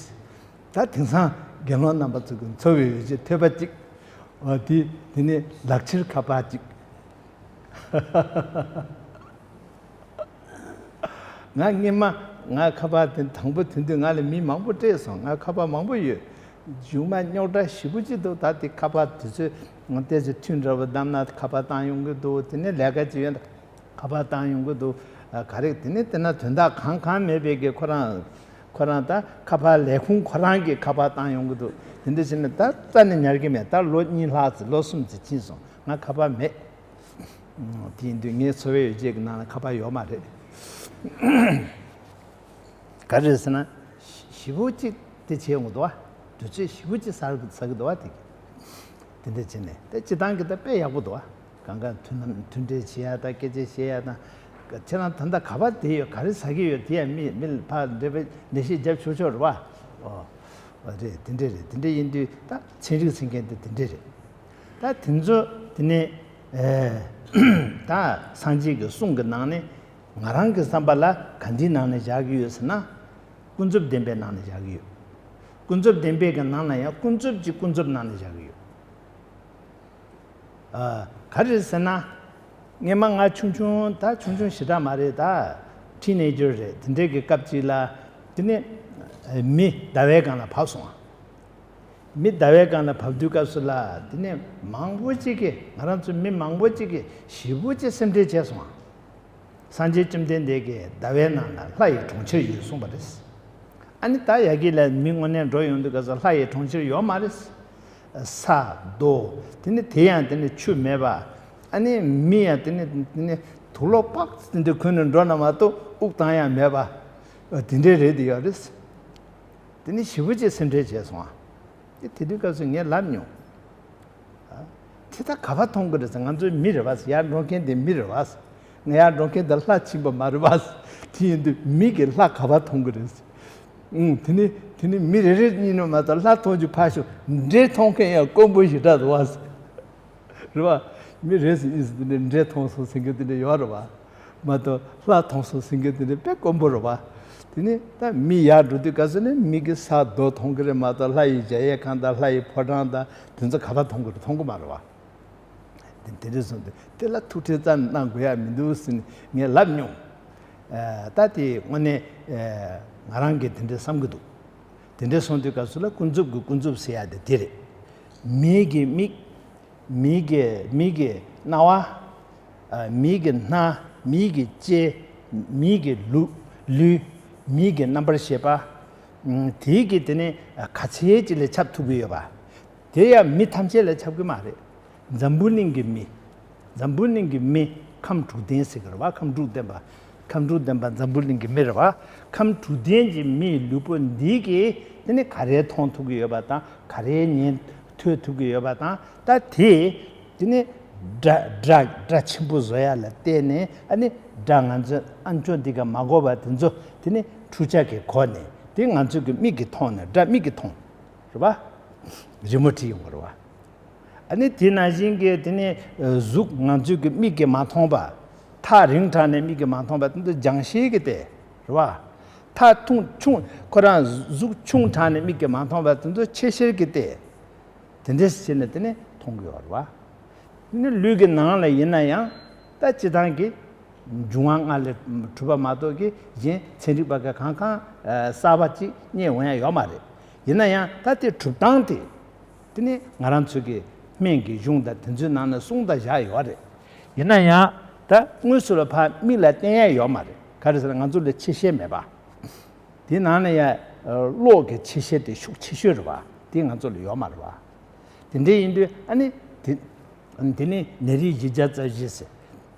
ད་དེང་སང་དགེ་སློང་རྣམ་པ་ཚོ་གི་འཚོ་བའི་ཡོ་བྱད་ཐོད་པ་གཅིག་ཨ། དེ་དེ་ནས་ལག་ཁྱེར་ཁ་པར་གཅིག་ང་སྔོན་མ་ང་ཁ་པར་དེ་དང་པོ་དེ་དུས་ང་ལ་མི་མང་པོ་སྤྲད་སོང་། ང་ཁ་པར་མང་པོ་ཡོད། མཇུག་མ་རྙོག་དྲ་ཞེ་པོ་ཅིག་འདུག་ད་དེ་ཁ་པར་དེ་ཚོས་ང་ལྟས་ཚེ་ཐུན་འདྲ་པོ་བསྡམས་ན་ཁ་པར་བཏང་ཡོང་གི་འདུག་དེ་ནས་ལས་ཀ་ཅིག་ཡོད་ན་ཁ་པར་བཏང་ཡོང་གི་འདུག་ཨ། ག་རེ། དེ་ནས་དེ་ན་དོན་དག་གང་གང་མེད་པའི་གི་ཁོ་རང་། ཁོ་རང་ད་ཁ་པར་ལས་ཁུངས་ཁོ་རང་གིས་ཁ་པར་བཏང་ཡོང་གི་འདུག་དེ་འདྲ་བྱས་ནས་ད་རྩ་ནས་ཉར་གི་མེད། ད་ལོ་གཉིས་ལྷག་ཙམ། ལོ་གསུམ་ཙམ་ཕྱིན་སོང་། ང་ཁ་པར་མེད། དེ་ཡིན་དུས་ངའི་འཚོ་བའི་ཡོ་བྱད་ཀྱི་ནང་ལ་ཁ་པར་ཡོད་མ་རེད། ག་རེ་རེད་ཟེར་ན། ཞེ་པོ་ཅིག་དེ་བྱས་ཡོང་གི་འདུག་བ། དུས་ཚོད་ཞེ་པོ་ཅིག་ཟ་གི་ཟ་གི་འདུག་བ། དེ་གི་དེ་འདྲ་བྱས་ནས་དེ་སྤྱིར་བཏང་གི་ད་དཔེ་ཡག་པོ་འདུག་བ། གང་ག་མཐུན་ལམ་མཐུན་འབྲེལ་བྱེད་ཡ་དང་། སྐད་ཆ་བཤད་ཡ་དང་། ཁྱེད་རང་ད་ལྟ་ག་པར་བསྡད་ཡོད། ག་རེ་ཟ་གི་ཡོད། དེ་ཡང་མི་མི་ལ་ཕར་འགྲེལ་པ་འགྲེལ་བཤད་རྒྱབ་ཆོག་ཆོག་རེད་བ། ཨོ། ཨོ་རེད། དེ་འདྲ་རེད། དེ་འདྲ་ཡིན་དུས་ད་ཚན་རིག་ཟེར་མཁན་དེ་དེ་འདྲ་རེད། ད་དེ་ཚོ་དེ་ནས། ཨེ། ད་སངས་རྒྱས་ཀྱི་གསུང་གི་ནང་ནས་ང་རང་གི་བསམ་པ་ལ་ག་འདྲའི་ནང་ནས་བཞག་གི་ཡོད་ཟེར་ན། ཀུན་རྫོབ་བདེན་པའི་ནང་ནས་བཞག་གི་ཡོད། ཀུན་རྫོབ་བདེན་པའི་གི་ནང་ལ་ཡང་ཀུན་རྫོབ་ཀྱི་ཀུན་རྫོབ་ནང་ནས་བཞག་གི་ཡོད། ཨ། ག་རེ་རེད་ཟེར་ན། སྔན་མ་ང་ཆུང་ཆུང་། ད་ཆུང་ཆུང་ཞེ་དྲག་མ་རེད། ད་ཊི་ནེ་ཇར་རེད། དེ་འདྲའི་གི་སྐབས་ཅིག་ལ། དེ་ནས་མི་ཟླ་བའི་སྒང་ལ་བབས་སོང་ང་། མི་ཟླ་བའི་སྒང་ལ་བབས་དུས་སྐབས་སུ་ལ། དེ་ནས་མང་པོ་ཅིག་གིས། ང་རང་ཚོ་མི་མང་པོ་ཅིག་གིས་ཞེ་པོ་ཅིག་སེམས་ཁྲལ་བྱས་སོང་ང་། སངས་རྒྱས་བཅོམ་ལྡན་འདས་ཀྱིས་ཟླ་བའི་ནང་ལ་ལྷ་ཡི་གྲོང་ཁྱེར་ཡོད་གསུངས་པ་རེད། ཨ་ནི་ད་ཡ་གི་ལ་མི་དངོས་གནས་འགྲོ་ཡོང་དུས་སྐབས་སུ་ལྷ་ཡི་གྲོང་ཁྱེར་ཡོད་མ་རེད། ས་རྡོ། དེ་ནི་དེ་ཡང་དེ་ནི་ཆུ་མེད་པ། ཨ་ནི་མི་ཡང་དེ་ནི་དེ་ནི་དུག་ལོག་པགས་དེ་འདྲ་གོན་ནས་འགྲོ་ན་མ་གཏོགས་དབུགས་བཏང་ཡ་མེད་པ། དེ་འདྲའི་རེད་དེ་ཡོད་རེད། དེ་ནི་ཞེ་པོ་ཅིག་སེམས་ཁྲལ་བྱས་སོང་ང་། དེ་དེ་དུས་སྐབས་སུ་ངས་ལབ་མྱོང་། ཨ། དེ་ད་ག་པར་མཐོང་གི་རེད་ཟེར། ང་ཚོའི་མི་རེད་བ་ཟེར། ཡར་འགྲོ་མཁན་དེ་མི་རེད་བ་ཟེར། ང་ཡར་འགྲོ་མཁན་དེ་ལྷ་ཕྱིན་པ་མ་རེད་པ། དེ་ཡིན་དུས་མི་གིས་ལྷ་ག་པར་མཐོང་གི་རེད། ཨུང་། དེ་ནི་དེ་ནི་མི་རེ་རེ་གཉིས་ནས་མ་གཏོགས་ལྷ་མཐོང་རྒྱུ་ཕར་ཞོག་འདྲེ་མཐོང་མཁན་ཡང་དཀོན་པོ་ཞེ་དྲག་འདུག་པ། རེད་པ། མི་རེ་ཟིག་གཉིས་ཟིག་དེ་འདྲའི་འདྲེ་མཐོང་སོང་ཟེར་མཁན་དེ་འདྲ་ཡོད་རེད་པ། མ་གཏོགས་ལྷ་མཐོང་སོང་ཟེར་མཁན་དེ་འདྲ་དཔེ་དཀོན་པོ་རེད་པ། དེ་ནི་ད་མི་ཡར་འགྲོ་དུས་སྐབས་སུ་ནི་མི་གི་ས་རྡོ་མཐོང་གི་རེད་མ་གཏོགས་ལྷ་ཡི་གཞལ་ཡས་ཁང་དང་ལྷ་ཡི་ཕོ་བྲང་དང་དེ་ཚོ་ག་པར་མཐོང་གི་རེད། མཐོང་གི་མ་རེད་པ། དེ་དེ་འདྲ་སོང་དུས་དེ་ལ་ཐུགས་ཁྲལ་རྩ་ནས་གནང་དགོས་ཡ་མི་འདུག་ཟེར་ནས་ངས་ལབ་མྱོང་། ཨ། ད་དེ་དངོས་གནས་ཨ་ང་རང་གིས་དེ་འདྲ་བསམ་གྱི་འདུག་དེ་འདྲ་སོང་དུས་སྐབས་སུ་ལ་ཀུན་རྫོབ་ཀྱི་ཀུན་རྫོབ་ཟེར་ཡ་དེ་དེ་རེད། མིག་གི་མིག་མིག་གི་མིག་གི་རྣ་བ། ཨ། མིག་གི་སྣ། མིག་གི་ལྕེ། མིག་གི་ལུས། ལུས། མིག་གི་རྣམ་པར་ཤེས་པ། ཨ། དེའི་གི་དེ་ནི་ག་ཚད་ཅིག་ལ་ཁྱབ་ཐུབ་ཀྱི་ཡོད་པ། དེ་ཡང་མི་ཐམས་ཅད་ལ་ཁྱབ་ཀྱི་མ་རེད། འཛམ་བུ་གླིང་གི་མི། འཛམ་བུ་གླིང་གི་མི་ཁམས་དྲུག་ལྡན་ཟེར་གི་རེད་པ། ཁམས་དྲུག་ལྡན་པ། ཁམས་དྲུག་ལྡན་པ་འཛམ་བུ་གླིང་གི་མི་རེད་པ། ཁམས་དྲུག་ལྡན་གྱི་མིའི་ལུས་པོ་འདི་གིས་དེ་ནི་ག་རེ་མཐོང་ཐུབ་ཀྱི་ཡོད་པ་དང་ག་རེ་ཉན་ཐོས་ཐུབ་ཀྱི་ཡོད་པ་དང་། ད་དེ་དེ་ནི་སྒྲ་སྒྲ་སྒྲ་ཆེན་པོ་བཟོ་ཡ་ལ་བརྟེན་ནས། ཨ་ནི་སྒྲ་ང་ཚོ་ཨ་མཆོག་འདི་ག་མ་གོ་བ་དེ་ཚོ་དེ་ནི་འཕྲུལ་ཆས་ཀྱི་སྒོ་ནས་དེ་ང་ཚོ་གི་མིག་གིས་མཐོང་ནས། སྒྲ་མིག་གིས་མཐོང་། རེད་པ། རི་མོ་བྲིས་ཡོང་བ་རེད་པ། ཨ་ནི་དེ་ནང་བཞིན་གྱི་དེ་ནི་ཨ་གཟུགས་ང་ཚོའི་གི་མིག་གིས་མ་མཐོང་བ། ཐག་རིང་དྲགས་ནས་མིག་གིས་མ་མཐོང་བ་དེ་ཚོ་རྒྱང་ཤེལ་གྱི་སྟེ། རེད་པ། ཐག་ཐུང་ཆུང་། ཁོ་རང་གཟུགས་ཆུང་དྲགས་ནས་མིག་གིས་མ་མཐོང་བ་དེ་ཚོ་ཆེ་ཤེལ་གྱི་སྟེ། དེ་འདྲས་བྱས་ནས་དེ་ནི་མཐོང་གི་ཡོད་རེད་པ། དེ་ནི་ལུས་ཀྱི་ནང་ལ་ཡིན་ན་ཡང་ད་སྤྱིར་བཏང་གི་འབྱུང་བ་ལྔ་ལས་གྲུབ་པ་མ་གཏོགས་ཀྱི་གཞན་ཚན་རིག་པ་ག་གང་གང་གསར་པ་ཅིག་རྙེད་འོང་ཡ་ཡོད་མ་རེད། ཡིན་ན་ཡང་ད་དེ་གྲུབ་སྟངས་དེ། དེ་ནི་ང་རང་ཚོ་གི་སྨན་གྱི་གཞུང་དང་དེ་ཚོའི་ནང་ན་གསུངས་དང་བཞག་ཡོད་རེད། ཡིན་ན་ཡང་ད་དངོས་སུ་ལ་ཕར་མིག་ལ་བསྟན་ཡ་ཡོད་མ་རེད། ག་རེ་ཟེར་ན་ང་ཚོ་ལ་ཆེ་ཤེལ་མེད་པ། དེ་ནང་ན་ཡང་གློག་གི་ཆེ་ཤེལ་དེ་ཤུགས་ཆེ་ཤོས་རེད་པ། དེ་ང་ཚོ་ལ་ཡོད་མ་རེད་པ། དེ་འདྲ་ཡིན་དུས་ཨ་ནི་དེ། དེ་ནི་ནད་རིགས་བཞི་བརྒྱ་རྩ་བཞི་ཟེར།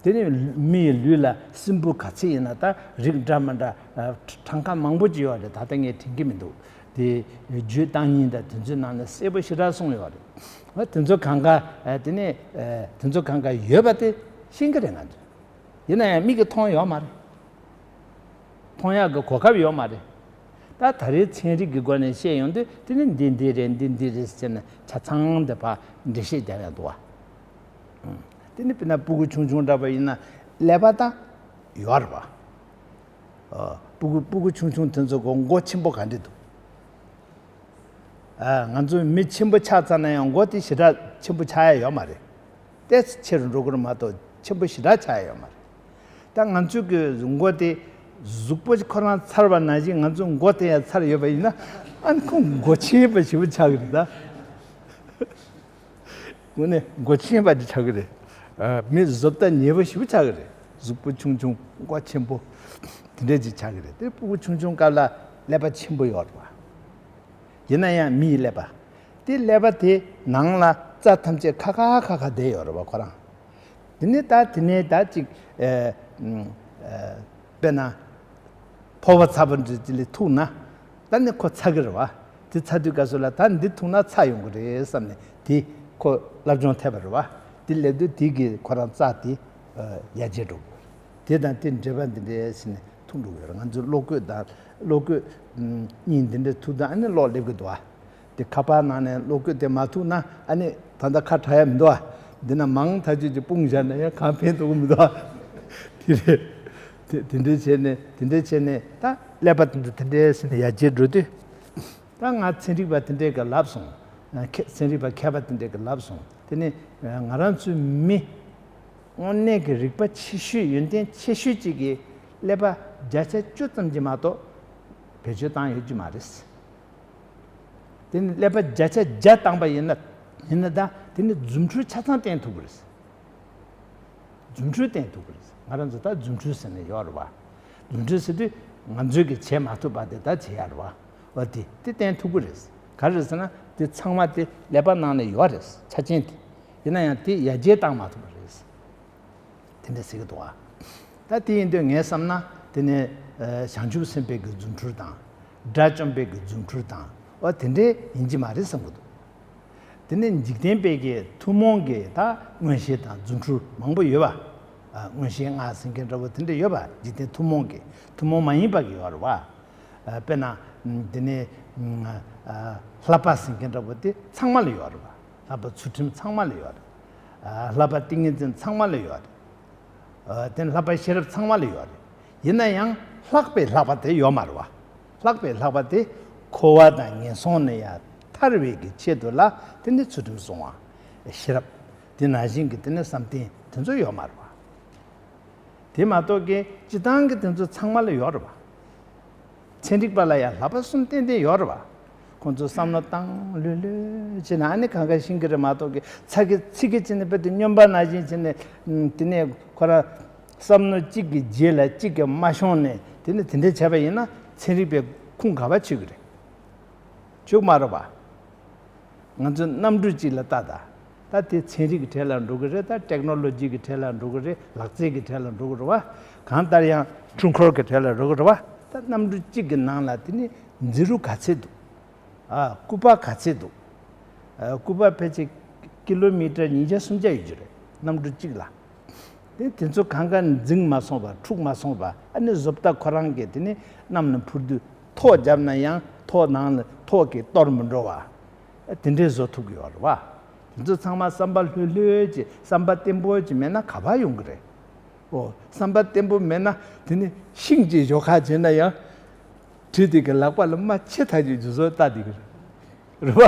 དེ་ནི་མི་ཡི་ལུས་ལ་སྲིན་འབུ་ག་ཚད་ཡིན་ན་ད་རིགས་འདྲ་མི་འདྲ་ཨ་གྲངས་ཀ་མང་པོ་ཅིག་ཡོད་རེད། ད་ལྟ་ངས་དྲན་གྱི་མི་འདུག་དེ་བརྗོད་བཏང་ཉིན་དང་དེ་ཚོའི་ནང་ནས་གསལ་པོ་ཞེ་དྲག་གསུངས་ཡོད་རེད། ཨ་དེ་ཚོ་གང་ག་ཨ་དེ་ནི་ཨ་དེ་ཚོ་གང་ག་ཡོད་པ་དེ་ཤེས་ཀྱི་རེད་ང་ཚོས། ཡིན་ན་ཡང་མིག་གིས་མཐོང་ཡོད་མ་རེད། མཐོང་ཡག་གི་གོ་སྐབས་ཡོད་མ་རེད། ད་ད་རེས་ཚན་རིག་གི་སྒོ་ནས་བཤད་ཡོང་དུས་དེ་ནི་འདི་འདི་རེད། འདི་འདི་རེད་ཟེར་ནས་ཆ་ཚང་དེ་ཕར་འགྲེལ་བཤད་རྒྱབ་ཡག་འདུག་པ། ཨང་། དེ་ནི་དཔེར་ན་སྤུ་གུ་ཆུང་ཆུང་འདྲ་པོ་ཡིན་ན་ཀླད་པ་ད་ཡོད་རེད་པ། ཨ། སྤུ་གུ་སྤུ་གུ་ཆུང་ཆུང་དེ་ཚོ་གི་མགོ་ཆེན་པོ་ག་འདྲ་འདུག་ཨ། ང་ཚོ་མི་ཆེན་པོ་ཆགས་ཚར་ན་ཡང་མགོ་དེ་ཞེ་དྲག་ཆེན་པོ་ཆགས་ཡ་ཡོད་མ་རེད། ཏོག་ཙམ་ཆེ་རུ་འགྲོ་གི་རེད་མ་གཏོགས་ཆེན་པོ་ཞེ་དྲག་ཆགས་ཡ་ཡོད་མ་རེད། ད་ང་ཚོ་གི་མགོ་དེ་གཟུགས་པོ་ཁོ་རང་ཚར་བ་ནང་བཞིན་ང་ཚོ་མགོ་དེ་ཡང་ཚར་ཡོད་པ་ཡིན་ན། ཨ་ནི་ཁོ་མགོ་ཆེན་པོ་ཞེ་པོ་ཆགས་གི་རེད་ད། དངོས་གནས་མགོ་ཆེན་པ་ཅིག་ཆགས་ཀྱི་རེད། ཨ། མི་བཟོ་ལྟ་ཉེས་པོ་ཞེ་པོ་ཆགས་ཀྱི་རེད། གཟུགས་པོ་ཆུང་ཆུང་མགོ་ཆེན་པོ་དེ་འདྲས་ཅིག་ཆགས་ཀྱི་རེད། དེ་སྤུ་གུ་ཆུང་ཆུང་སྐབས་ལ་ཀླད་པ་ཆེན་པོ་ཡོད་རེད་པ། ཡིན་ན་ཡང་མིའི་ཀླད་པ། དེ་ཀླད་པ་དེ་ནང་ལ་རྩ་ཐམས་ཅད་ཁ་ཁ་ཁ་ཁ་བསྡད་ཡོད་རེད་པ་ཁོ་རང་། དེ་ནས་ད་དེ་ནས་ད་ཅིག་ཨེ། ཨེ། དཔེར་ན། ཕོར་པ་ཚ་པོ་འདི་ལ་ཐུག་ན། ད་ནི་ཁོ་ཚ་གི་རེད་པ། དེ་ཚ་དུས་སྐབས་སུ་ལ་ད་འདི་ཐུག་ན་ཚ་ཡོང་གི་རེད་བསམ་ནས་དེ་ཁོ་སློབ་སྦྱོང་ཐེབས་པ་རེད་པ། དེ་སླེབས་དུས་དེ་གི་ཁོ་རང་རྩ་དེ་ཡར་རྒྱས་འགྲོ་གི་རེད། དེ་དང་དེ་འབྲེལ་བ་འདི་འདྲས་ཟེར་ནས་ཐུག་འགྲོ་གི་ཡོད་རེད། ང་ཚོའི་བློ་བཀོད་དང་བློ་བཀོད་གཉིས་འདི་འདྲས་ཐུག་དུས་ཨ་ནི་གློག་སླེབས་ཀྱི་འདུག་པ། དེ་ཁ་པར་ནང་ནས་གློག་སྐུད་དེ་མ་ཐུག་ན་ཨ་ནི་ད་ལྟ་ཁ་གྲག་ཡ་མི་འདུག་ཨ། འདི་ན་མང་ཐག་ཆོད་ཀྱི་སྤུངས་བཞག་ན་ཡང་གང་ཕན་ཐོགས་ཀྱི་མི་འདུག་ཨ། དེ་རེད། དེ་དེ་འདྲའི་བྱས་ནས་དེ་འདྲའི་བྱས་ནས་ད་ཀླད་པ་དེ་འདྲ་དེ་འདྲའི་ཟེར་ནས་ཡར་རྒྱས་འགྲོ་དུས། ད་ང་ཚན་རིག་པ་དེ་འདྲས་ཀྱིས་ལབ་སོང་། མཁས་ཚན་རིག་པ་མཁས་པ་དེ་འདྲས་ཀྱིས་ལབ་སོང་། དེ་ནི་ང་རང་ཚོའི་མི་དངོས་གནས་ཀྱི་རིག་པ་ཆེ་ཤོས་ཡོན་ཏན་ཆེ་ཤོས་ཅིག་གིས་ཀླད་པ་བརྒྱ་ཆ་བཅུ་ཙམ་གྱིས་མ་གཏོགས་བེད་སྤྱོད་བཏང་ཡོད་ཀྱི་མ་རེད། དེ་ནི་ཀླད་པ་བརྒྱ་ཆ་བརྒྱ་བཏང་པ་ཡིན་ན་ཡིན་ན་ད་དེ་ནི་རྫུ་འཕྲུལ་ཆ་ཚང་བསྟན་ཐུབ་ཀྱི་རེད། རྫུ་འཕྲུལ་བསྟན་ཐུབ་ཀྱི་རེད། ང་རང་ཚོ་ད་རྫུ་འཕྲུལ་ཟེར་ནས་ཡོད་རེད་བ། རྫུ་འཕྲུལ་ཟེར་དུས་ང་ཚོས་ཀྱི་བྱེད་མ་ཐུབ་པ་དེ་ད་བྱེད་ཡ་རེད་བ། འོ་དེ་དེ་བསྟན་ཐུབ་ཀྱི་རེད། ག་རེ་ཟེར་ན་དེ་ཚང་མ་དེ་ཀླད་པ་ནང་ན་ཡོད་རེད། ཆ་རྐྱེན་དེ། ཡིན་ན་ཡང་དེ་ཡར་རྒྱས་བཏང་མ་ཐུབ་པ་རེད། དེ་འདྲ་ཟེར་གྱི་འདུག་བ། ད་དེ་ཡིན་དུས་ངས་བསམ་ན་དེ་ནི་ཨ་བྱང་ཆུབ་སེམས་དཔའི་གི་རྫུ་འཕྲུལ་དང་། དགྲ་བཅོམ་པའི་གི་རྫུ་འཕྲུལ་དང་། འོ་དེ་འདྲའི་ཡིན་གྱི་མ་རེད་བསམ་གྱི་འདུག་དེ་ནི་འཇིག་རྟེན་པའི་གི་ཐུན་མོང་གི་ད་མངོན་ཤེས་དང་རྫུ་འཕྲུལ་མང་པོ་ཡོད་པ། ཨ། མངོན་ཤེས་ལྔ་ཟེར་མཁན་འདྲ་པོ་དེ་འདྲ་ཡོད་པ། འཇིག་རྟེན་ཐུན་མོང་གི། ཐུན་མོང་མ་ཡིན་པ་གི་ཡོད་རེད་བ། ཨ། དཔེར་ན། ཨམ། དེ་ནས། ཨམ། ཨ། བསླབ་པ་ཟེར་མཁན་འདྲ་པོ་དེ་ཚང་མ་ལ་ཡོད་རེད་བ། བསླབ་པ་ཚུལ་ཁྲིམས་ཚང་མ་ལ་ཡོད་རེད། ཨ། བསླབ་པ་ཏིང་ངེ་འཛིན་ཚང་མ་ལ་ཡོད་རེད། ཨ། དེ་ནས་བསླབ་པ་ཤེས་རབ་ཚང་མ་ལ་ཡོད་རེད། ཡིན་ན་ཡང་ལྷག་པའི་བསླབ་པ་དེ་ཡོད་མ་རེད་བ། ལྷག་པའི་བསླབ་པ་དེ་འཁོར་བ་དང་ངན་སོང་ནས་ཡང་ཐར་བའི་གི་ཆེད་དུ་ལ། དེ་ནི་ཚུལ་ཁྲིམས་སྲུང་བ། ཤེས་རབ། དེ་ནང་བཞིན་གྱི་དེ་ནི་བསམ་གཏན་དེ་ཚོ་ཡོད་མ་རེད་བ། དེ་མ་གཏོགས་ཀྱི་སྤྱི་བཏང་གི་དེ་ཚོ་ཚང་མ་ལ་ཡོད་རེད་བ། ཚན་རིག་པ་ལ་ཡང་བསླབ་པ་གསུམ་ཏན་ཏན་ཡོད་རེད་བ། ཁོང་ཚོས་བསམ་བློ་བཏང་ལྷོད་ལྷོད་བྱས་ན། ཨ་ནི་གང་ག་ཤེས་ཀྱི་རེད་མ་གཏོགས་ཀྱི། ཚ་གི་ཚིག་གི་བྱས་ནས་དཔེ་དེ་སྨྱོན་པ་ནང་བཞིན་བྱས་ནས། ཨམ། དེ་ནས་ཁོ་རང་བསམ་མནོ་གཅིག་གི་རྗེས་ལ་གཅིག་གི་མ་ཤོང་ནས། དེ་ནས་དེ་འདྲ་བྱས་པ་ཡིན་ན་ཚན་རིག་པའི་ཁུངས་ག་པར་ཆུད་ཀྱི་རེད། ཆུད་མ་རེད་བ། ང་ཚོས་གནམ་གྲུ་གཅིག་ལ་ལྟ་ད། ད་དེ་ཚན་རིག་གི་གྲས་ལ་འགྲོ་གི་རེད། ད་ཊེག་ནོ་ལོ་ཇི་གི་གྲས་ལ་འགྲོ་གི་རེད། ལག་རྩལ་གྱི་གྲས་ལ་འགྲོ་གི་རེད་བ། གང་ལྟར་ཡང་འཕྲུལ་འཁོར་གྱི་གྲས་ལ་འགྲོ་གི་རེད་བ། ད་གནམ་གྲུ་གཅིག་གི་ནང་ལ་དེ་ནི་འཛིང་རུ་ག་ཚད་འདུག། ཨ། སྐུད་པ་ག་ཚད་འདུག། ཨ། སྐུད་པ་ཕལ་ཆེར་ཀི་ལོ་མི་ཊར་ཉིས་བརྒྱ་སུམ་བརྒྱ་ཡོད་རྒྱུ་རེད། གནམ་གྲུ་གཅིག་ལ། དེ་དེ་ཚོ་གང་ག་འཛིང་མ་སོང་བ། འཁྲུག་མ་སོང་བ། ཨ་ནི་བཟོ་ལྟ་ཁོ་རང་གིས་དེ་ནི་གནམ་ནས་འཕུར་དུས་ཐོག་བརྒྱབ་ན་ཡང་ཐོག་ནང་ལ་ཐོག་གིས་གཏོར་མི་འགྲོ་བ། དེ་འདྲའི་བཟོ་ཐུབ་ཀྱི་ཡོད་རེད་བ། དེ་ཚོ་ཚང་མ་བསམ་པ་ལྷོད་ལྷོད་ཀྱིས། བསམ་པ་བརྟན་པོ་ཅིག་མེད་ན་ག་པར་ཡོང་གི་རེད། ཨོ། བསམ་པ་བརྟན་པོ་མེད་ན་དེ་ནི་ཤིང་གཅིག་ཞོག་ཁ་བྱས་ན་ཡང་། གྲི་དེ་གི་ལག་པ་ལ་རྨ་ཆེ་ཐག་ཆོད་ཅིག་བཟོ་ལྟ་དེ་གི་རེད་བ།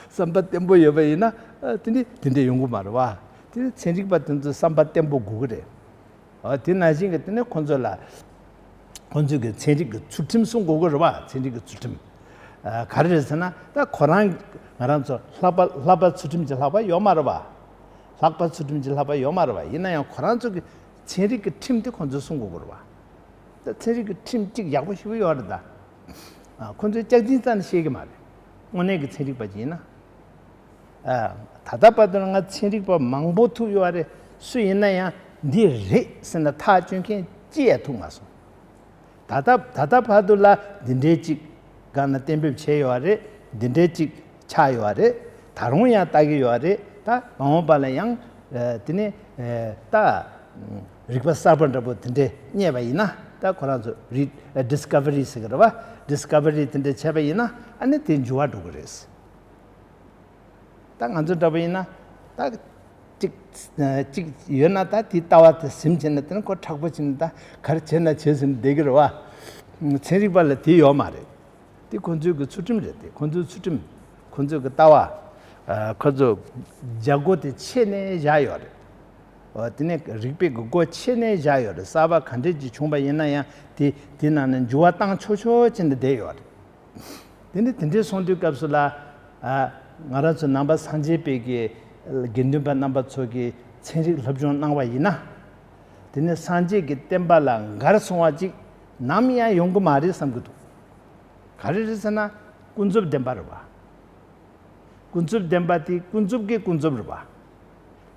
བསམ་པ་བརྟན་པོ་ཡོད་པ་ཡིན་ན། ཨ། དེ་ནི་དེ་འདྲ་ཡོང་གི་མ་རེད་བ། དེ་ནི་ཚན་རིག་པ་དེ་ཚོ་བསམ་པ་བརྟན་པོ་དགོས་ཀྱི་རེད། ཨ། དེ་ནང་བཞིན་གྱི་དེ་ནི་ཁོང་ཚོ་ལ། ཁོང་ཚོས་ཀྱི་ཚན་རིག་གི་ཚུལ་ཁྲིམས་སྲུང་དགོས་ཀྱི་རེད་བ། ཚན་རིག་གི་ཚུལ་ཁྲིམས། ཨ། ག་རེ་རེད་ཟེར་ན། ད་ཁོ་རང་ང་རང་ཚོ་ལྷག་པ་ལྷག་པ་ཚུལ་ཁྲིམས་ཀྱི་ལྷག་པ་ཡོད་མ་རེད་བ། ལྷག་པ་ཚུལ་ཁྲིམས་ཀྱི་ལྷག་པ་ཡོད་མ་རེད་བ། ཡིན་ན་ཡང་ཁོ་རང་ཚོ་གི་ཚན་རིག་གི་ཁྲིམས་དེ་ཁོང་ཚོས་སྲུང་དགོས་ཀྱི་རེད་བ། ད་ཚན་རིག་གི་ཁྲིམས་གཅིག་ཡག་པོ་ཞེ་པོ་ཡོད་རེད་ད། ཨ། ཁོ་ཚོས་སྐྱག་རྫུན་རྩ་ནས་བཤད་ཀྱི་མ་རེད། དངོས་གནས་ཀྱི་ཚན་རིག་པ་ཅིག་ཡིན་ན། ཨ། ད་ལྟ་བར་དུ་ང་ཚན་རིག་པ་མང་པོ་ཐུག་ཡོད་རེད། སུ་ཡིན་ན་ཡང་འདི་རེད་ཟེར་ནས་ཐག་གཅོད་མཁན་གཅིག་ཡང་ཐུག་མ་སོང་། ད་ལྟ་ད་ལྟ་བར་དུ་ལ་འདི་འདྲའི་གཅིག་སྒང་ན་གཏན་འབེབས་བྱས་ཡོད་རེད། འདི་འདྲའི་གཅིག་ཆགས་ཡོད་རེད། ད་རུང་ཡང་ལྟ་གི་ཡོད་རེད། ད་མ་འོངས་པ་ལ་ཡང་། ཨ། དེ་ནས། ཨ། ད་རིག་པ་གསར་པ་འདྲ་པོ་དེ་འདྲས་རྙེད་པ་ཡིན་ན། ད་ཁོ་རང་ཚོ་རི་ཌིས་ཁ་ཝ་རི་ཟེར་གི་རེད་བ། ཌིས་ཁ་ཝ་རི་དེ་འདྲས་བྱས་པ་ཡིན་ན། ཨ་ནི་དེ་འགྱུར་བ་འགྲོ་གི་རེད། ད་ང་ཚོ་འདྲ་པོ་ཡིན་ན། ད་གཅིག་གཅིག་ཡོད་ན། ད་དེའི་ལྟ་བ་དེ་ཟིན་བྱས་ན། དེ་ནི་ཁོ་མཁྲེགས་པོ་བྱས་ན། ད་ག་རེ་བྱས་ན་བྱས་ཟིན་བསྡད་ཀྱི་རེད་བ། ཚན་རིག་པ་ལ་དེ་ཡོད་མ་རེད། དེ་ཁོ་ཚོའི་གི་ཚུལ་ཁྲིམས་རེད། དེ་ཁོ་ཚོའི་ཚུལ་ཁྲིམས། ཁོ་ཚོའི་གི་ལྟ་བ། ཨ། ཁོ་ཚོ་བྱ་སྒོ་དེ་ཆད་ནས་བཞག་ཡོད་རེད། ཨ། དེ་ནས་རིག་པའི་གི་སྒོ་ཆད་ནས་བཞག་ཡོད་རེད། གསར་པ་ག་འདྲས་ཅིག་བྱུང་པ་ཡིན་ན་ཡང་། དེ་དེ་ནང་ནས་འགྱུར་བ་བཏང་ཆོག་ཆོག་བྱས་ནས་བསྡད་ཡོད་རེད། དེ་ནས་དེ་འདྲའི་སོང་དུས་སྐབས་སུ་ལ། ཨ། ང་རང་ཚོ་ནང་པ་སངས་རྒྱས་པའི་གི་དགེ་འདུན་པ་རྣམ་པ་ཚོ་གིས་ཚན་རིག་སློབ་སྦྱོང་གནང་བ་ཡིན་ན། དེ་ནི་སངས་རྒྱས་ཀྱི་བསྟན་པ་ལ་འགལ་སོང་བ་ཅིག་ནམ་ཡང་ཡོང་གི་མ་རེད་བསམ་གྱི་འདུག། ག་རེ་རེད་ཟེར་ན། ཀུན་རྫོབ་བདེན་པ་རེད་བ། ཀུན་རྫོབ་བདེན་པ་དེ་ཀུན་རྫོབ་ཀྱི་ཀུན་རྫོབ་རེད་བ།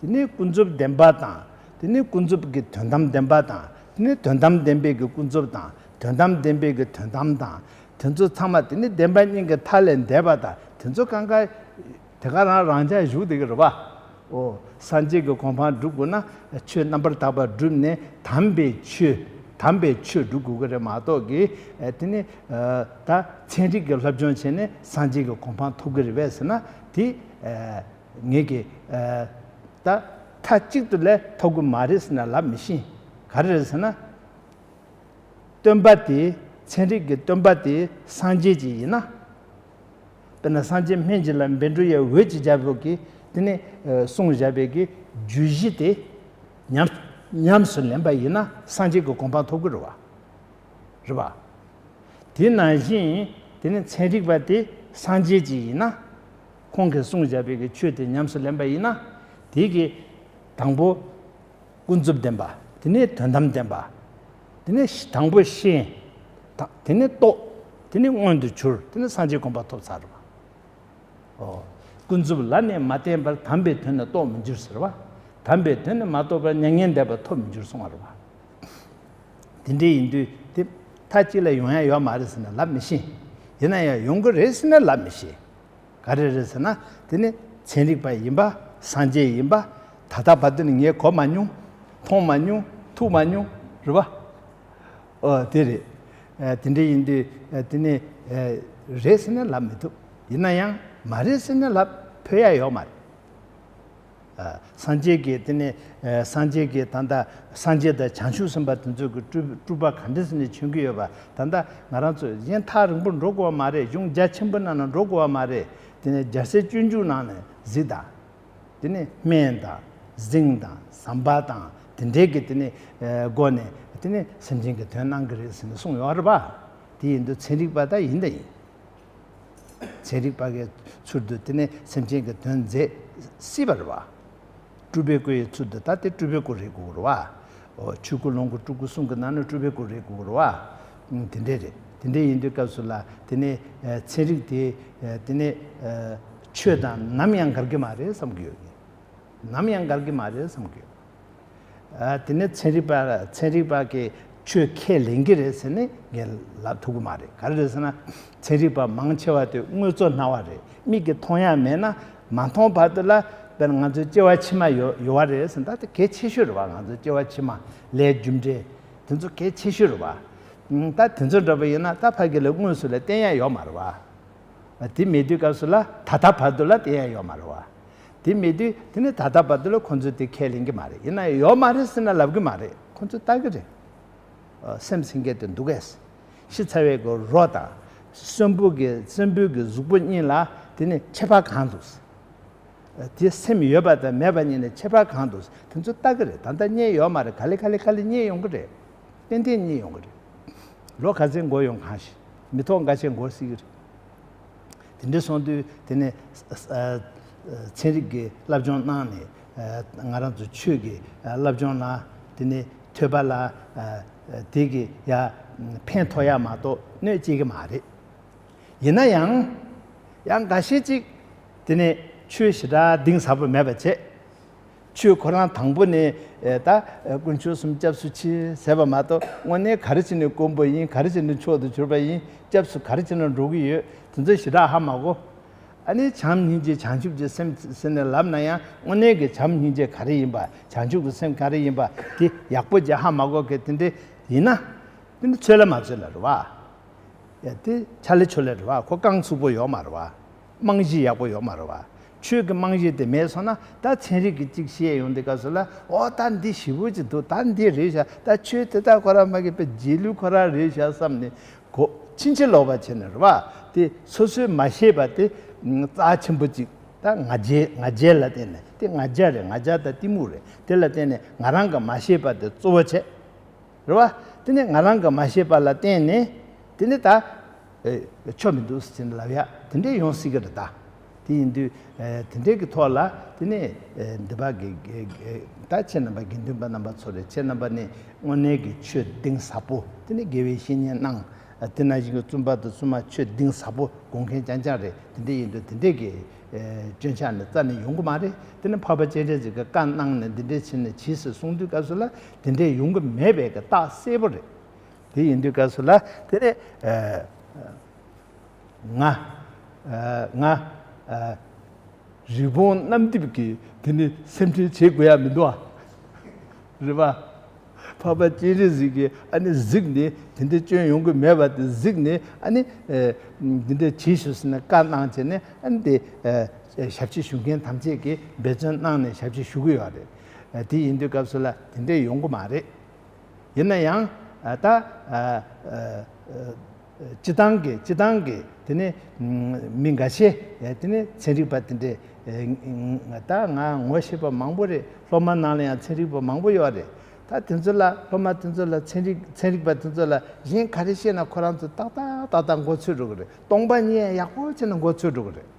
དེ་ནི་ཀུན་རྫོབ་བདེན་པ་དང་། དེ་ནི་ཀུན་རྫོབ་ཀྱི་དོན་དམ་བདེན་པ་དང་། དེ་ནི་དོན་དམ་བདེན་པའི་གི་ཀུན་རྫོབ་དང་། དོན་དམ་བདེན་པའི་གི་དོན་དམ་དང་། དེ་ཚོ་ཚང་མ་དེ་ནི་བདེན་པ་གཉིས་ཀྱི་མཐའ་ལས་འདས་པ་དང་། དེ་ཚོ་གང་ག་དེ་ག་རང་རང་འཇགས་བཞུགས་བསྡད་ཀྱི་རེད་བ། ཨོ། སངས་རྒྱས་ཀྱི་གོ་འཕང་སྒྲུབ་དགོས་ན་ཆོས་རྣམ་པར་དག་པ་བསྒྲུབས་ནས། དམ་པའི་ཆོས། དམ་པའི་ཆོས་སྒྲུབ་དགོས་ཀྱི་རེད་མ་གཏོགས་ཀྱི། ཨ། དེ་ནི། ཨ། ད་ཚན་རིག་གི་སློབ་སྦྱོང་བྱས་ནས་སངས་རྒྱས་ཀྱི་གོ་འཕང་ཐོབ་ཀྱི་རེད་པས་ཟེར་ན། དེ། ཨ། ངེད་ཀྱིས། ཨ། ད་མཐའ་གཅིག་ཏུ་ལས་ཐོབ་ཀྱི་མ་རེད་ཟེར་ན་ལབ་མི་ཤེས། ག་རེ་རེད་ཟེར་ན། སྟོན་པ་དེ། ཚན་རིག་གི་སྟོན་པ་དེ་སངས་རྒྱས་ཅིག་ཡིན་ན། དཔེར་ན་སངས་རྒྱས་སྨན་གྱི་བླ་བཻ་ཌཱུརྱ་འོད་ཀྱི་རྒྱལ་པོ་གིས་དེ་ནས་གསུངས་བཞག་པའི་གི་བརྗོད་གཞི་དེ་ཉམས་ཉམས་སུ་ལེན་པ་ཡིན་ན། སངས་རྒྱས་ཀྱི་གོ་འཕང་ཐོབ་ཀྱི་རེད་བ། རེད་བ། དེ་ནང་བཞིན་དེ་ནས་ཚན་རིག་པ་དེ་སངས་རྒྱས་ཅིག་ཡིན་ན། ཁོང་གིས་གསུངས་བཞག་པའི་གི་ཆོས་དེ་ཉམས་སུ་ལེན་པ་ཡིན་ན། དེ་གི་དང་པོ། ཀུན་རྫོབ་བདེན་པ། དེ་ནས་དོན་དམ་བདེན་པ། དེ་ནས་དང་པོ་ཤེས། ད་དེ་ནས་རྟོགས། དེ་ནས་མངོན་དུ་གྱུར། དེ་ནས་སངས་རྒྱས་གོ་འཕང་ཐོབ་ཚར་བ། ཨོ། ཀུན་རྫོབ་ལ་ནི་མ་བརྟེན་པར། དམ་པའི་དོན་ནི་རྟོགས་མི་འགྱུར་ཟེར་བ། དམ་པའི་དོན་ནི་མ་རྟོགས་པར། མྱ་ངན་འདས་པ་ཐོབ་མི་འགྱུར་གསུང་བ་རེད་བ། དེ་འདྲ་ཡིན་དུས་དེ་མཐའ་གཅིག་ལ་ཡོང་ཡ་ཡོད་མ་རེད་ཟེར་ན་ལབ་མི་ཤེས། ཡིན་ན་ཡང་ཡོང་གི་རེད་ཟེར་ན་ལབ་མི་ཤེས། ག་རེ་རེད་ཟེར་ན། དེ་ནི་ཚན་རིག་པ་ཡིན་པ། སངས་རྒྱས་ཡིན་པ། ད་ལྟ་བར་དུ་ནི་ངས་གོ་མ་མྱོང་། མཐོང་མ་མྱོང་ཐུག་མ་མྱོང་རེད་བ། ཨོ་དེ་རེད། ཨ་དེ་འདྲ་ཡིན་དུས་ཨ་དེ་ནི་ཨ་རེད་ཟེར་ན་ལབ་མི་ཐུབ། ཡིན་ན་ཡང་མ་རེད་ཟེར་ན་ལབ་ཕོད་ཡ་ཡོད་མ་རེད། ཨ་སངས་རྒྱས་ཀྱི་དེ་ནི་ཨ་སངས་རྒྱས་ཀྱི་ད་ལྟ་སངས་རྒྱས་དང་བྱང་ཆུབ་སེམས་དཔའ་དེ་ཚོ་གི་སྤྲུལ་སྤྲུལ་པ་ག་འདྲ་ཟེར་ནས་བྱོན་གྱི་ཡོད་པ། ད་ལྟ་ང་རང་ཚོ་གཞན་ཐག་རིང་པོ་འགྲོ་དགོས་པ་མ་རེད། གཞུང་རྒྱ་ཆེན་པོ་ནང་ན་འགྲོ་དགོས་པ་མ་རེད། དེ་ནི་རྒྱལ་སྲས་སྤྱོད་འཇུག་ནང་ནས་གཟིགས་དང་། དེ་ནས་སྨན་དང་གཟིངས་དང་ཟམ་པ་དང་དེ་འདྲའི་གི་དེ་ནས་ཨ་སྒོ་ནས་དེ་ནས་སེམས་ཅན་གྱི་དོན་གནང་གི་རེད་ཟེར་ནས་གསུངས་ཡོད་རེད་པ། དེ་ཡིན་དུས་ཚན་རིག་པ་ད་ཡིན་ད་ཡིན། ཚན་རིག་པ་གི་ཚུལ་དུ་དེ་ནས་སེམས་ཅན་གྱི་དོན་མཛད་སྲིད་པ་རེད་པ། སྤྲུལ་པའི་སྐུ་ཡི་ཚུལ་དུ་ད་དེ་སྤྲུལ་པའི་སྐུ་རེད་དགོས་རེད་པ། ཨོ་ཆོས་སྐུ་ལོངས་སྐུ་སྤྲུལ་སྐུ་གསུམ་གྱི་ནང་ནས་སྤྲུལ་པའི་སྐུ་རེད་དགོས་རེད་པ། ཨང་དེ་འདྲས་རེད། དེ་འདྲས་ཡིན་དུས་སྐབས་སུ་ལ་དེ་ནས་ཨ་ཚན་རིག་དེ་ཨ་དེ་ནས་ཨ་ཆོས་དང་ནམ་ཡང་འགལ་གྱི་མ་རེད་བསམ་གྱི་ཡོད། ནམ་ཡང་འགལ་གྱི་མ་རེད་བསམ་གྱི་ཡོད། ཨ་དེ་ནས་ཚན་རིག་པ་ཚན་རིག་པ་གིས་ཆོས་ཁས་ལེན་གྱི་རེད་ཟེར་ནས་ངས་ལབ་ཐུབ་ཀྱི་མ་རེད། ག་རེ་རེད་ཟེར་ན། ཚན་རིག་པ་མང་ཆེ་བ་དེ་དངོས་གཙོ་སྨྲ་བ་རེད། མིག་གིས་མཐོང་ཡ་མེད་ན་མ་མཐོང་བར་དུ་ལ་དཔེར་ང་ཚོའི་སྐྱེ་བ་ཕྱི་མ་ཡོད་ཡོད་པ་རེད་ཟེར་ན། ད་དེ་གལ་ཆེ་ཤོས་རེད་བ། ང་ཚོའི་སྐྱེ་བ་ཕྱི་མ་ལས་རྒྱུ་འབྲས་དེ་ཚོ་གལ་ཆེ་ཤོས་རེད་བ། ད་དེ་ཚོ་འདྲ་པོ་ཡིན་ན་ད་ཕ་གི་ལ་དངོས་སུ་ལ་བསྟན་ཡ་ཡོད་མ་རེད་བ། དེ་མེད་དུས་སྐབས་སུ་ལ་ད་ལྟ་བར་དུ་ལ་བསྟན་ཡ་ཡོད་མ་རེད་བ། དེ་མེད་དུས་དེ་ནི་ད་ལྟ་བར་དུ་ལ་ཁོང་ཚོས་དེ་ཁས་ལེན་གྱི་མ་རེད། ཡིན་ན་ཡོད་མ་རེད་ཟེར་ན་ལབ་གི་མ་རེད། ཁོང་ཚོས་ལྟ་གི་རེད། ཨ་སེམས་ཟེར་མཁན་དེ་འདུག་གས། ཤི་ཚར་བའི་གི་རོ་དང་གསོན་པོ་གི་གསོན་པོའི་གི་གཟུགས་པོ་གཉིས་ལ་དེ་ནི་ཁྱད་པར་གང་འདུག། དེ་སེམས་ཡོད་པ་དང་མེད་པ་གཉིས་ནས་ཁྱད་པར་གང་འདུག། དེ་ཚོ་ལྟ་གི་རེད། ད་ལྟ་རྙེད་ཡོད་མ་རེད། ག་ལེ་ག་ལེ་ག་ལེ་རྙེད་ཡོང་གི་རེད། ཏན་ཏན་རྙེད་ཡོང་གི་རེད། ལོ་ག་ཚོད་འགོར་ཡོང་གང་ཤེས། མི་ཐོག་འགའ་ཤས་འགོར་སྲིད་ཀྱི་རེད། དེ་འདྲ་སོང་དུས་དེ་ནས་ཨ་ཨ་ཚན་རིག་གི་སློབ་སྦྱོང་གནང་ནས་ཨ་ང་རང་ཚོ་ཆོས་ཀྱི་ཨ་སློབ་སྦྱོང་ལ་དེ་ནས་ཐོས་པ་ལ་ཨ་ཨ་དེ་གི་ཡ་ཕན་ཐོགས་ཡ་མ་གཏོགས་གནོད་སྐྱེལ་གི་མ་རེད། ཡིན་ན་ཡང་། ཡང་འགའ་ཤས་ཅིག་དེ་ནས་ཆོས་ཞེ་དྲག་གཏིང་ཟབ་པོ་མེད་པ་བྱས། ཆོས་ཁོ་རང་དང་པོ་ནས་ཨེ་ད་དཀོན་མཆོག་གསུམ་སྐྱབས་སུ་མཆི་ཟེར་བ་མ་གཏོགས། དངོས་གནས་ག་རེ་བྱས་ནས་དཀོན་པོ་ཡིན། ག་རེ་བྱས་ནས་མཆོག་ཏུ་གྱུར་པ་ཡིན། སྐྱབས་སུ་ག་རེ་བྱས་ནས་འགྲོ་གི་ཡོད། དེ་ཚོ་ཞེ་དྲག་ཧ་མ་གོ། ཨ་ནི་བྱམས་སྙིང་རྗེ་བྱང་ཆུབ་ཀྱི་སེམས་ཟེར་ནས་ལབ་ན་ཡང་། དངོས་གནས་ཀྱི་བྱམས་སྙིང་རྗེ་ག་རེ་ཡིན་པ། བྱང་ཆུབ་ཀྱི་སེམས་ག་རེ་ཡིན་པ་དེ་ཡག་པོ་ཅིག་ཧ་མ་གོ་མཁན་དེ་འདྲ་ཡིན་ན། དེ་ནི་ཚོད་ལ་མ་ཚོད་ལ་རེད་བ། ཡ་དེ་ཆ་ལེ་ཆོ་ལེ་རེད་བ། ཁོ་རྐང་ཚུགས་པོ་ཡོད་མ་རེད་བ། རྨང་གཞི་ཡག་པོ་ཡོད་མ་རེད་བ། ཆོས་ཀྱི་རྨང་གཞི་དེ་མེད་སོང་ན། ད་ཚན་རིག་གི་གཅིག་བཤད་ཡོང་དུས་སྐབས་སུ་ལ། ཨོ་ད་འདི་ཞེ་པོ་ཅིག་འདུག། ད་འདི་རེད་ཤག། ད་ཆོས་དེ་ད་ཁོ་རང་མ་གི་པའི་རྗེས་ལུས་ཁོ་རང་རེད་ཤག་བསམ་ནས་གོ་ཕྱིན་ཅི་ལོག་པ་བྱས་ནས་རེད་བ། དེ་སོ་སོས་མ་ཤེས་པ་དེ་རྩ་ཆེན་པོ་ཅིག། ད་ང་རྒྱལ་ང་རྒྱལ་ལ་བརྟེན་ནས། དེ་ང་རྒྱལ་རེད། ང་རྒྱལ་དང་གཏི་མུག་རེད། དེ་ལ་བརྟེན་ནས་ང་རང་གི་མ་ཤེས་པ་དེ་གཙོ་བོ་བྱས། རེད་བ། དེ་ནས་ང་རང་གི་མ་ཤེས་པ་ལ་བརྟེན་ནས། དེ་ནས་ད་ཨེ་ཆོ་མི་འདུག་ཟེར་ནས་ལབ་ཡ་དེ་འདྲས་ཡོང་སྲིད་ཀྱི་རེད་ད། དེ་ཡིན་དུས་ཨེ་དེ་འདྲས་ཀྱི་ཐོག་ལ། དེ་ནས་ཨེ་འདི་པ་གི་གི་གི་ད་ཁྱེད་རྣམ་པ་དགེ་འདུན་པ་རྣམ་པ་ཚོ་རེད། ཁྱེད་རྣམ་པ་ནས་དངོས་གནས་ཀྱི་ཆོས་གཏིང་ཟབ་པོ། དེ་ནས་དགེ་བའི་བཤེས་གཉེན་གནང་། དེ་ནང་བཞིན་གྱི་བཙུན་པ་དང་བཙུན་མ་ཆོས་གཏིང་ཟབ་པོ་དགོངས་མཁན་རྐྱང་རྐྱང་རེད། དེ་འདྲས་ཡིན་དུས་དེ་འདྲས་ཀྱི་ཨེ་སྐྱོན་ཆ་ནི་རྩ་ནས་ཡོང་གི་མ་རེད། དེ་ནི་འཕགས་པ་སྤྱན་རས་གཟིགས་ཀྱིས་བཀའ་གནང་ནས་འདི་འདྲས་བྱས་ནས་གྱིས་ཟེར་གསུངས་དུས་སྐབས་སུ་ལ། དེ་འདྲས་ཡོང་གི་མེད་པའི་གི་རྟགས་གསལ་པོ་རེད། དེ་ཡིན་དུས་སྐབས་སུ་ལ་དེ་ནས་ཨེ་ང་ཨེ་ང་ཨེ་རི་བོང་གནམ་རྡིབ་ཀྱི་དེ་ནི་སེམས་ཁྲལ་བྱེད་དགོས་ཡ་མི་འདུག་ཨ། རེད་པ། འཕགས་པ་སྤྱན་རས་གཟིགས་ཀྱིས་ཨ་ནི་གཟིགས་ནས། དེ་འདྲའི་སྐྱོན་ཡོང་གི་མེད་པ་དེ་གཟིགས་ནས། ཨ་ནི་ཨེ་འདི་འདྲ་བྱེད་ཤོག་ཟེར་ནས་བཀའ་གནང་བྱས་ནས། ཨ་ནི་དེ་ཨེ་ཞབས་ཕྱི་ཞུ་མཁན་ཐམས་ཅད་ཀྱིས་འབད་བརྩོན་གནང་ནས་ཞབས་ཕྱི་ཞུ་གི་ཡོད་རེད། ཨེ་དེ་ཡིན་དུས་སྐབས་སུ་ལ་དེ་འདྲས་ཡོང་གི་མ་རེད། ཡིན་ན་ཡང་ཨ་ད་ཨ་ཨ་ཨ་སྤྱི་བཏང་གི་སྤྱི་བཏང་གི་དེ་ནས་མི་འགའ་ཤས། ཨེ་དེ་ནས་ཚན་རིག་པ་དེ་འདྲས། ཨེ་ད་ང་ངོ་ཤེས་པ་མང་པོ་རེད། སློབ་མ་ནང་ལ་ཡང་ཚན་རིག་པ་མང་པོ་ཡོད་རེད། ད་དེ་ཚོ་ལ། སློབ་མ་དེ་ཚོ་ལ། ཚན་རིག་ཚན་རིག་པ་དེ་ཚོ་ལ་གཞན་ག་རེ་བཤད་ན་ཁོ་རང་ཚོ་ཏག་ཏག་ཏག་ཏག་མགོ་ཚོས་འགྲོ་གི་རེད། སྟོང་པ་ཉིད་ཡག་པོ་བྱས་ན་མགོ་ཚོས་འགྲོ་གི་རེད།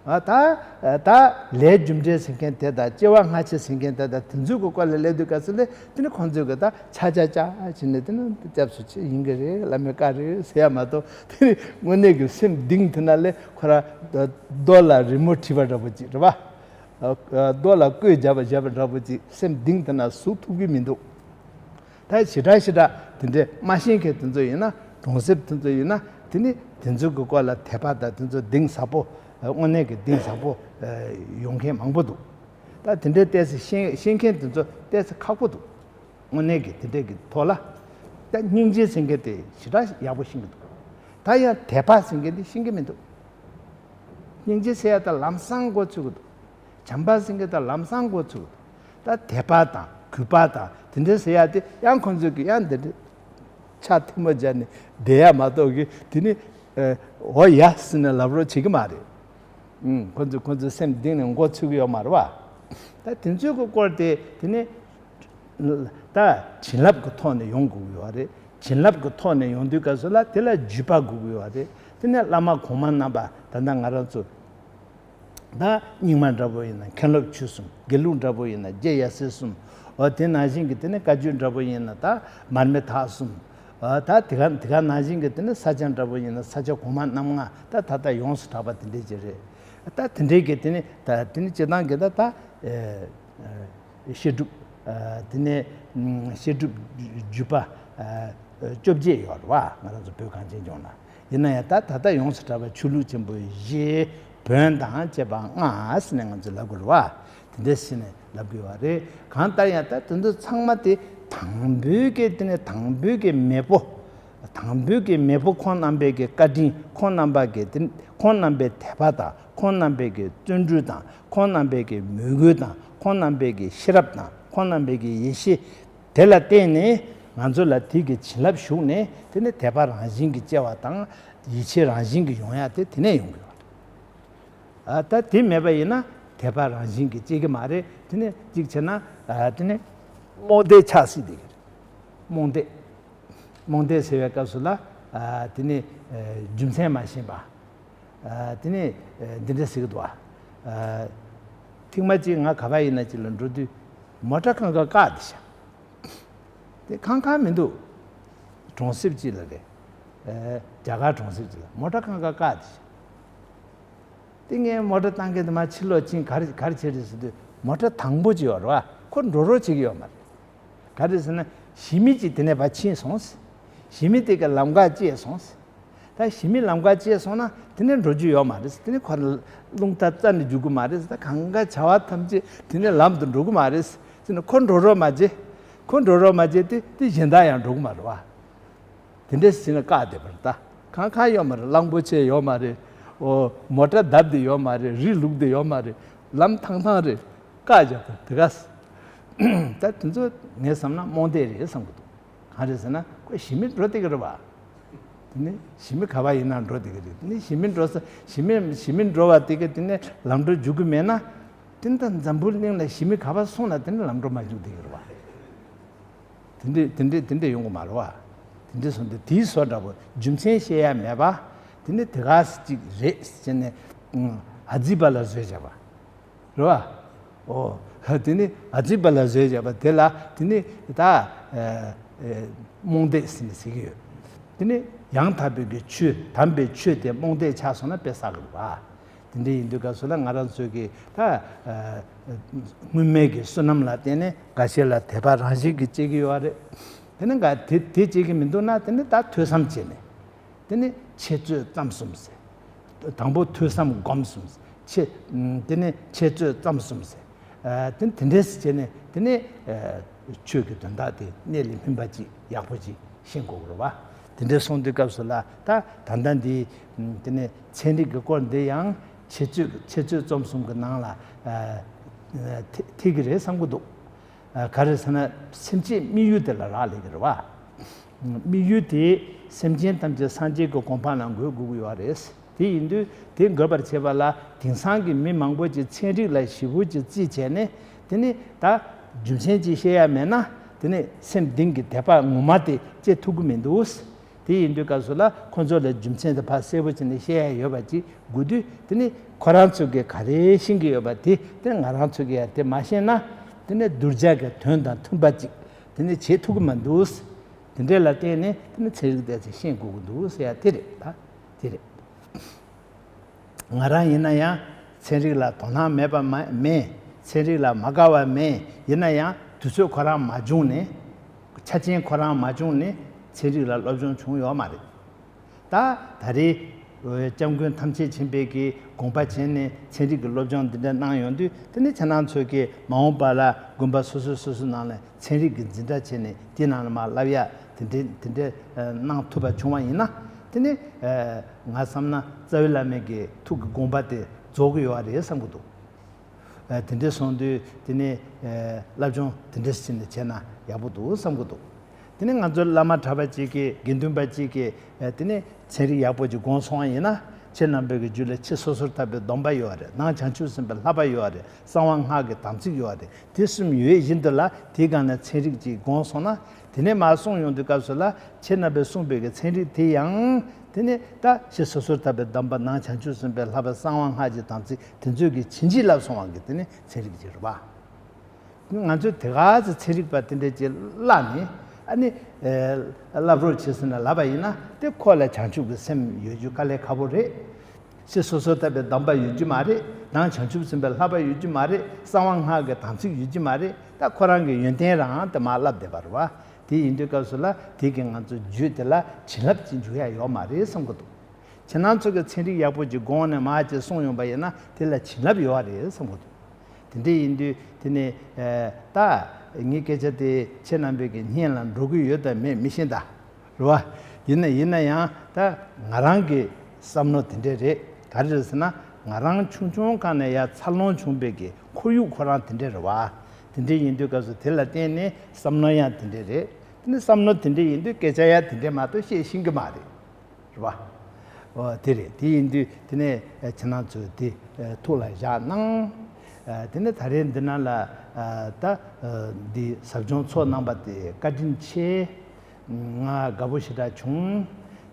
ཨ་ད་ད་ལས་རྒྱུ་འབྲས་ཟེར་མཁན་དེ་དང་། སྐྱེ་བ་སྔ་ཕྱི་ཟེར་མཁན་དེ་དང་། དེ་ཚོའི་གི་སྐོར་ལ་སླེབས་དུས་སྐབས་སུ་ལ། དེ་ནི་ཁོང་ཚོས་གི་ད་ཆ་ཆ་ཆ་བྱས་ནས། དེ་ནི་སྐྱབས་སུ་མཆི། ཡིན་གི་རེད། བླ་མའི་བཀའ་རེད་ཟེར་ཡ་མ་གཏོགས། དེ་ནི་དངོས་གནས་ཀྱི་སེམས་གཏིང་དེ་ན་ལས་ཁོ་རང་རྡོ་ལ་རི་མོ་བྲིས་པ་འདྲ་པོ་ཅིག་རེད་པ། རྡོ་ལ་བརྐོས་བརྒྱབ་པ་བརྒྱབ་པ་འདྲ་པོ་ཅིག། སེམས་གཏིང་དེ་ན་ཟུག་ཐུབ་ཀྱི་མི་འདུག། ད་ཞེ་དྲག་ཞེ་དྲག་དེ་འདྲས་མ་ཤེས་མཁན་དེ་ཚོ་ཡིན་ན། གྲོང་གསེབ་དེ་ཚོ་ཡིན་ན། དེ་ནི་དེ་ཚོ་གི་སྐོར་ལ་དད་པ་དང་དེ་ཚོ་གཏིང་ཟབ་པོ། དངོས་གནས་ཀྱི་གཏིང་ཟབ་པོ་ཡོང་མཁན་མང་པོ་འདུག། ད་ ད་དེ་འདྲའི་ཏོག་ཙམ་ཤེས་ཤེས་མཁན་དེ་ཚོ་ཏོག་ཙམ་ཁག་པོ་འདུག་དངོས་གནས་ཀྱི་དེ་འདྲའི་གི་ཐོག་ལ། ད་སྙིང་རྗེ་ཟེར་མཁན་དེ་ཞེ་དྲག་ཡག་པོ་ཤེས་ཀྱི་འདུག་ད་ཡང་དད་པ་ཟེར་མཁན་དེ་ཤེས་ཀྱི་མི་འདུག་སྙིང་རྗེ་ཟེར་ཡ་ད་ལམ་སང་མགོ་ཚོད་ཀྱི་འདུག་བྱམས་པ་ཟེར་མཁན་ད་ལམ་སང་མགོ་ཚོད་ཀྱི་འདུག་ད་དད་པ་དང་གུས་པ་དང་དེ་འདྲ་ཟེར་ཡ་དེ་ཡང་ཁོང་ཚོས་ཀྱི་ཡང་འདི་འདྲ་ཕྱག་ཐལ་མོ་སྦྱར་ནས་བསྡད་ཡ་མ་གཏོགས་ཀྱི་དེ་ནི་ཨ། འོ་ཡ་ཟེར་ནས་ལབ་རོགས་བྱེད་ཀྱི་མ་རེད། ཨུམ། ཁོང་ཚོས་ཁོང་ཚོའི་སེམས་གཏིང་ནས་མགོ་ཚོད་ཀྱི་ཡོད་མ་རེད་བ། ད་དེ་ཚོའི་གི་སྐོར་དེ་དེ་ནི་ད་བྱིན་རླབས་ཀྱི་ཐོག་ནས་ཡོང་དགོས་ཀྱི་ཡོད་རེད། བྱིན་རླབས་ཀྱི་ཐོག་ནས་ཡོང་དུས་སྐབས་སུ་ལ་དེ་ལ་བརྒྱུད་པ་དགོས་ཀྱི་ཡོད་རེད། དེ་ནས་བླ་མ་གོང་མ་རྣམ་པ་ད་ལྟ་ང་རང་ཚོ་ད་རྙིང་མ་འདྲ་པོ་ཡིན་ན་མཁན་སློབ་ཆོས་གསུམ། དགེ་ལུགས་འདྲ་པོ་ཡིན་ན་རྗེ་ཡབ་སྲས་གསུམ། འོ་དེ་ནང་བཞིན་གྱི་དེ་ནས་བཀའ་བརྒྱུད་འདྲ་པོ་ཡིན་ན་ད་མར་མི་དྭགས་གསུམ། འོ་ད་དེ་ག་དེ་ག་ནང་བཞིན་གྱི་དེ་ནས་ས་སྐྱ་འདྲ་པོ་ཡིན་ན་ས་སྐྱ་གོང་མ་རྣམ་ལྔ། ད་ད་ལྟ་ཡོངས་སུ་གྲགས་པ་དེ་འདྲས་ཅིག་རེད། ད་དེ་འདྲས་ཀྱི་དེ་ནས་ད་དེ་ནས་སྤྱིར་བཏང་གི་ད་ད་ཨེ། བཤད་སྒྲུབ། དེ་ནས་བཤད་སྒྲུབ་བརྒྱུད་པ་བཅོ་བརྒྱད་ཡོད་རེད་བ། ང་རང་ཚོ་བོད་གངས་ཅན་ལྗོངས་ན། ཡིན་ན་ཡང་ད་ད་ལྟ་ཡོངས་སུ་གྲགས་པའི་ཆོས་ལུགས་ཆེན་པོ་བཞི། བོན་དང་བཅས་པ་ལྔ་ཟེར་ནས་ང་ཚོས་ལབ་དགོས་རེད་བ། དེ་འདྲ་ཟེར་ནས་ལབ་དགོས་བ་རེད། གང་ལྟར་ཡང་ད་དེ་ཚོ་ཚང་མ་དེ་དང་པོའི་གི་དེ་ནས་དང་པོའི་གི་མེས་པོ། དང་པོའི་གི་མེས་པོ་ཁོང་རྣམ་པའི་གི་བཀའ་དྲིན། ཁོང་རྣམ་པ་གི་དེ་ཁོང་རྣམ་པའི་དད་པ་དང་། ཁོང་རྣམ་པའི་གི་བརྩོན་འགྲུས་དང་། ཁོང་རྣམ་པའི་གི་མོས་གུས་དང་། ཁོང་རྣམ་པའི་གི་ཤེས་རབ་དང་། ཁོང་རྣམ་པའི་གི་ཡེ་ཤེས་དེ་ལ་བརྟེན་ནས་ང་ཚོ་ལ་དེ་གི་བྱིན་རླབས་ཞུགས་ནས། དེ་ནི་དད་པ་རང་བཞིན་གྱིས་སྐྱེ་བ་དང་། ཡིད་ཆེས་རང་བཞིན་གྱིས་ཡོང་ཡ་དེ་དེ་ནས་ཡོང་གི་ཡོད། ཨ། ད་དེ་མེད་པ་ཡིན་ན་དད་པ་རང་བཞིན་གྱིས་སྐྱེ་གི་མ་རེད། དེ་ནི་གཅིག་བྱས་ན། ཨ། དེ་ནི་རྨོངས་དད་ཆགས་སྲིད་དེ་གི་རེད། རྨོངས་དད། རྨོངས་དད་ཟེར་བའི་སྐབས་སུ་ལ། ཨ། དེ་ནི་ཨ་རྒྱུ་མཚན་མ་ཤེས་པ། ཨ། དེ་ནི་ཨ་འདི་འདྲ་ཟེར་གི་འདུག་ཨ། ཐེངས་མ་གཅིག་ང་ག་པར་ཡིན་ན་གཅིག་ལ་འགྲོ་དུས་མོ་ཊ་ཁང་ཁ་བཀག་བསྡད་ཤག་དེ་ཁང་ཁང་མི་འདུག་གྲོང་གསེབ་ཅིག་ལ་རེད། ཨ། རྒྱ་གར་གྲོང་གསེབ་ཅིག་ལ་མོ་ཊ་ཁང་ཁ་བཀག་བསྡད་ཤག་དེ་ངས་མོ་ཊ་བཏང་མཁན་དེ་མར་ཕྱིར་ལོག་ཕྱིན། ག་རེ་ག་རེ་བྱས་རེད་ཟེར་དུས། མོ་ཊ་དང་པོ་ཅིག་ཡོད་རེད་བ། ཁོ་འགྲོ་རོགས་བྱེད་ཀྱི་ཡོད་མ་རེད། ག་རེ་ཟེར་ན་གཞི་མི་ཅིག་དེ་ནས་ཕར་ཕྱིན་སོང་། གཞི་མི་དེ་ག་ལམ་ཁ་བཅད་སོང་། ད་གཞི་མི་ལམ་ཁ་བཅད་སོང་ན་དེ་ནས་འགྲོ་རྒྱུ་ཡོད་མ་རེད། དེ་ནས་ཁོ་རང་རླུང་རྟ་རྩ་ནས་རྒྱུག་གི་མ་རེད། ད་གང་ག་བྱ་བ་ཐམས་ཅད་དེ་ནས་ལམ་དུ་འགྲོ་གི་མ་རེད་ཟེར་ནས། ཁོ་འགྲོ་རོགས་མ་བྱེད། ཁོ་འགྲོ་རོགས་མ་བྱེད་དེ་དེ་གཞན་དག་ཡང་འགྲོ་གི་མ་རེད་བ། དེ་འདྲས་ཟེར་ནས་བཀག་བསྡད་པ་རེད། ད་ཁང་ཁང་ཡོད་མ་རེད། གླང་པོ་ཆེ་ཡོད་མ་རེད། འོ། མོ་ཊ་བརྡབས་བསྡད་ཡོད་མ་རེད། རི་ལུག་བསྡད་ཡོད་མ་རེད། ལམ་ཐང་ཐང་རེད། བཀག་བཞག་པ་དེ་ག་ད་དེ་ཚོ་ངས་བསམ་ན་རྨོངས་དད་རེད་བསམ་གི་འདུག་གང་རེད་ཟེར་ན་ཁོ་གཞི་མི་འགྲོ་བསྡད་ཀྱི་རེད་བ། དེ་ནི་གཞི་མི་ག་པར་ཡིན་ན་འགྲོ་བསྡད་ཀྱི་རེད། དེ་ནི་གཞི་མི་འགྲོ་ས་གཞི་མི་གཞི་མི་འགྲོ་བ་དེ་ག་དེ་ནི་ལམ་འགྲོ་རྒྱུག་གི་མེད་ན། དེ་ནི་ད་འཛམ་བུ་གླིང་ལ་གཞི་མི་ག་པར་སོང་ན་དེ་ནི་ལམ་འགྲོ་མ་རྒྱུག་བསྡད་ཀྱི་རེད་བ། དེ་འདྲས་དེ་འདྲས་དེ་འདྲས་ཡོང་གི་མ་རེད་བ། དེ་འདྲས་སོང་དུས་དེའི་བཟོ་འདྲ་པོ་རྒྱུ་མཚན་བཤད་ཡ་མེད་པ། དེ་ནི་དེ་ག་ཅིག་རེད་ཟེར་ནས། ཨ་ཙི་པ་ལ་བཟོས་བྱས་པ་རེད་བ། འོ། དེ་ནི་ཨ་ཙི་པ་ལ་བཟོས་བྱས་པ་དེ་ལ་དེ་ནི་ད་ཨ་ཨ་རྨོངས་དད་ཟེར་ནས་ཟེར་གྱི་ཡོད། དེ་ནི་ཡང་དག་པའི་གི་ཆོས་དམ་པའི་ཆོས་དེ་རྨོངས་དད་ཆགས་སོང་ན་དཔེ་བསགས་གི་རེད་བ། དེ་འདྲ་ཡིན་དུས་སྐབས་སུ་ལ་ང་རང་ཚོས་ཀྱི་ད་ཨ་སྔོན་མའི་གི་བསོད་ནམས་ལ་བརྟེན་ནས་འགའ་ཤས་ལ་དད་པ་རང་བཞིན་གྱིས་སྐྱེ་གི་ཡོད་རེད། དེ་ནི་འགའ་དེ་དེ་སྐྱེ་གི་མི་འདུག་ན། དེ་ནི་ད་ཐོས་བསམ་བྱས་ནས། དེ་ནི་འཆད་རྩོད་རྩོམ་གསུམ་ཟེར། དང་པོ་ཐོས་བསམ་སྒོམ་གསུམ་ཟེར། འཆད་དེ་ནི་འཆད་རྩོད་རྩོམ་གསུམ་ཟེར། ཨ་དེ་དེ་འདྲས་བྱས་ནས་དེ་ནི་ཨ་ཆོས་ཀྱི་དོན་དག་དེ་གནད་ལ་སྨིན་པ་ཅིག་ཡག་པོ་ཅིག་ཤེས་དགོས་ཀྱི་རེད་བ། དེ་འདྲས་སོང་དུས་སྐབས་སུ་ལ་ད་ད་ལྟ་འདི་དེ་ནས་ཚན་རིག་གི་སྐོར་འདི་ཡང་འཆད་རྩོད་འཆད་རྩོད་རྩོམ་གསུམ་གྱི་ནང་ལ་ཨ་ཐེ་ཐེ་གི་རེད་བསམ་གྱི་འདུག་ཨ་ག་རེ་ཟེར་ན་སེམས་ཅན་དམིགས་ཡུལ་དེ་ལ་རག་ལས་ཀྱི་རེད་བ། དམིགས་ཡུལ་དེ་སེམས་ཅན་ཐམས་ཅད་སངས་རྒྱས་ཀྱི་གོ་འཕང་ལ་འགོད་དགོས་ཀྱི་ཡོད་རེད། དེ་ཡིན་དུས་དེ་འགོད་པར་བྱེད་པ་ལ་དེང་སང་གི་མི་མང་པོ་ཅིག་ཚན་རིག་ལ་ཞེ་པོ་ཅིག་རྩིས་བྱས་ནས། དེ་ནི་ད་རྒྱུ་མཚན་ཅིག་བཤད་ཡ་མེད་ན། དེ་ནི་སེམས་གཏིང་གི་དད་པ་ངོ་མ་དེ་སྐྱེ་ཐུབ་ཀྱི་མི་འདུག་དེ་ཡིན་དུས་སྐབས་སུ་ལ་ཁོ་ཚོ་ལ་རྒྱུ་མཚན་དེ་ཕར་གསལ་པོ་བྱས་ནས་བཤད་ཡ་ཡོད་པ་ཅིག་དགོས་དུས། དེ་ནི་ཁོ་རང་ཚོ་གིས་ག་རེ་ཤེས་ཀྱི་ཡོད་པ་དེ་དེ་ང་རང་ཚོ་གིས་ཡ་དེ་མ་ཤེས་ན། དེ་ནི་གདུལ་བྱ་གི་དོན་དང་མཐུན་པ་ཅིག་དེ་ནི་བྱེད་ཐུབ་ཀྱི་མི་འདུག་དེ་འདྲས་ལ་བརྟེན་ནས་དེ་ནི་ཚན་རིག་དེ་ཚོ་ཤེས་དགོས་ཀྱི་འདུག་ཟེར་ཡ་དེ་རེད། ད་དེ་རེད། ང་རང་ཡིན་ན་ཡང་ཚན་རིག་ལ་དོ་སྣང་མེད་པ་མ་མེད། ཚན་རིག་ལ་མ་དགའ་བ་མེད། ཡིན་ན་ཡང་དུས་ཚོད་ཁོ་རང་མ་བྱུང་ནས། ཆ་རྐྱེན་ཁོ་རང་མ་བྱུང་ནས་ཚན་རིག་ལ་སློབ་སྦྱོང་བྱུང་ཡོད་མ་རེད། ད་ད་རེས་ སྐྱབས་མགོན་ཐམས་ཅད་མཁྱེན་པའི་གི་དགོངས་པ་བྱས་ནས་ཚན་རིག་གི་སློབ་སྦྱོང་འདི་འདྲ་གནང་ཡོང་དུས། དེ་ནས་ཁྱེད་རང་ཚོས་ཀྱི་མ་འོངས་པ་ལ་དགོན་པ་སོ་སོ་སོ་སོ་ནང་ལ་ཚན་རིག་གི་འཛིན་གྲྭ་བྱས་ནས་དེ་ནང་ལ་མར་བསླབ་ཡ་དེ་འདྲའི་དེ་འདྲའི་གནང་ཐུབ་པ་བྱུང་བ་ཡིན་ན། དེ་ནས་ང་བསམ་ན་རྩ་བའི་བླ་མའི་གི་ཐུགས་ཀྱི་དགོངས་པ་དེ་རྫོགས་ཀྱི་ཡོད་རེད་བསམ་གྱི་འདུག་དེ་འདྲ་སོང་དུས་དེ་ནས་བསླབ་སྦྱོང་དེ་འདྲ་ཞིག་ནས་བྱས་ན་ཡག་པོ་འདུག་བསམ་གྱི་འདུག་དེ་ནས་ང་ཚོའི་བླ་མ་གྲྭ་པ་གཅིག་གིས་དགེ་འདུན་པ་གཅིག་གིས་དེ་ནས་ཚན་རིག་ཡག་པོ་ཅིག་དགོངས་སོང་བ་ཡིན་ན། ཁྱེད་རྣམ་པའི་གི་རྒྱུད་ལ་ཕྱི་སོ་སོར་ཐར་པའི་སྡོམ་པ་ཡོད་རེད། ནང་བྱང་ཆུབ་སེམས་དཔའི་བསླབ་པ་ཡོད་རེད། གསང་བ་སྔགས་ཀྱི་དམ་ཚིག་ཡོད་རེད། དེ་གསུམ་ཡོད་བཞིན་དུ་ལ་དེའི་སྒང་ནས་ཚན་རིག་ཅིག་དགོངས་སོང་ན། དེ་ནས་མར་གསུངས་ཡོང་དུས་སྐབས་སུ་ལ་ཁྱེད་རྣམ་པས་གསུངས་པའི་གི་ཚན་རིག་དེ་ཡང་དེ་ནས་ད་ཕྱི་སོ་སོར་ཐར་པའི་སྡོམ་པ། ནང་བྱང་ཆུབ་སེམས་དཔའི་བསླབ་པ། གསང་བ་སྔགས་ཀྱི་དམ་ཚིག་དེ་ཚོའི་གི་བྱིན་གྱིས་བརླབས་སོང་བ་གི་དེ་ནས་ཚན་རིག་ཅིག་རེད་པ། ང་ཚོས་དེ་ག་ཚོད་ཚན་རིག་པ་དེ་འདྲ་ཅིག་བསླབས་ནས་ཨ་ནི་བསླབ་རོགས་བྱེད་ཟེར་ནས་ལབ་པ་ཡིན་ན། དེ་ཁོ་ལ་བྱང་ཆུབ་ཀྱི་སེམས་ཡོད་རྒྱུ་དཀའ་ལས་ཁག་པོ་རེད། ཕྱི་སོ་སོར་ཐར་པའི་སྡོམ་པ་ཡོད་རྒྱུ་མ་རེད། ནང་བྱང་ཆུབ་སེམས་དཔའི་བསླབ་པ་ཡོད་རྒྱུ་མ་རེད། གསང་བ་སྔགས་ཀྱི་དམ་ཚིག་ཡོད་རྒྱུ་མ་རེད། ད་ཁོ་རང་གི་ཡོན་ཏན་རང་དེ་མར་བསླབས་བསྡད་པ་རེད་པ། དེ་ཡིན་དུས་སྐབས་སུ་ལ་དེ་གིས་ང་ཚོ་རྒྱུད་དེ་ལ་བྱིན་རླབས་ཅིག་འཇུག་ཡ་ཡོད་མ་རེད་བསམ་གྱི་འདུག་ཁྱེད་རང་ཚོ་གི་ཚན་རིག་ཡག་པོ་ཅིག་དགོངས་ནས་མར་ཅིག་གསུངས་ཡོང་པ་ཡིན་ན། དེ་ལ་བྱིན་རླབས་ཡོད་རེད་བསམ་གྱི་འདུག་དེ་འདྲ་ཡིན་དུས་དེ་ནས་ད་ངའི་སྐད་ཆ་དེ་ཁྱེད་རྣམ་པའི་གི་སྙན་ལ་འགྲོ་གི་ཡོད་དམ་མེད་མི་ཤེས་ད། རེད་བ། ཡིན་ན་ཡིན་ན་ཡང་ད་ང་རང་གི་བསམ་བློ་དེ་འདྲ་རེད། ག་རེ་རེད་ཟེར་ན། ང་རང་ཆུང་ཆུང་སྒང་ནས་ཡར་འཚར་ལོངས་བྱུང་བའི་གི་ཁོར་ཡུག་ཁོ་རང་དེ་འདྲ་རེད་བ། དེ་འདྲ་ཡིན་དུས་སྐབས་སུ་དེ་ལ་བརྟེན་ནས་བསམ་བློ་ཡང་དེ་འདྲ་རེད། དེ་ནས་བསམ་བློ་དེ་འདྲ་ཡིན་དུས་སྐད་ཆ་ཡང་དེ་འདྲ་མ་གཏོགས་བཤད་ཤེས་ཀྱི་མ་རེད། རེད་བ། འོ་དེ་རེད། དེ་ཡིན་དུས་དེ་ནས་ཁྱེད་རང་ཚོས་དེ་ཐུགས་ལ་བཞག་གནང་། དེ་ནས་ད་རེས་འདི་ན་ལ་ད་འདི་ཟབ་སྦྱོང་ཚོགས་གནང་པ་དེ་བཀའ་དྲིན་ཆེ། ང་དགའ་པོ་ཞེ་དྲག་བྱུང་།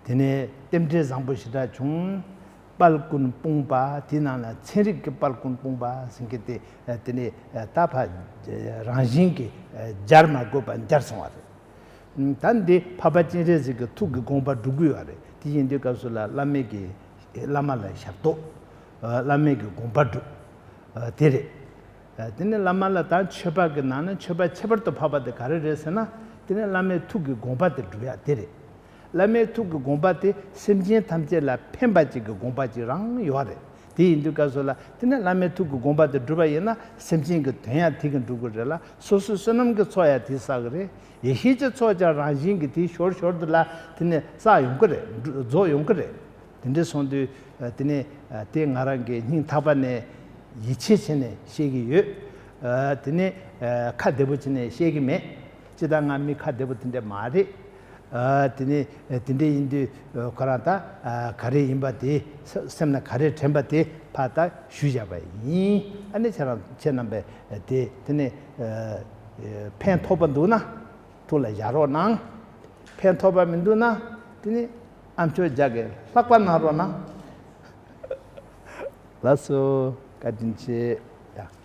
དེ་ནས་རྟེན་འབྲེལ་བཟང་པོ་ཞེ་དྲག་བྱུང་། དཔལ་ཀུན་སྤུངས་པ། དེའི་ནང་ལ་ཚན་རིག་གི་དཔལ་ཀུན་སྤུངས་པ་ཟེར་མཁན་དེ། དེ་ནས་ད་ཕར་རང་བཞིན་གྱིས་སྦྱར་མ་དགོས་པར་འདིར་སོང་བ་རེད། ད་འདི་འཕགས་པ་སྤྱན་རས་གཟིགས་ཀྱི་ཐུགས་ཀྱི་དགོངས་པ་སྒྲུབ་ཀྱི་ཡོད་རེད། དེ་ཡིན་དུས་སྐབས་སུ་ལ་བླ་མའི་གི་བླ་མ་ལ་ཞབས་ཏོག་བླ་མའི་གི་དགོངས་པ་སྒྲུབ། དེ་རེད། དེ་ནས་བླ་མ་ལ་ད་མཆོད་པ་གི་ནང་ནས་མཆོད་པ་ཁྱད་པར་དུ་འཕགས་པ་དེ་ག་རེ་རེད་ཟེར་ན། དེ་ནས་བླ་མའི་ཐུགས་ཀྱི་དགོངས་པ་དེ་སྒྲུབ་ཡ་དེ་རེད། བླ་མའི་ཐུགས་ཀྱི་དགོངས་པ་དེ་སེམས་ཅན་ཐམས་ཅད་ལ་ཕན་པ་ཅིག་གི་དགོངས་པ་ཅིག་རང་ཡོད་རེད། དེ་ཡིན་དུས་སྐབས་སུ་ལ་དེ་ནས་བླ་མའི་ཐུགས་ཀྱི་དགོངས་པ་དེ་སྒྲུབ་པ་ཡིན་ན། སེམས་ཅན་གྱི་དོན་ཡང་དེ་གིས་འགྲུབ་ཀྱི་རེད་ལ། སོ་སོའི་བསོད་ནམས་ཀྱི་ཚོགས་ཡང་དེས་བསགས་ཀྱི་རེད། ཡེ་ཤེས་ཀྱི་ཚོགས་ཀྱང་རང་བཞིན་གྱིས་དེ་ཞོར་ཞོར་དུ་ལ་དེ་ནས་བསགས་ཡོང་གི་རེད། རྫོགས་ཡོང་གི་རེད། དེ་འདྲ་སོང་དུས་དེ་ནས་དེ་ང་རང་གི་སྙིང་ཐག་པ་ནས་ཡིད་ཆེས་བྱས་ནས་བཤད་ཀྱི་ཡོད། དེ་ནས་ཁ་བདེ་པོ་བྱས་ནས་བཤད་ཀྱི་མེད། ཅི་ལྟར་ང་མི་ཁ་བདེ་པོ་དེ་འདྲ་མ་རེད། དེ་ནས་དེ་འདྲ་ཡིན་དུས་ཁོ་རང་ད་ག་རེ་ཡིན་པ་དེ། སེམས་ལ་ག་རེ་དྲན་པ་དེ་ཕར་ད་ཞུས་བཞག་པ་ཡིན། ཨ་ནི་ཁྱེད་རང་ཁྱེད་རྣམ་པས་དེ་དེ་ནས་ཕན་ཐོགས་པ་འདུག་ན། ཐུགས་ལ་བཞག་རོགས་གནང་། ཕན་ཐོགས་པ་མི་འདུག་ན། དེ་ནི་ཨ་མཆོག་རྒྱ་གིས་ལྷག་པ་གནང་རོགས་གནང་། ལགས་སོ། བཀའ་དྲིན་ཆེ། ཡ།